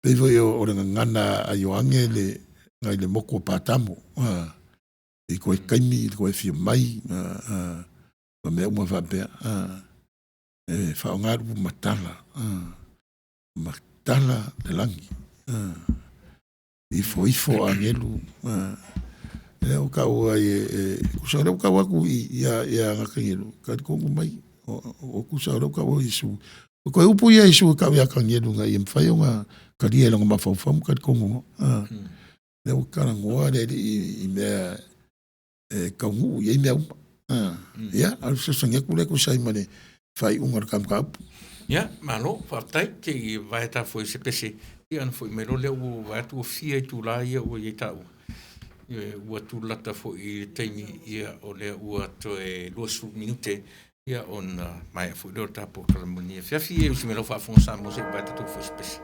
pei foi o le gagana a Ioane le nai le motu o Patamo, i toe taimi i le toe afio mai ma mea uma faapea. E faaaoga le upu matala, matala le lagi, ifoifo agelu, lea ua taua ai e tusa o lea ua tau atu ia Natanielu, talitonu mai o tusa o lea ua taua o Iesu. O toe upu ia a Iesu e tau ia Tanielu ina ia mafai ona talia e lona mafaufau ma talitonu loa. Lea ua talanoa le Alii i mea e taunuu i ai mea uma. Ia, o le fesoasoani atu lea e tusa ai ma le faaiuga o le ta mataupu. Ia, malo, faafetai, se i vae ta foi se pese, ia ona foi mai loa lea ua vaai atu ua fia itulā ia ua i ai taua. Ua tulata foi i le taimi, ia o lea ua toe 20 minute, ia ona maea foi lea o le ta polokalame mo lenei afiafi. E usi mai lau faafofoga Samoa se i vae tatou foi se pese.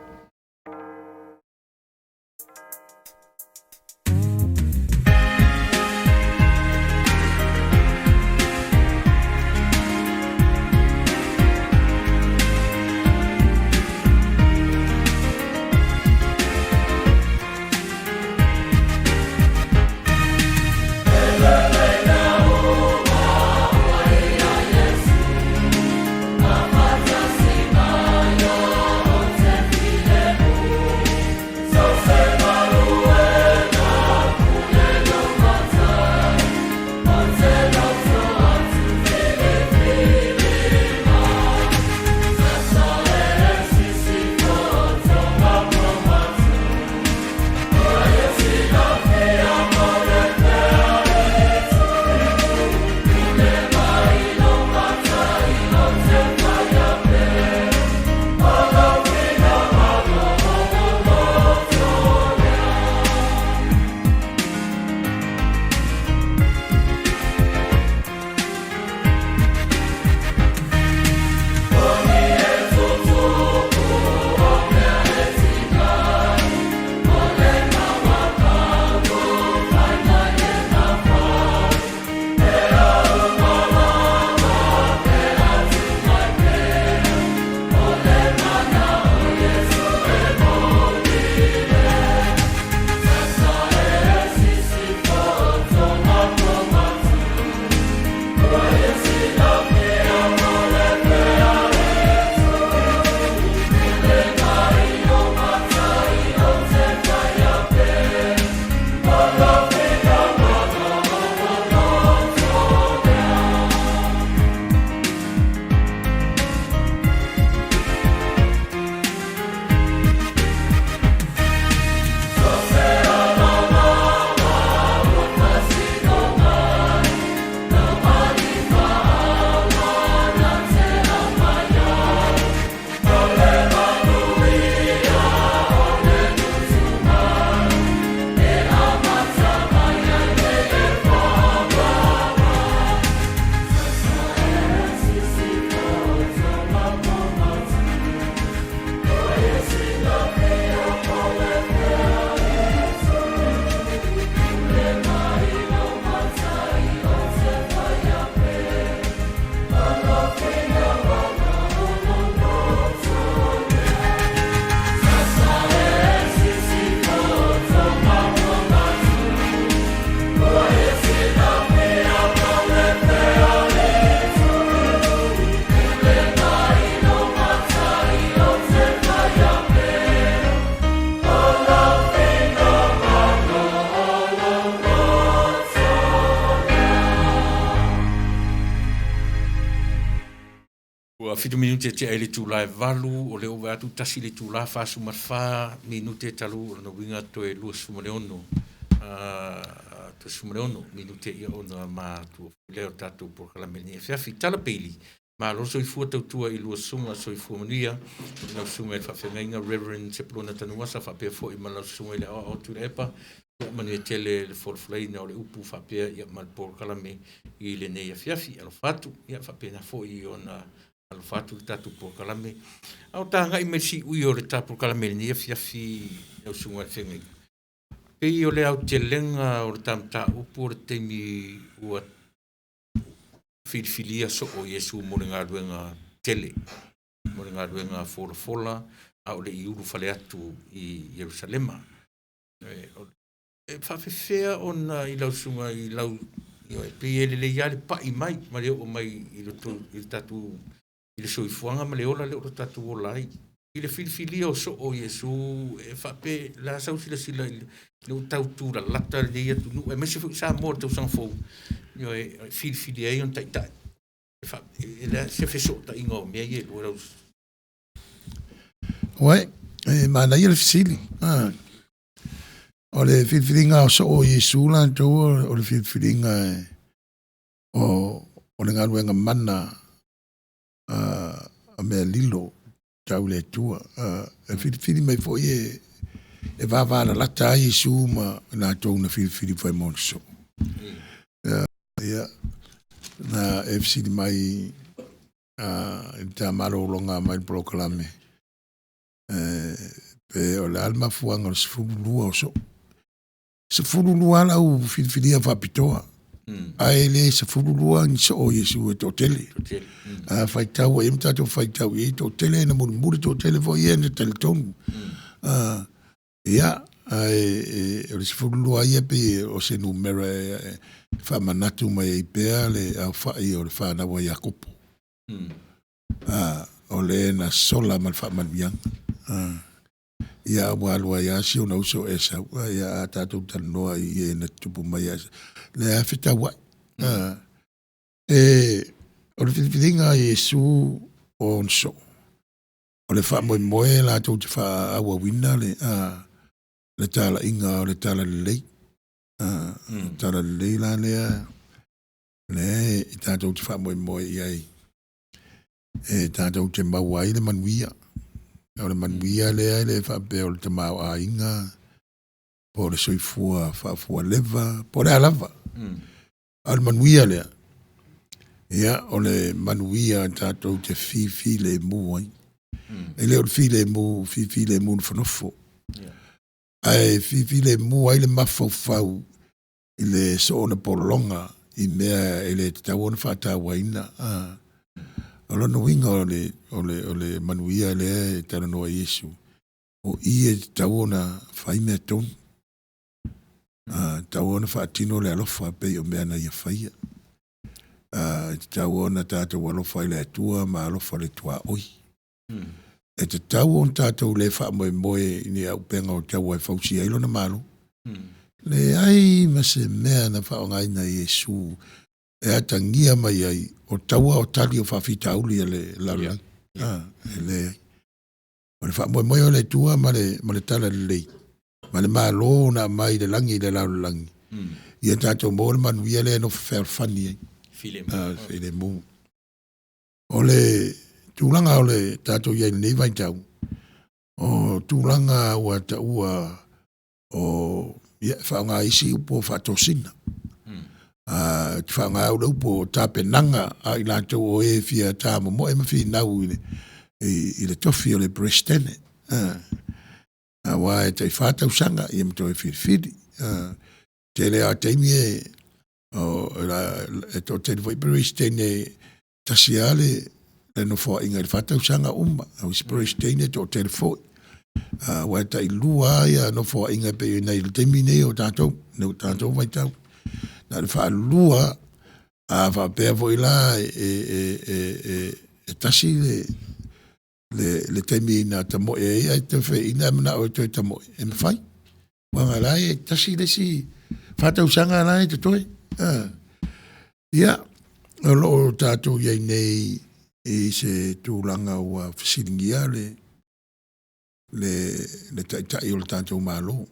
Ua 7 minute tea i le itula e 8, o lea ua vaai atu 1 i le itula 44 minute talu o lona uiga toe 26, 26 minute ia ona matua foi lea o le tatou polokalame i lenei afiafi. Tala Peili. Malo le soifua tautua i lua susuga soifua manuia i lau susuga i le faafeagaiga Reverend Sepulona Tanuvasa faapea foi ma lau susuga i le aoao Tuilaepa. Ia manuia tele le folafolaina o le upu faapea ia ma le polokalame i lenei afiafi. Alofa atu, ia faapena foi ona alofa atu le tatou polokalame. A o ta agai mai i le siui o le ta polokalame i lenei afiafi lau susuga i le feagaiga, pei o le aotelega o le ta mataupu o le taimi ua filifilia soo Iesu mo le galuega tele, mo le galuega folafola a o le i ulufale atu i Ierusalema. E faapefea ona i lau susuga i lau, ioe, pei e lelei lava le pai mai ma le oo mai i le i le tatou i le soifuaga ma le ola lea o lo o tatou ola ai. I le filifilia o soo o Iesu, e faapea, o le a sau silasila i le ua tau tulalata lenei atunuu, aemaise foi Samoa i le tausaga fou, ioe, e filifili ai ona taitai. E le a se fesootaiga o mea ia e lua lau Uai, e manaia le fesili. O le filifiliga o soo o Iesu latou o le filifiliga o le galuega mana a mea lilo tau le Atua. E filifili mai foi e vavalalata ai Iesu ma latou na filifili fai mo le soo. Ia, na e fesili mai i le ta malologa mai le polokalame, pe o le a le mafuaaga o le 12 o soo. 12 lava lau filifilia faapitoa, ae le 12 ni soo o Iesu e toatele. A faitau ai ma tatou faitau i ai, toatele na mulimuli, toatele foi ia na talitonu. Ia, ae o le 12 ia pei o se numera e faamanatu mai ai pea le aofai o le fanau a Iakopo. O le na sola ma le faamanuiaga. Ia ua alu ai lava si ona uso o Esau, ia a tatou talanoa i e na tutupu mai ia lea lava e fetauai. O le filifiliga a Iesu o ona soo, o le faamoemoe latou te faaauauina le le talaiga o le talalelei. Talalelei la lea lea e tatou te faamoemoe i ai e tatou te maua ai le manuia. O le manuia lea e le faapea o le tamaoaiga po o le soifua faafualeva po o le a lava. A o le manuia lea, ia o le manuia tatou te fifilemu ai. E le o le filemu, fifilemu nofonofo, ae fifilemu ai le mafaufau i le soona pologa i mea e le tatau ona faatauaina. O lona uiga o le o le o le manuia lea e talanoa ai Iesu, o i e tatau ona fai mea tonu, tatau ona faatino le alofa pei o mea na ia faia. E tatau ona tatou alofa i le Atua ma alofa i le tuaoi. E tatau ona tatou le faamoemoe i ni auupega o taua e fausia ai lona Malo. Leai ma se mea na faaaogaina e Iesu e atagia mai ai o taua o tali o faafitauli a le lalolagi. E leai. O le faamoemoe o le Atua ma le talalelei ma le Malo na aumai i le lagi i le lalolagi, ia tatou maua le manuia lea e nofo fealofani ai. Filemu. O le tulaga o le tatou i ai i lenei vaitau, o tulaga ua taua o ia, e faaaoga isi upu o faatosina. Te faaaoga au le upu o tapenaga a i latou o e fia tamomoe ma finau i le tofi o le Peresetene. Aua e tai 4 tausaga ia ma toe filifili. Tele lava o taimi e o e toatele foi Peresetene e tasi lava le nofoaiga i le 4 tausaga uma, o isi Peresetene e toatele foi. Aua e tailua lava ia nofoaiga e pei ona i ai i le taimi nei o tatou, i tatou vaitau. Na o le faalua, a faapea foi la e tasi le taimi na tamoe ai ae toe faiaina e manao e toe tamoe, e mafai. Leaga o la e tasi le isi 4 tausaga la e totoe. Ia, o lo o tatou i ai nei i se tulaga ua fesiligia le taitai o le tatou Malo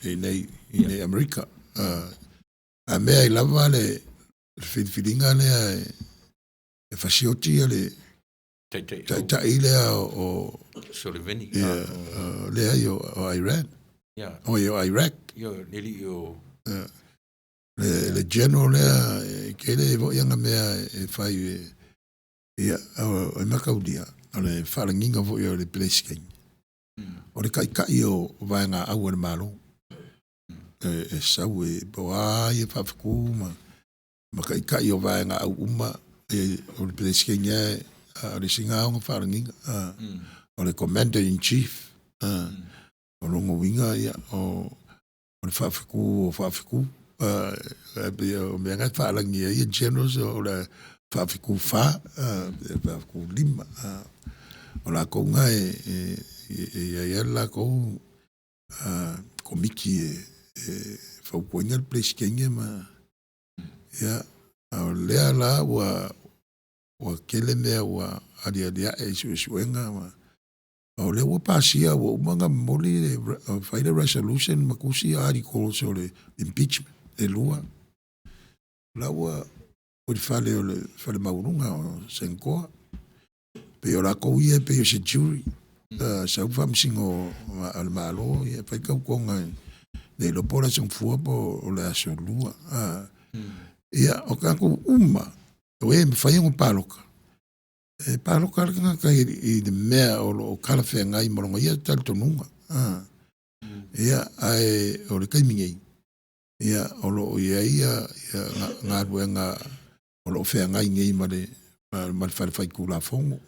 i nei i Amerika. A mea ai lava le filifiliga lea e e fasioti ia le taitai lea o Soleimani. Ia, lea o Iran. O o Iraq. Io le li o le general lea e kele foi anga mea e fai ia o e makaulia o le faalagiga foi o le Peresetene. O le taitai o vaega au a le Malo e sau e po o a ia faafetu ma taitai o vaega au uma e o le Peresetene lava, a o le isi lena ona faalagiga o le Commander in Chief. O lona uiga ia o le faafetu o faafetu, e pei o mea na e faalagi ai generals o le faafetu fa, faafetu lima. O latou na e i ai lava le latou komiti e fautuaina le Peresetene ma ia a o lea la ua tele mea ua aliali ae i suesuega ma o lea ua pasia ua uma ona momoli le fai le resolution ma tusi articles o le impeachment e lua. O la ua i le fale o le fale maualuga o Senetoa. Pei o latou ia pei o se jury, sau le faamasino a le Malo ia fai tautoga le iloa po o le aso Gafua po o le aso Lua. Ia o tatou uma o e mafai ona palota, e palota lava le tagata i le mea o lo o talafeagai ma lona ia talitonuga. Ia ae o le taimi nei, ia o lo o i ai ia galuega o lo o feagai nei ma le Fale Faitulafono,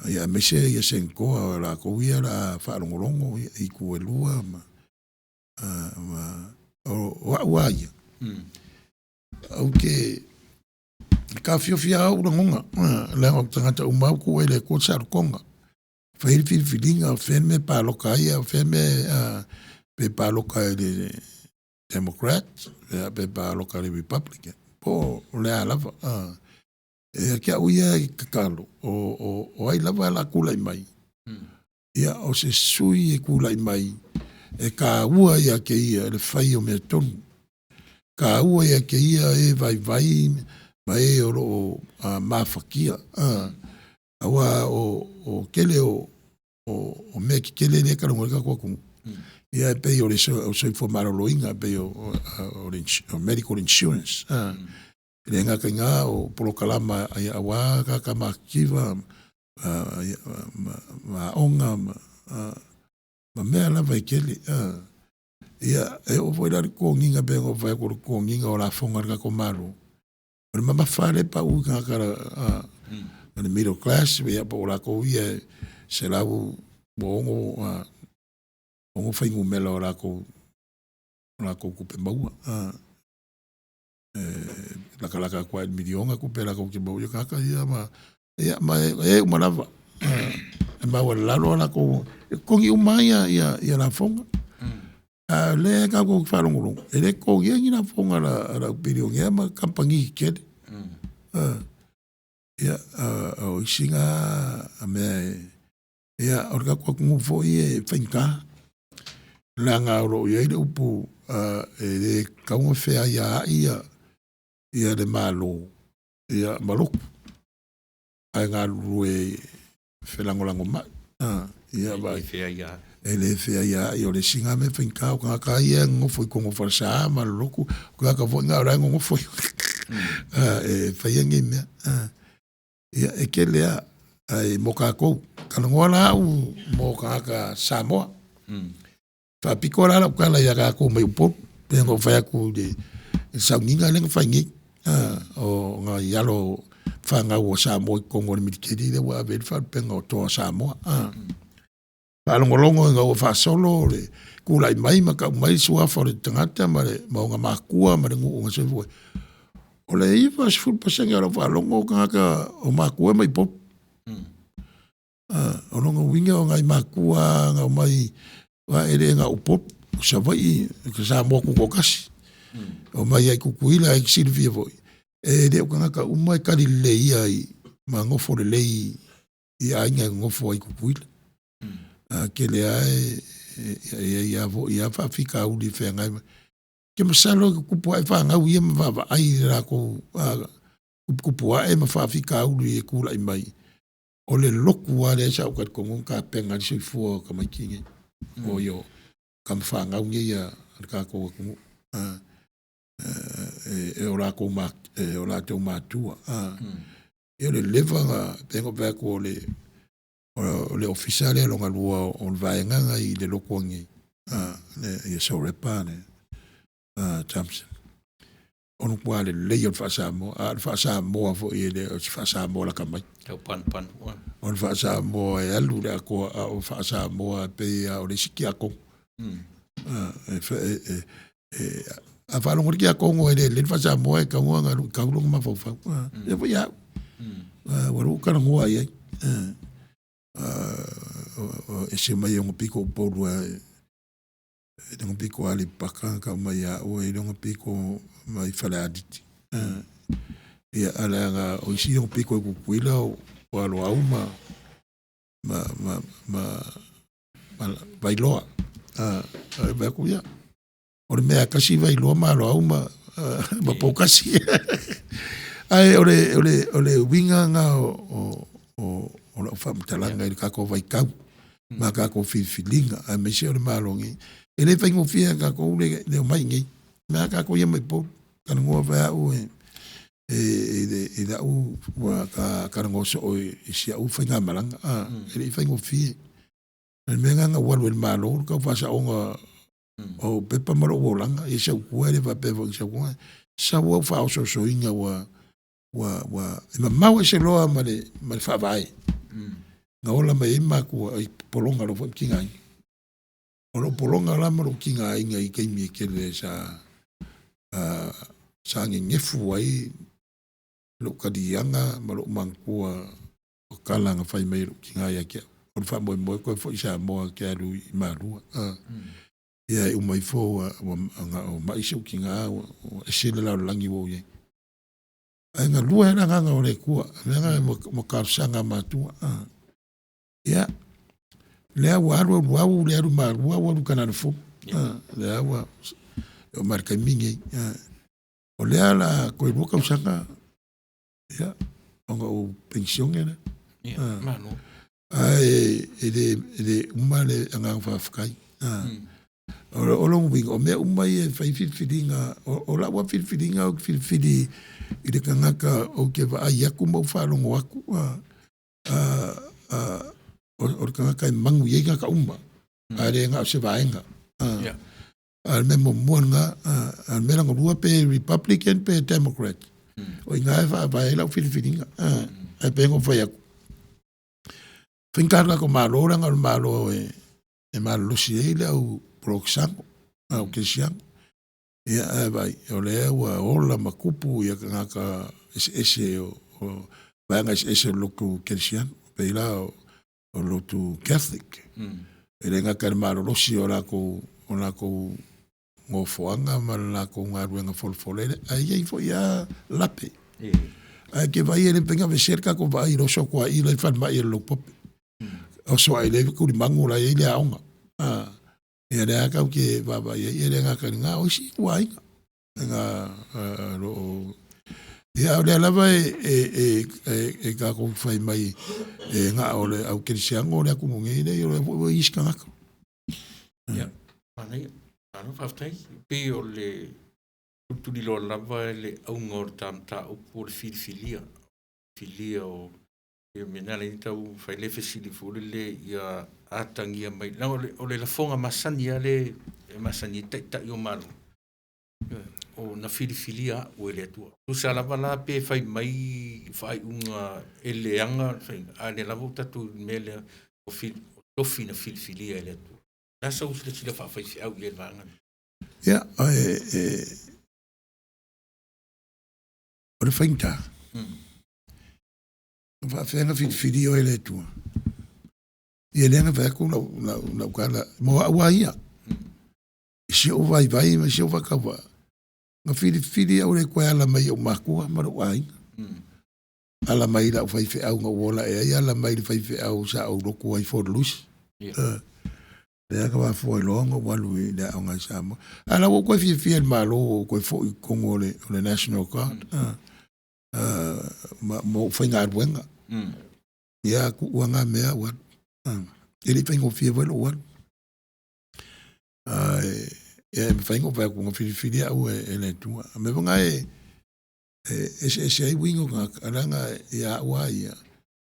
ia aemaise ia Senetoa o latou ia o le a faalogologo i itu e lua ma o au lava ia, ou te taofiofi lava ou lagona, leaga o tagata uma lava ua tuu i ai e le Atua le saolotoga. Fai le filifiliga o fea le mea e palota ai a o fea le mea pe palota i le Democrat pe palota i le Republican po o le a lava. Ia te au ia e tatalo, o ai lava o le a tulai mai, ia o se sui e tulai mai e taua ia te ia le fai o mea tonu, taua ia te ia e vaivai ma e o lo o mafatia. Aua o tele o mea tetele lea e talanoa ai le tatou atunuu, ia e pei o le soifua maloloina, e pei o le medical insurance. E le gata i na o polokalama aua tagata matitiva ma aoga ma mea lava e tele. Ia e oo foi la i le totogiina pei ona ou fai atu o le totogiina o lafoga a le tatou Malo, o le mamafa lava lea e pau i tagata o le middle class ia po o latou ia e 160 fuainumera o latou tupe maua. E latalata atu lava i le miliona tupe latou te maua, ia o tagata ia ia ma e uma lava e maualalo a latou, e totogi uma lava ia lafoga. A o lea tatou te faalogologo, e le totogia ni lafoga a le au pilionea ma kamupani tetele. Ia, o isi na mea ia o le tatou atunuu foi e faigata, leaga o lo o i ai le upu e le tatau ona feaiaai ia le Malo ia ma lotu, ae galulue felagolagomai. Ia vaai, e le feaiaai, o le isi na mea faigata, o tagata lava ia e nonofo i totonu o falesa ma le lotu, o tagata foi na o la e nonofo e faia nei mea. Ia e tele lava, ae mo tatou, talanoa la au mo tagata Samoa. Faapito la lau tala ia tatou mai Upolu, pei ona ou fai atu i le sauniga lea na fai nei, o nai alo fanau a Samoa i totonu o le militeli lea ua ave i ai le faalupega o Toa Samoa. Faalogologo ina ua faasolo le tulai mai ma tau mai suafa o le tagata ma ona matua ma le nuu na soifua ai, o le 90% o lau faalogo o tagata o matua e mai Upolu. O lona uiga o nai matua lava na omai aua e le na o Upolu, o Savaii, o Samoa Tutoatasi, omai ai Tutuila, e te silafia foi, e le o tagata uma e tali lelei ma nofo lelei i aiga e nonofo ai i Tutuila. A tele lava e i ai lava foi a faafitauli e feagai ma. Ou te masalo e tutupu ae fanau ia ma vaavaai i le latou Tuputupu ae ma faafitauli e tula'i mai, o le lotu lava lea sa ou talitonu na tapena ai le soifua o tamaiti nei, oi o tama fanau nei a le tatou atunuu, e o latou matua. Ia o le leva ona pei ona ou fai atu o le ofisa lea lona lua o le vaega lena i le lotu nei, ia Sorepa Thompson. O le matua lelei o le faa-Samoa, a o le faa-Samoa foi e le o se faa-Samoa lata mai. Tau panupanu. O le faa-Samoa e alu i le atoa, a o le faa-Samoa e pei lava o le isi tiakono. A faalogo le tiakono e le lelei le faa-Samoa e tatau ona luitau lona mafaufau. E foi ia au. Ua lou talanoa i ai. Ese mai ona pito i Upolu e le ona pito Aleipata na tau mai ia au e i le ona pito mai Falealili. Ia ae leaga o isi ona pito i Tutuila o Aloau ma Vailoa. Ou fai atu, ia, o le mea lava e tasi Vailoa ma Aloau ma Poutasi. Ae o le uiga lena o lau faamatalaga i le tatou vaitau ma tatou filifiliga aemaise o le Malo nei. E le faigofie ia tatou le omai i inei. Ae a tatou ia mai Upolu, talanoa foi au i lau ua talanoa soo i si au faigamalaga, e le i faigofie. O le mea lena na ou alu ai i le Malo o le tau faasaoga o ou pepa ma lou olaga, ia sau i tua e le faapea foi na sau i tua, sau au faaosoosoina ua e mamao ese loa ma le faavae na ola mai ai matua i pologa loa foi ma tigaina. O lou pologa la ma lou tigaina i taimi e tele sa nenefu ai lou taliaga ma lou manatua o tala na fai mai e lou tina ia te au. O le faamoemoe toe foi i Samoa ou te alu i Malua. Ia e uma ifo ua ma'i si ou tina ua ese le lalolagi ua ou i ai. Ae galue lava le agaga o le Atua, o le mea lena ua talosaga a matua. Ia, lea ua alu alu au le alu i Malua ua alu i Kanana Fou. Lea ua oo mai i le taimi lenei. O lea o le a toe 2 tausaga ia ona ou penisione lea. Ae e le uma le agaga faafetai. O lona uiga, o mea uma ia e fai filifiliga, o lau lava filifiliga ou te filifili i le tagata ou te vaai atu ma ou faalogo atu o le tagata e magu i ai tagata uma, ae le na o se vaega. A o le mea muamua lena, a o le mea lona lua pe Republican pe Democrat, o i ina e faavae ai lau filifiliga. Ae pei ona ou fai atu, faigata lo tatou Malo leaga o le Malo e malolosi ai le au polokesano, au kerisiano. Ia ae vaai, o lea ua ola ma tupu ia tagata eseese o vaega eseese o le lotu kerisiano, pei la o le lotu Catholic. E le gata i le malolosi o latou nofoaga ma le latou galuega folafola, ae i ai foi lava lape. Ae e te vaai e le mafai ona aveesea le tatou vaai i le oso atu lava i i la e i le falemai a le laupapa. Oso ae i le tulimagu la e i ai le aoga. Ia lea lava tatou te vaavaai i ai, e le gata i lena, o isi ituaiga o lo o. Ia a o lea lava e tatou te fai mai e na o le au kerisiano le atunuu nei, leai o lea foi ua i ai isi tagata. Ia, manaia. Malo faafetai. Pei o le tulituliloa lava le auga o le ta mataupu o le filifilia. Filia o ia mea na le tau fai le fesili foi lele ia atagia mai. Leaga o le lafoga masani lava le e masani ai taitai o Malo, o na filifilia au e le Atua. Tusa lava la pe fai mai faaiuga e leaga le faiga, a o lea lava ua tatou i le mea lea o tofi na filifilia e le Atua. O le a sau silasila faafaifeau i ai i le vaega lea? Ia, o le faigata, na faafefea ona filifili oe e le Atua? Ia lea na fai atu lau tala mo au lava ia, i si ou vaivai ma si ou faatauvaa, na filifili au e le Atua e ala mai i ou matua ma lou aiga. Ala mai i lau faifeau na ou ola ae ai, ala mai i le faifeau sa ou lotu ai i Fort Louis. Lea na mafua ai loa ona ou alu i le aoga i Samoa. Ae la ua ou toe fiafia i le Malo ua ou toe foi i totonu o le National Guard. Ma ma ou faigaluega. Ia kuua na mea ua alu. E le i faigofie foi lou alu. Ae ia e mafai ona ou fai atu na filifili au e le Atua. O le mea foi lena e eseese ai uiga o tagata, leaga ia au lava ia,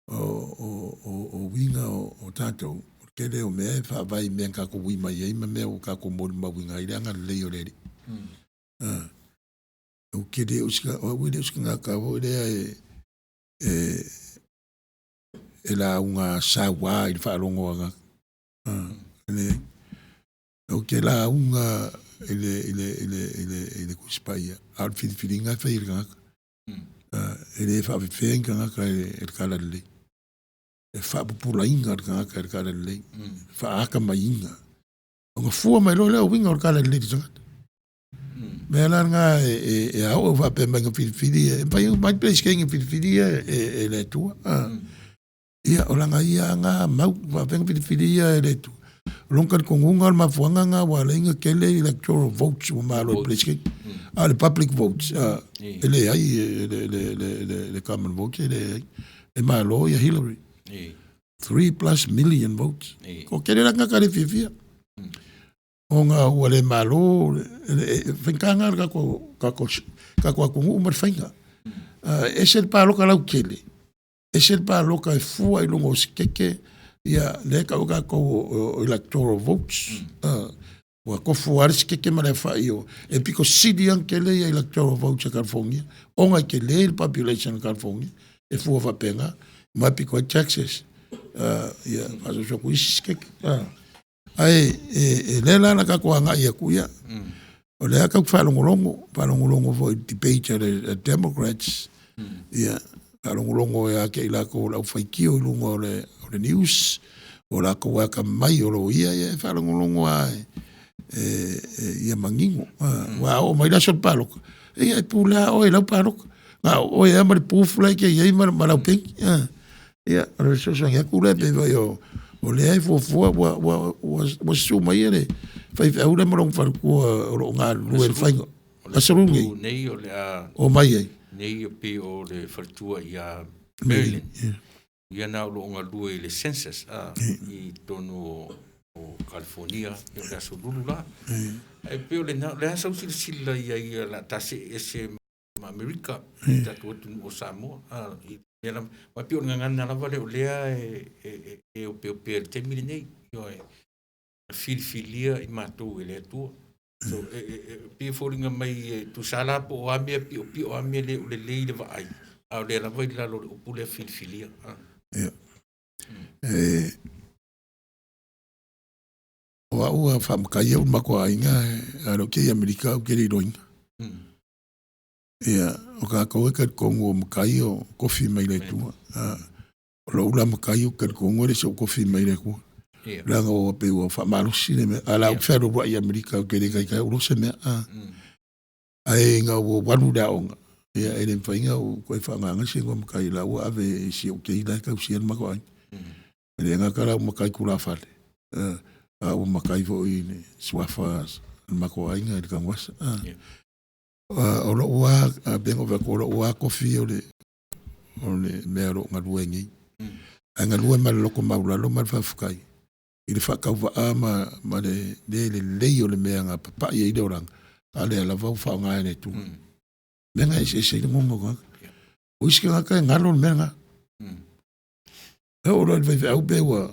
o uiga o tatou, o le tele o mea e faavae i mea na tatou ui mai ai ma mea ua tatou molimauina ai le agalelei o le Alii. Ou te le o se o au e le o se tagata foi lea e lauga saua i le faalogo a tagata. E leai. Ou te lauga i le Tusi Paia, a o le filifiliga e fai e le tagata. E le faafefea ni tagata e le talalelei. E faapupulaina le tagata e le talalelei, faatamaiina. Ona fua mai loa lea o uiga o le talalelei i le tagata. Mea la lena e a oo faapea mai na filifili e mafai ona mai le Peresetene filifilia e le Atua. Ia o lana ia lava na mau, faapefea ona filifili ia e le Atua. O lona talitonuga o le mafuaaga lena ua ala ai ona tele electoral votes ua malo i le Peresetene. A o le public votes, e leai le common votes e leai. E malo ia Hillary. 3+ million votes. Ko tele la tagata le fiafia. Ona ua le malo e faigata le tatou atunuu ma le faiga. E ese le palota lautele, ese le palota e fua i luga o sekeke, ia lea e tau e tatou o electoral votes. Ua tofu lava le sekeke ma le aofai o e pito sili lava ona tele ia electoral votes a California, ona e tele le population o California e fua faapena, ma e pito ai Texas, ia faasoaso atu isi sekeke. Ae e lea la o le a tatou agai atu ia. O lea tatou te faalogologo, faalogologo foi i debate a le Democrats, ia faalogologo ia te i latou o le aufaitio i luga o le news, o latou e atamamai o loia, ia e faalogologo lava ia manino. Aua a oo mai le aso o le palota, ia e pule lava oe i lau palota. Na o oe lava ma le proof la e te i ai ma lau peni. Ia, o le fesoasoani atu lea pei foi o lea e fuafua ua susu mai le faifeau lea ma lona faletua o lo o galulue i le faiga. Aso Lulu nei nei o le a o mai ai. Nei e pei o le faletua ia Marilyn. Ia na o lo o galue i le census i totonu o California i o le Aso Lulu la. Ae pei o lena, o le a sau silasila i ai o le a ta see ese ma Amerika i tatou atunuu o Samoa. I mea lava, aua e pei o le gagana lava lea o lea e opeopea i le taimi lenei. Ioe, na filifilia i matou e le Atua. So, e pei e foliga mai e tusa la po o a mea piopio a mea le o lelei le vaai, a o lea lava i lalo o le upu lea filifilia. Ia. O au a faamatai au i le matou aiga, a le o te i Amerika ou te le iloaina. Ia, o tatou e talitonu o matai o tofi mai le Atua. O lou la matai ou te talitonu e le o se tofi mai le Atua. Leaga ua pei ua faamalosi le mea. A o la ou te fealualuai i Amerika ou te le taitai ou iloa se mea. Ae ina ua ou alu i le aoga, ia e le mafai ona ou toe faaaogaina se igoa matai o la ua ave i si ou teila e tausia le matou aiga. E le gata la ua matai tulafale, a ua matai foi i le suafa o le matou aiga i le Tanuvasa. O lou lava, pei ona ou fai atu, o lou lava tofi o le mea o lo o galue ai nei. Ae galue ma le loto maualalo ma le faafetai i le faatauvaa ma le le lelei o le mea na papai ai le olaga, a o lea lava ua faaaoga e le Atua. Mea na e eseese ai lagona o tagata. O isi tagata e galo le mea lena. E oo loa i le faifeau pe ua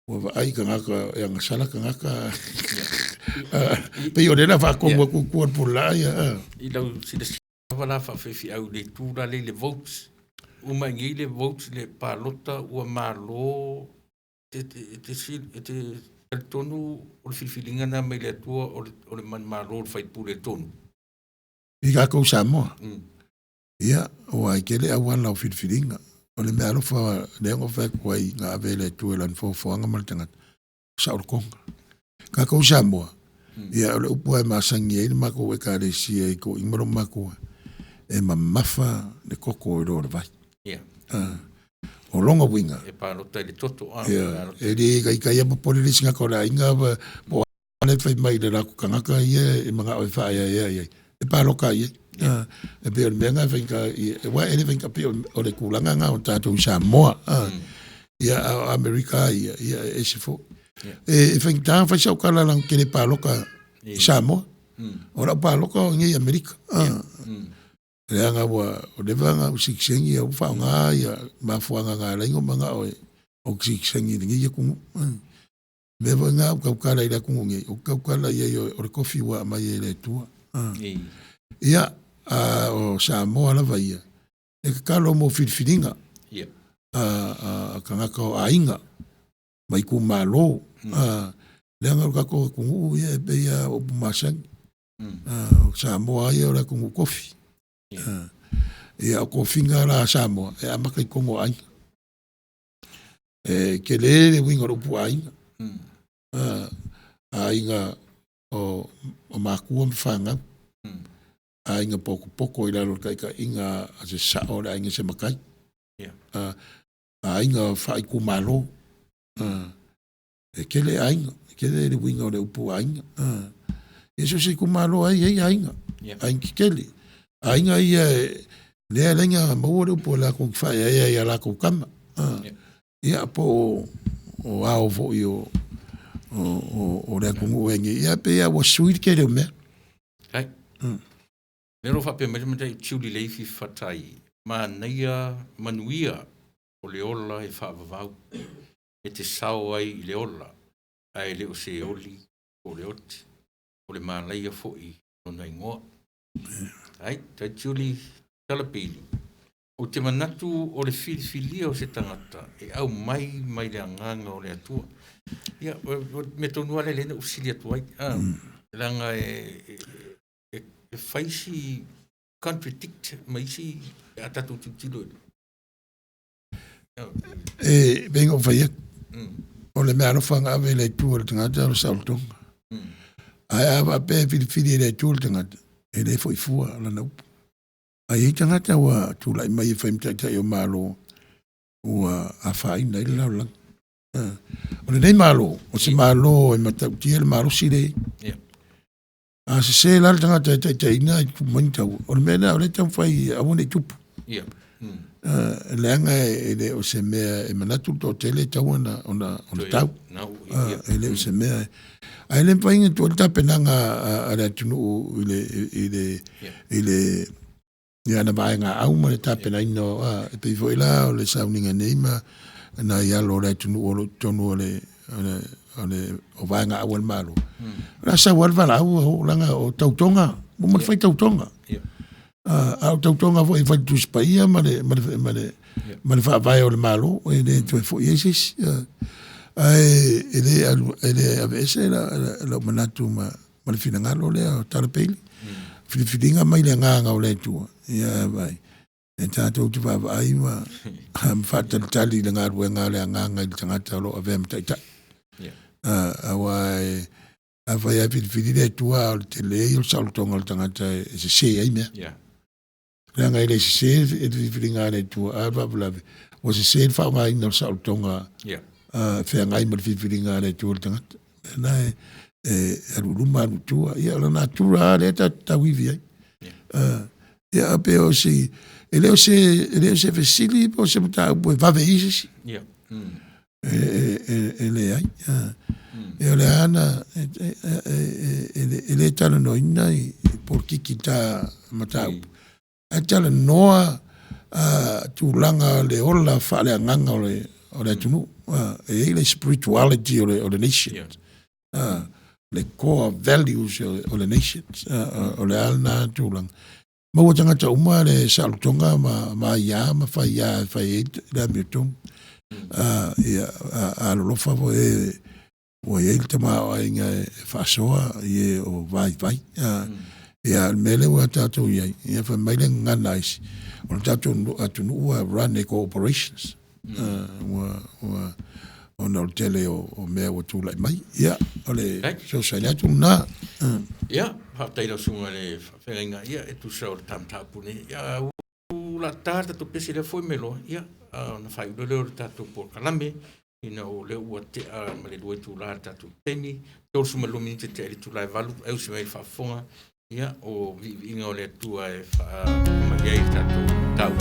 vaai tagata e agasala tagata. Pei o lea o le a faatonu atu i tua o le pulaa ia. I lau silasila lava la faafaifeau i le itu la lea i le votes, uma ai nei le votes le palota ua malo e te talitonu o le filifiliga na mai le Atua o le manumalo o le faipule tonu. I tatou Samoa. Ia, ua e tele auala o filifiliga. O le mea alofa lea na ou fai atu ai na ave e le Atua i lana foafoaga ma le tagata, saolotoga. Tatou Samoa, ia o le upu e masani ai le matou ekalesia i toeaiina ma loomatua, e mamafa le toto i lo le vai. O lona uiga, E palota i le toto. Ia, e le taitai lava popole le isi tagata o le aiga po o le fai mai i le latou tagata ia e manao e faaeaea i ai, e palota i ai. E pei o le mea lena e faigata aua e le faigata pei o le tulaga lena o tatou i Samoa. Ia a o Amerika lava ia, ia e ese foi. E faigata ona fai sau tala leaga ou te le palota i Samoa. O lau palota o i inei i Amerika. Leaga ua leva ona ou sitiseni ua faaaoga ia mafuaaga na ala ai ona ou manao ou te sitiseni i lenei atunuu. O le mea foi lena a ou tautala i le atunuu nei, ou te tautala i ai o le tofi ua aumai e le Atua. Ia, a o Samoa lava ia, e tatalo mo filifiliga a tagata o aiga ma itumalo, leaga o le tatou atunuu ia e pei lava o upu masani. O Samoa lava ia o le atunuu tofi. Ia o tofiga la a Samoa, e amata i totonu o aiga. E tele le uiga o le upu aiga. Aiga o matua ma fanau, aiga potopoto i lalo o le taitaiga a se sao o le aiga se matai, aiga faaitumalo. E tele aiga, e tele le uiga o le upu aiga. Ia so o se itumalo lava e i ai aiga, aiga tetele. Aiga ia lea e ala ai ona maua le upu latou te faaeaea i a latou tama. Ia po o ao foi o le atunuu e nei, ia pei lava ua sui le tele o mea. Ai. Lea o lo o faapea mai le matai Julie Leifi Fatai, manaia manuia o le ola e faavavau, e te sao ai i le ola, ae le o se oli po o le oti, o le malaia foi lona igoa. Ai, tai Julie Talapili, ou te manatu o le filifilia o se tagata e aumai mai le agaga o le Atua. Ia, o le mea tonu lava lea lea na ou fesili atu ai, leaga e fai si contradict ma isi pe a tatou tilotilo i E pei ona ou fai atu, o le meaalofa na ave i le Atua i le tagata o le saolotoga. Ae a faapea e filifili e le Atua le tagata, e le foi fua lana upu. Ae i ai tagata ua tulai mai e fai ma taitai o Malo ua afaina ai le lalolagi. O lenei Malo, o se Malo e matautia le malosi lea e i ai. A sese la le tagata e taitaiina e tupu mai ni taua, o le mea lea o lea e taumafai ia aua ne i tupu. Leaga e le o se mea e manatu le toatele e tatau ona tau. E le o se mea ae le mafai ona tuuai le tapenaga a le atunuu i le i le i le i ana vaegaau ma le tapenaina o e pei foi la o le sauniga nei ma nai alo o le atunuu o lo o i totonu o le o vaegaau a le Malo, o le a sau lava le valaau ua o leaga o tautoga, ua uma ona fai tautoga. A o tautoga foi e fai i le Tusi Paia ma le ma le Faavae o le Malo, e le toe foi i ai se isi. Ae e le alu e le aveese lou manatu ma le finagalo lea o Tarapeli. Filifiliga mai le agaga o le Atua, ia vaai, e tatou te vaavaai ma faatalitali i le galuega a le agaga i le tagata o lo o avea ma taitai. Aua e afai lava e filifili le Atua a o le tele ia o le saolotoga o le tagata e sese ai mea. Leaga e le sese le filifiliga a le Atua, a o le faalavelave ua sese le faaaogaina o le saolotoga feagai ma le filifiliga a le Atua i le tagata. Lena e alu i luma alu i tua, ia o le natura lava lea tatou te tauivi ai. Ia pei o se e le o se e le o se fesili po o se mataupu e vave i ai se isi. E leai. E o le a na e le talanoaina i polokiki ta mataupu, ae talanoa tulaga o le ola faaleagaga o le atunuu. E i ai le spirituality o le nation. Le core values o le nation. O le a lena tulaga. Maua tagata uma le saolotoga ma aia ma fai a e fai ai le amiotonu. Ia, alolofa foi e ua i ai le tamaoaiga e faasoa i e o vaivai. Ia, o le mea lea ua tatou i ai, ia fai mai le gagana a isi, o le tatou atunuu ua run e corporations. Ua ona o le tele o mea ua tulai mai. Ia, o le fesoasoani atu lena. Ia, faafetai i lau susuga i le faafeagaiga, ia, e tusa o le ta mataupu nei. Ia, ua la ta le tatou pese lea foi Meloa, ia, ona faaiu loa lea o le tatou polokalame, ina o lea ua tea ma le 2 itula le tatou taimi, 32 minute tea i le itula e 8, e usi mai le faafofoga. Ia, o viiviiga o le Atua e faamaia ai tatou tau.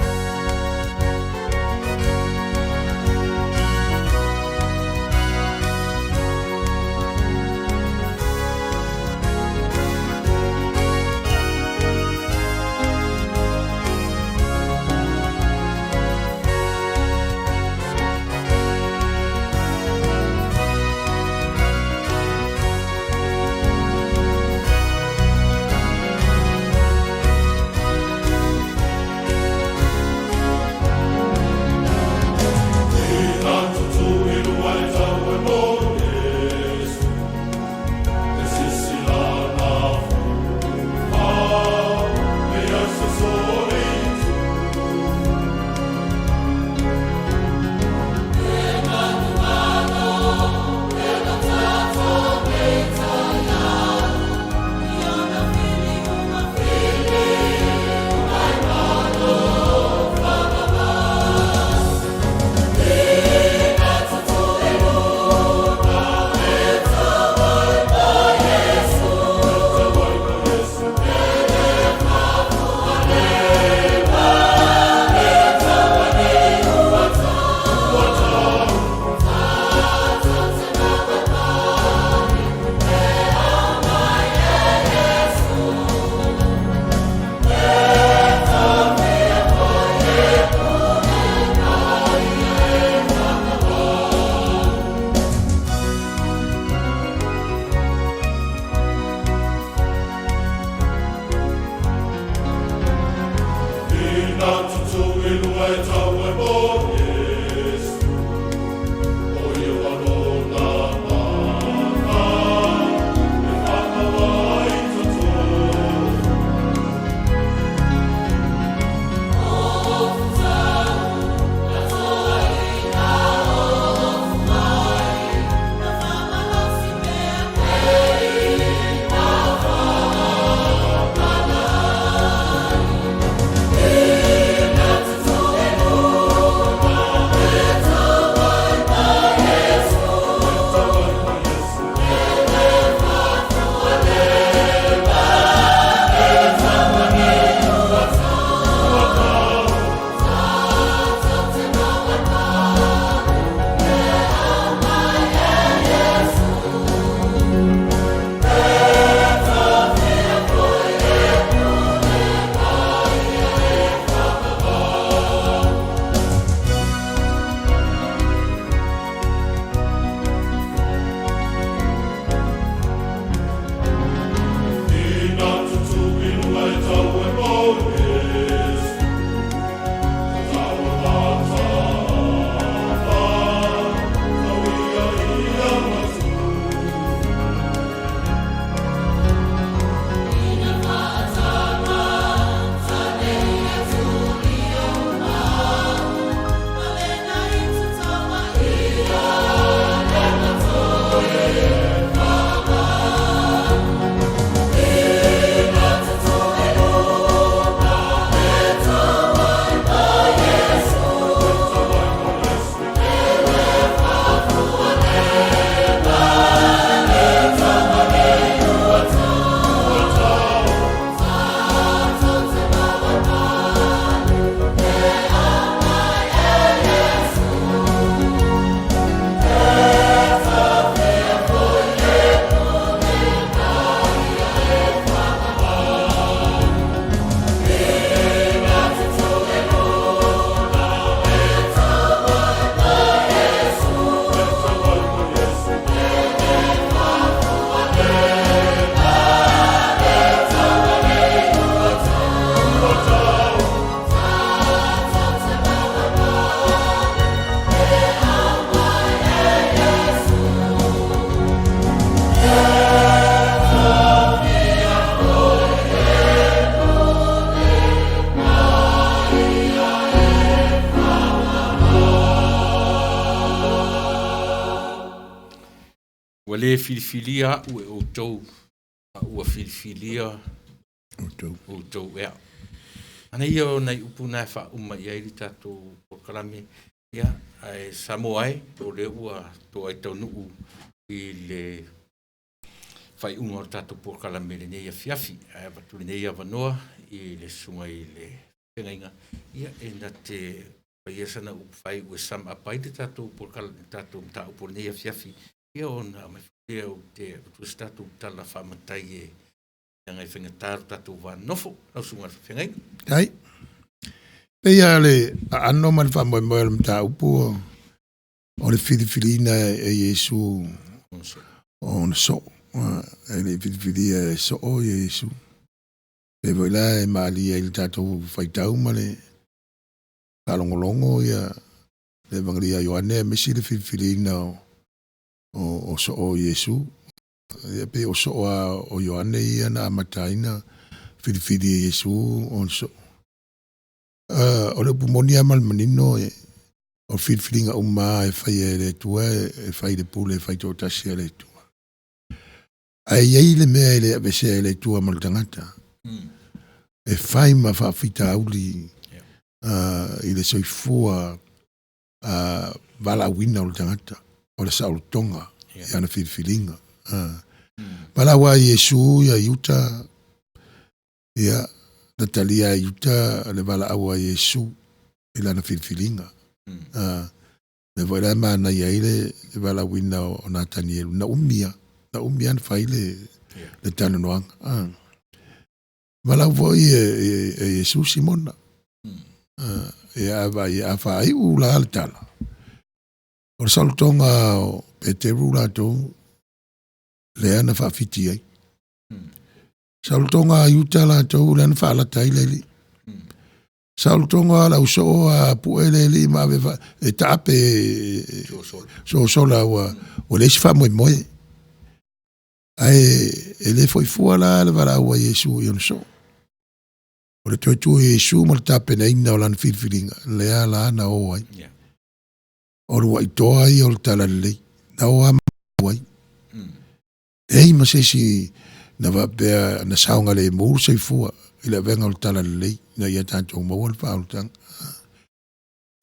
Ua le filifilia a'u e outou, a ua filifilia outou e a'u. Ana ia o nai upu na e faauma i ai le tatou polokalame, ia, ae Samoa e, o lea ua toai taunuu i le Faaiuga o le tatou polokalame i lenei afiafi. Ae avatu lenei avanoa i le susuga i le feagaiga, ia e na te faia sana upu faaiu e sum up ai le tatou polokalame, tatou mataupu o lenei afiafi, ia ona aumai foi lea ou te avatua se tatou tala faamatai e leaga e faigata lo tatou va nonofo. Lau susuga i le feagaiga. Ai. Pei lava o le aano ma le faamoemoe o le mataupu o le filifiliina e Iesu o ona soo. E le i filifilia e soo ia Iesu. Pei foi la e malie i le tatou faitau ma le faalogologo ia le Evagelia a Ioane aemaise le filifiliina o soo o Iesu. Ia pei o soo lava o Ioane ia na amata ai ona filifili e Iesu ona soo. O le upu moni lava ma le manino o filifiliga uma lava e faia e le Atua e fai i le pule faitoatasi a le Atua. Ae i ai le mea e le aveesea e le Atua ma le tagata, e fai ma faafitauli i le soifua valaauina o le tagata, o le saolotoga i ana filifiliga. Valaau lava e Iesu ia Iuta, ia, na talia e Iuta le valaau a Iesu i lana filifiliga. Lea foi la e manaia ai le valaauina o Natanielu, na umi lava, na umi lava na fai le talanoaga. Valaau foi e Iesu Simona. Ia a vaai, a faaiu la le tala, o le saolotoga o Peteru latou lea na faafiti ai. Saolotoga a Iuta latou lea na faalata ai le alii. Saolotoga a le ausoo a pue le alii ma ave e taape sosola ua leai se faamoemoe. Ae e le foi fua la le valaau a Iesu i ona soo. O le toe tu o Iesu ma le tapenaina o lana filifiliga, lea la na o ai. O luai toa ia o le talalelei, na o lava ma ai. Leai ma se isi na faapea na saogalemu le soifua i le avega o le talalelei ina ia tatou maua le faaolataga.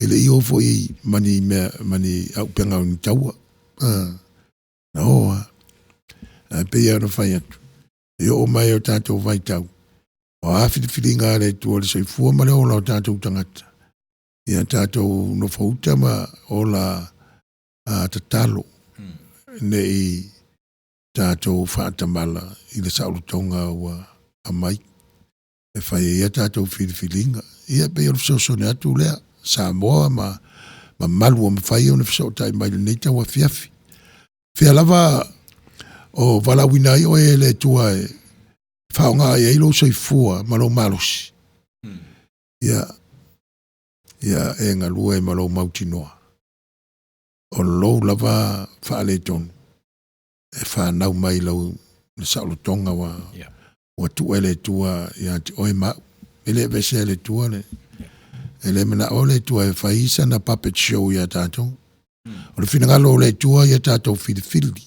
E le i o foi ma ni mea, ma ni auupega o ni taua. Na o lava. Ae pei lava ona fai atu, e oo mai i o tatou vaitau, o a filifiliga a le Atua i le soifua ma le ola o tatou tagata, ia tatou nofouta ma ola tatalo, ne i tatou faatamala i le saolotoga ua aumai e fai ai a tatou filifiliga. Ia pei o le fesoasoani atu lea, Samoa ma mamalu ua mafai ona fesootai mai i lenei tauafiafi. Fea lava o valaauina ai oe e le Atua e faaaoga i ai lou soifua ma lou malosi, ia e galue ma lou mautinoa. O lou lava faaletonu e fanau mai lau le saolotoga ua tuu e le Atua ia te oe ma au. E le aveesea e le Atua le, e le manao le Atua e fai sana puppet show ia tatou. O le finagalo o le Atua ia tatou filifili,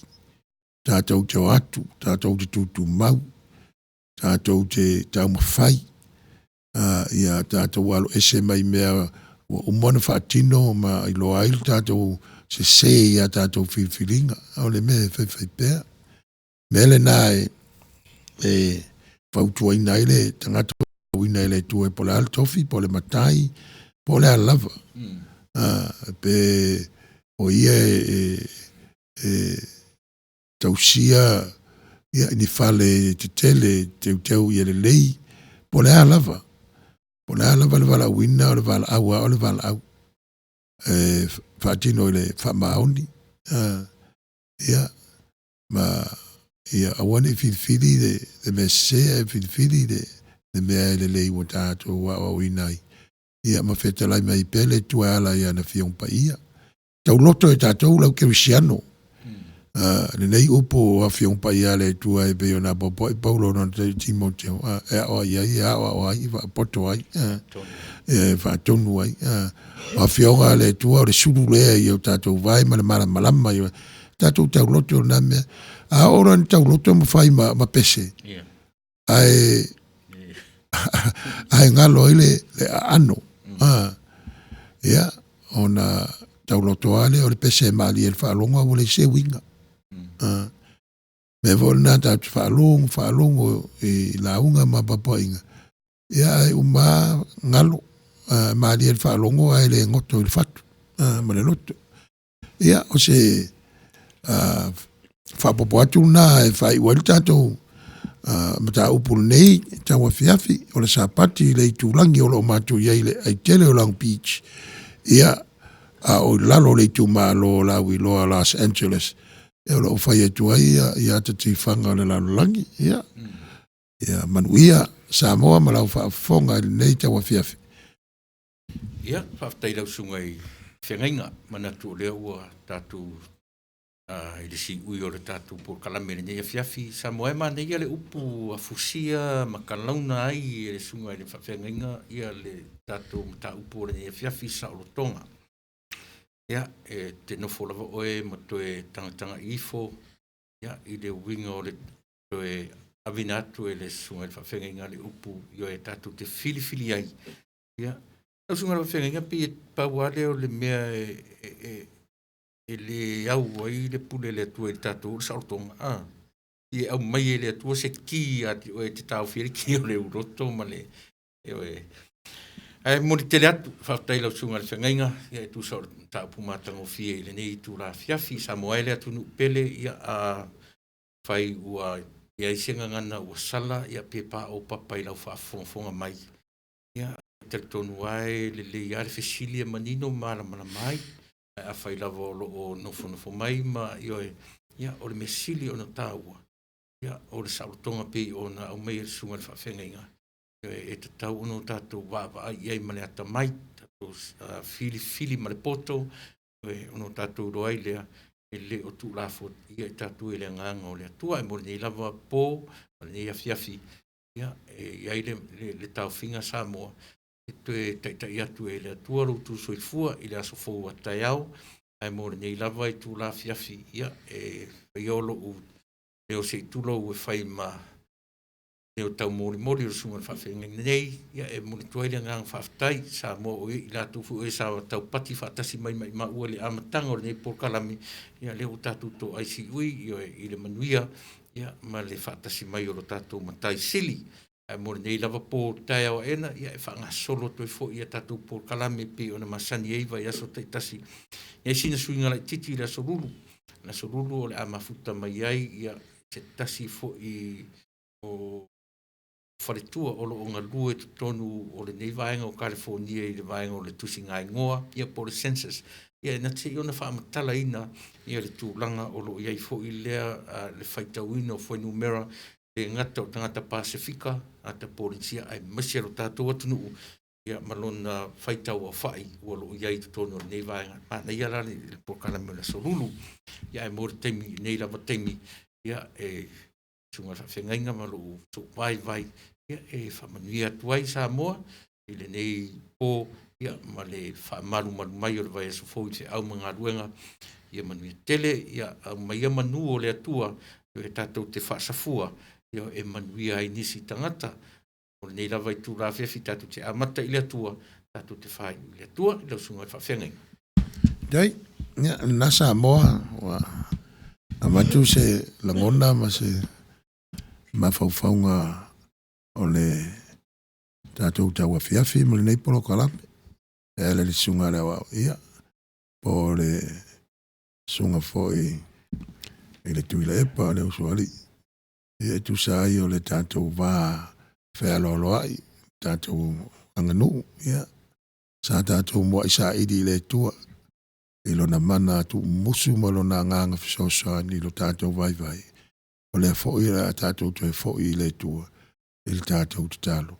tatou te o atu, tatou te tutumau, tatou te taumafai, ia tatou aloese mai mea ua uma ona faatino ma iloa ai le tatou sese i a tatou filifiliga. O le mea e faifai pea. Mea lena e fautuaina ai le tagata uina e le Atua po o le a le tofi, po o le matai, po o le a lava. Pe o ia e tausia ia ni fale tetele, teuteu ia lelei, po o le a lava. Po o le a lava le valaauina, o le valaau lava o le valaau. E faatino i le faamaoni, ia, ma ia aua ne i filifili le mea sese, ae filifili le mea e lelei ua tatou aoaoina ai. Ia ma fetalai mai pea le Atua e ala i ana Afioga Paia. Tauloto e tatou le au kerisiano. Lenei upu o Afioga Paia a le Atua e pei ona apoapoai Paulo i lona Timoteo, e aoai ai, e aoao ai, e faapoto ai, e faatonu ai. O Afioga a le Atua o le sulu lea i o tatou vae ma le malamalama i tatou tauloto na mea. A oo loa ina tauloto ma fai ma pese, ae galo ai le aano. Ia, ona tauloto lava lea o le pese e malie i le faalogo ae ua leai se uiga. Mea foi lena tatou te faalogo faalogo i lauga ma papaiga, ia ae uma lava galo, malie i le faalogo ae le goto i le fatu ma le loto. Ia o se faaopoopo atu lena e faaiu ai le tatou mataupu i lenei tauafiafi o le Sapati i le itulagi o lo o matou i ai i le aitele o Long Beach, ia a o i lalo o le itumalo o Lauiloa Los Angeles o lo o fai atu ai ata tifaga o le lalolagi. Ia, ia manuia Samoa ma lau faafofoga i lenei tauafiafi. Ia, faafetai i lau susuga i feagaiga, manatu o lea ua tatou i le siui o le tatou polokalame i lenei afiafi. Samoa e manaia le upu afusia ma kalauna ai e le susuga i le faafeagaiga ia le tatou mataupu o lenei afiafi saolotoga. Ia, e te nofo lava oe ma toe tagatagai ifo ia, i le uiga o le toe aveina atu e le susuga i le faafeagaiga le upu ioe tatou te filifili ai. Ia, lau susuga i le faafeagaiga pei e pau lava lea o le mea e le au ai le pule a le Atua i le tatou o le saolotoga, a? E aumai e le Atua se ki ia te oe e te taofi ai le ki o le uloto ma le, ioe. Ae momoli tele atu, faafetai i lau susuga i le feagaiga, ia e tusa o le mataupu matagofie i lenei itula afiafi. Samoa e le atunuu pele, ia afai ua i ai se gagana ua sala, ia pe paopapa i lau faafogafoga mai, ia e talitonu lava e lelei lava le fesili e manino ma malamalama ai. Ae afai lava o lo o nofonofo mai ma ioe, ia o le mea sili ona taua, ia o le saolotoga pei ona aumai e le susuga i le faafeagaiga, ioe, e tatau ona tatou vaavaai i ai ma le atamai, tatou filifili ma le poto, ioe, ona tatou iloa ai lea, e le o tuulafoaia i tatou e le Agaga o le Atua. Ae mo lenei lava po ma lenei afiafi, ia, e i ai le taofiga Samoa, e toe taitai atu e le Atua lo outou soifua i le aso fou a taeao, ae mo lenei lava itula afiafi, ia, e faia o lou leo se i tulou e fai ma leo taumolimoli o le susuga i le faafeagaiga nei, ia e momoli atu ai le agaga faafetai Samoa o i latou foi o e sa taupati faatasi mai ma i maua i le amataga o lenei polokalame, ia lea ua tatou toai siui, ioe, i le manuia ia ma le faatasi mai o lo tatou Matai Sili. Ae mo lenei lava po taeao aena, ia e faagasolo atu ai foi ia tatou polokalame pei ona masani ai vaiaso taitasi. E i ai sina suiga laitiiti i le Aso Lulu. O le Aso Lulu o le a mafuta mai ai ia se tasi foi o faletua o lo o galue i totonu o lenei vaega o Kalifonia i le vaega o le tusigaigoa ia po o le census. Ia e na te i ona faamatalaina ia le tulaga o lo o i ai foi lea le faitauina o fuainumera le gata o tagata Pasefika, tagata Polenisia aemaise lo tatou atunuu ia ma lona faitau aofai ua lo o i ai i totonu o lenei vaega. Manaia la le polokalame o le Aso Lulu. Ia ae mo le taimi, lenei lava taimi, ia e susuga i le faafeagaiga ma lou vaivai, ia e faamanuia atu ai Samoa i lenei po, ia ma le faamalumalu mai o le vaiaso fou i feau ma galuega. Ia manuia tele, ia aumaia manu o le Atua e tatou te faasafua, ia e manuia ai nisi tagata. O lenei lava itula afiafi tatou te amata i le Atua, tatou te faaiu i le Atua, i lau susuga i le faafeagaiga. Faafetai. Ia, lena Samoa ua avatu se lagona ma se mafaufauga o le tatou tauafiafi ma lenei polokalame e ala i le susuga a le Aoao, ia, po o le susuga foi i le Tuilaepa o le Usoalii, ia e tusa ai o le tatou va fealoaloai, tatou aganuu, ia, sa tatou muai saili i le Atua i lona mana tuumumusu ma lona agaga fesoasoani i lo tatou vaivai. O lea foi o le a tatou toe foi i le Atua i le tatou tatalo.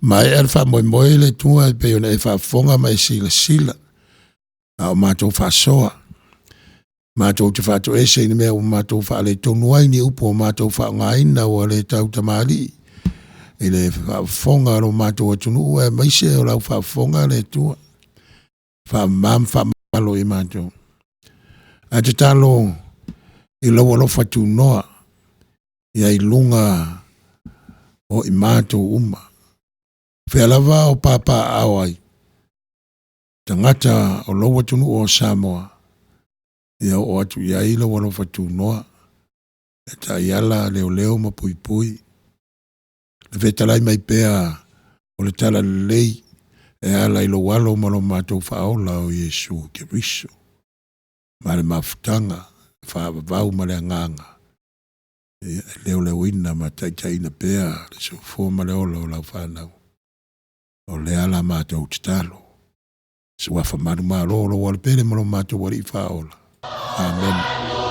Maea le faamoemoe le Atua e pei ona e faafofoga ma e silasila, a o matou faasoa, matou te faatoese i le mea ua matou faaletonu ai ni upu ua matou faaaogaina ua le tautamalii i le faafofoga a lo matou atunuu aemaise o lau faafofoga le Atua. Faamama ma faamalo i matou. Ae tatalo i lou alofa tunoa ia i luga o i matou uma. Fea lava o papaaao ai tagata o lou atunuu o Samoa. Ia oo atu i ai lou alofa tunoa e taiala, leoleo ma puipui. Le fetalai mai pea o le talalelei e ala i lou alo ma lo matou faaola o Iesu Keriso ma le mafutaga faavavau ma le agaga ia e leoleoina ma taitaiina pea le soifua ma le ola o lau fanau. O lea la matou tatalo. Suafa manumalo o lou Alo pele ma lo matou Alii Faaola. Amene.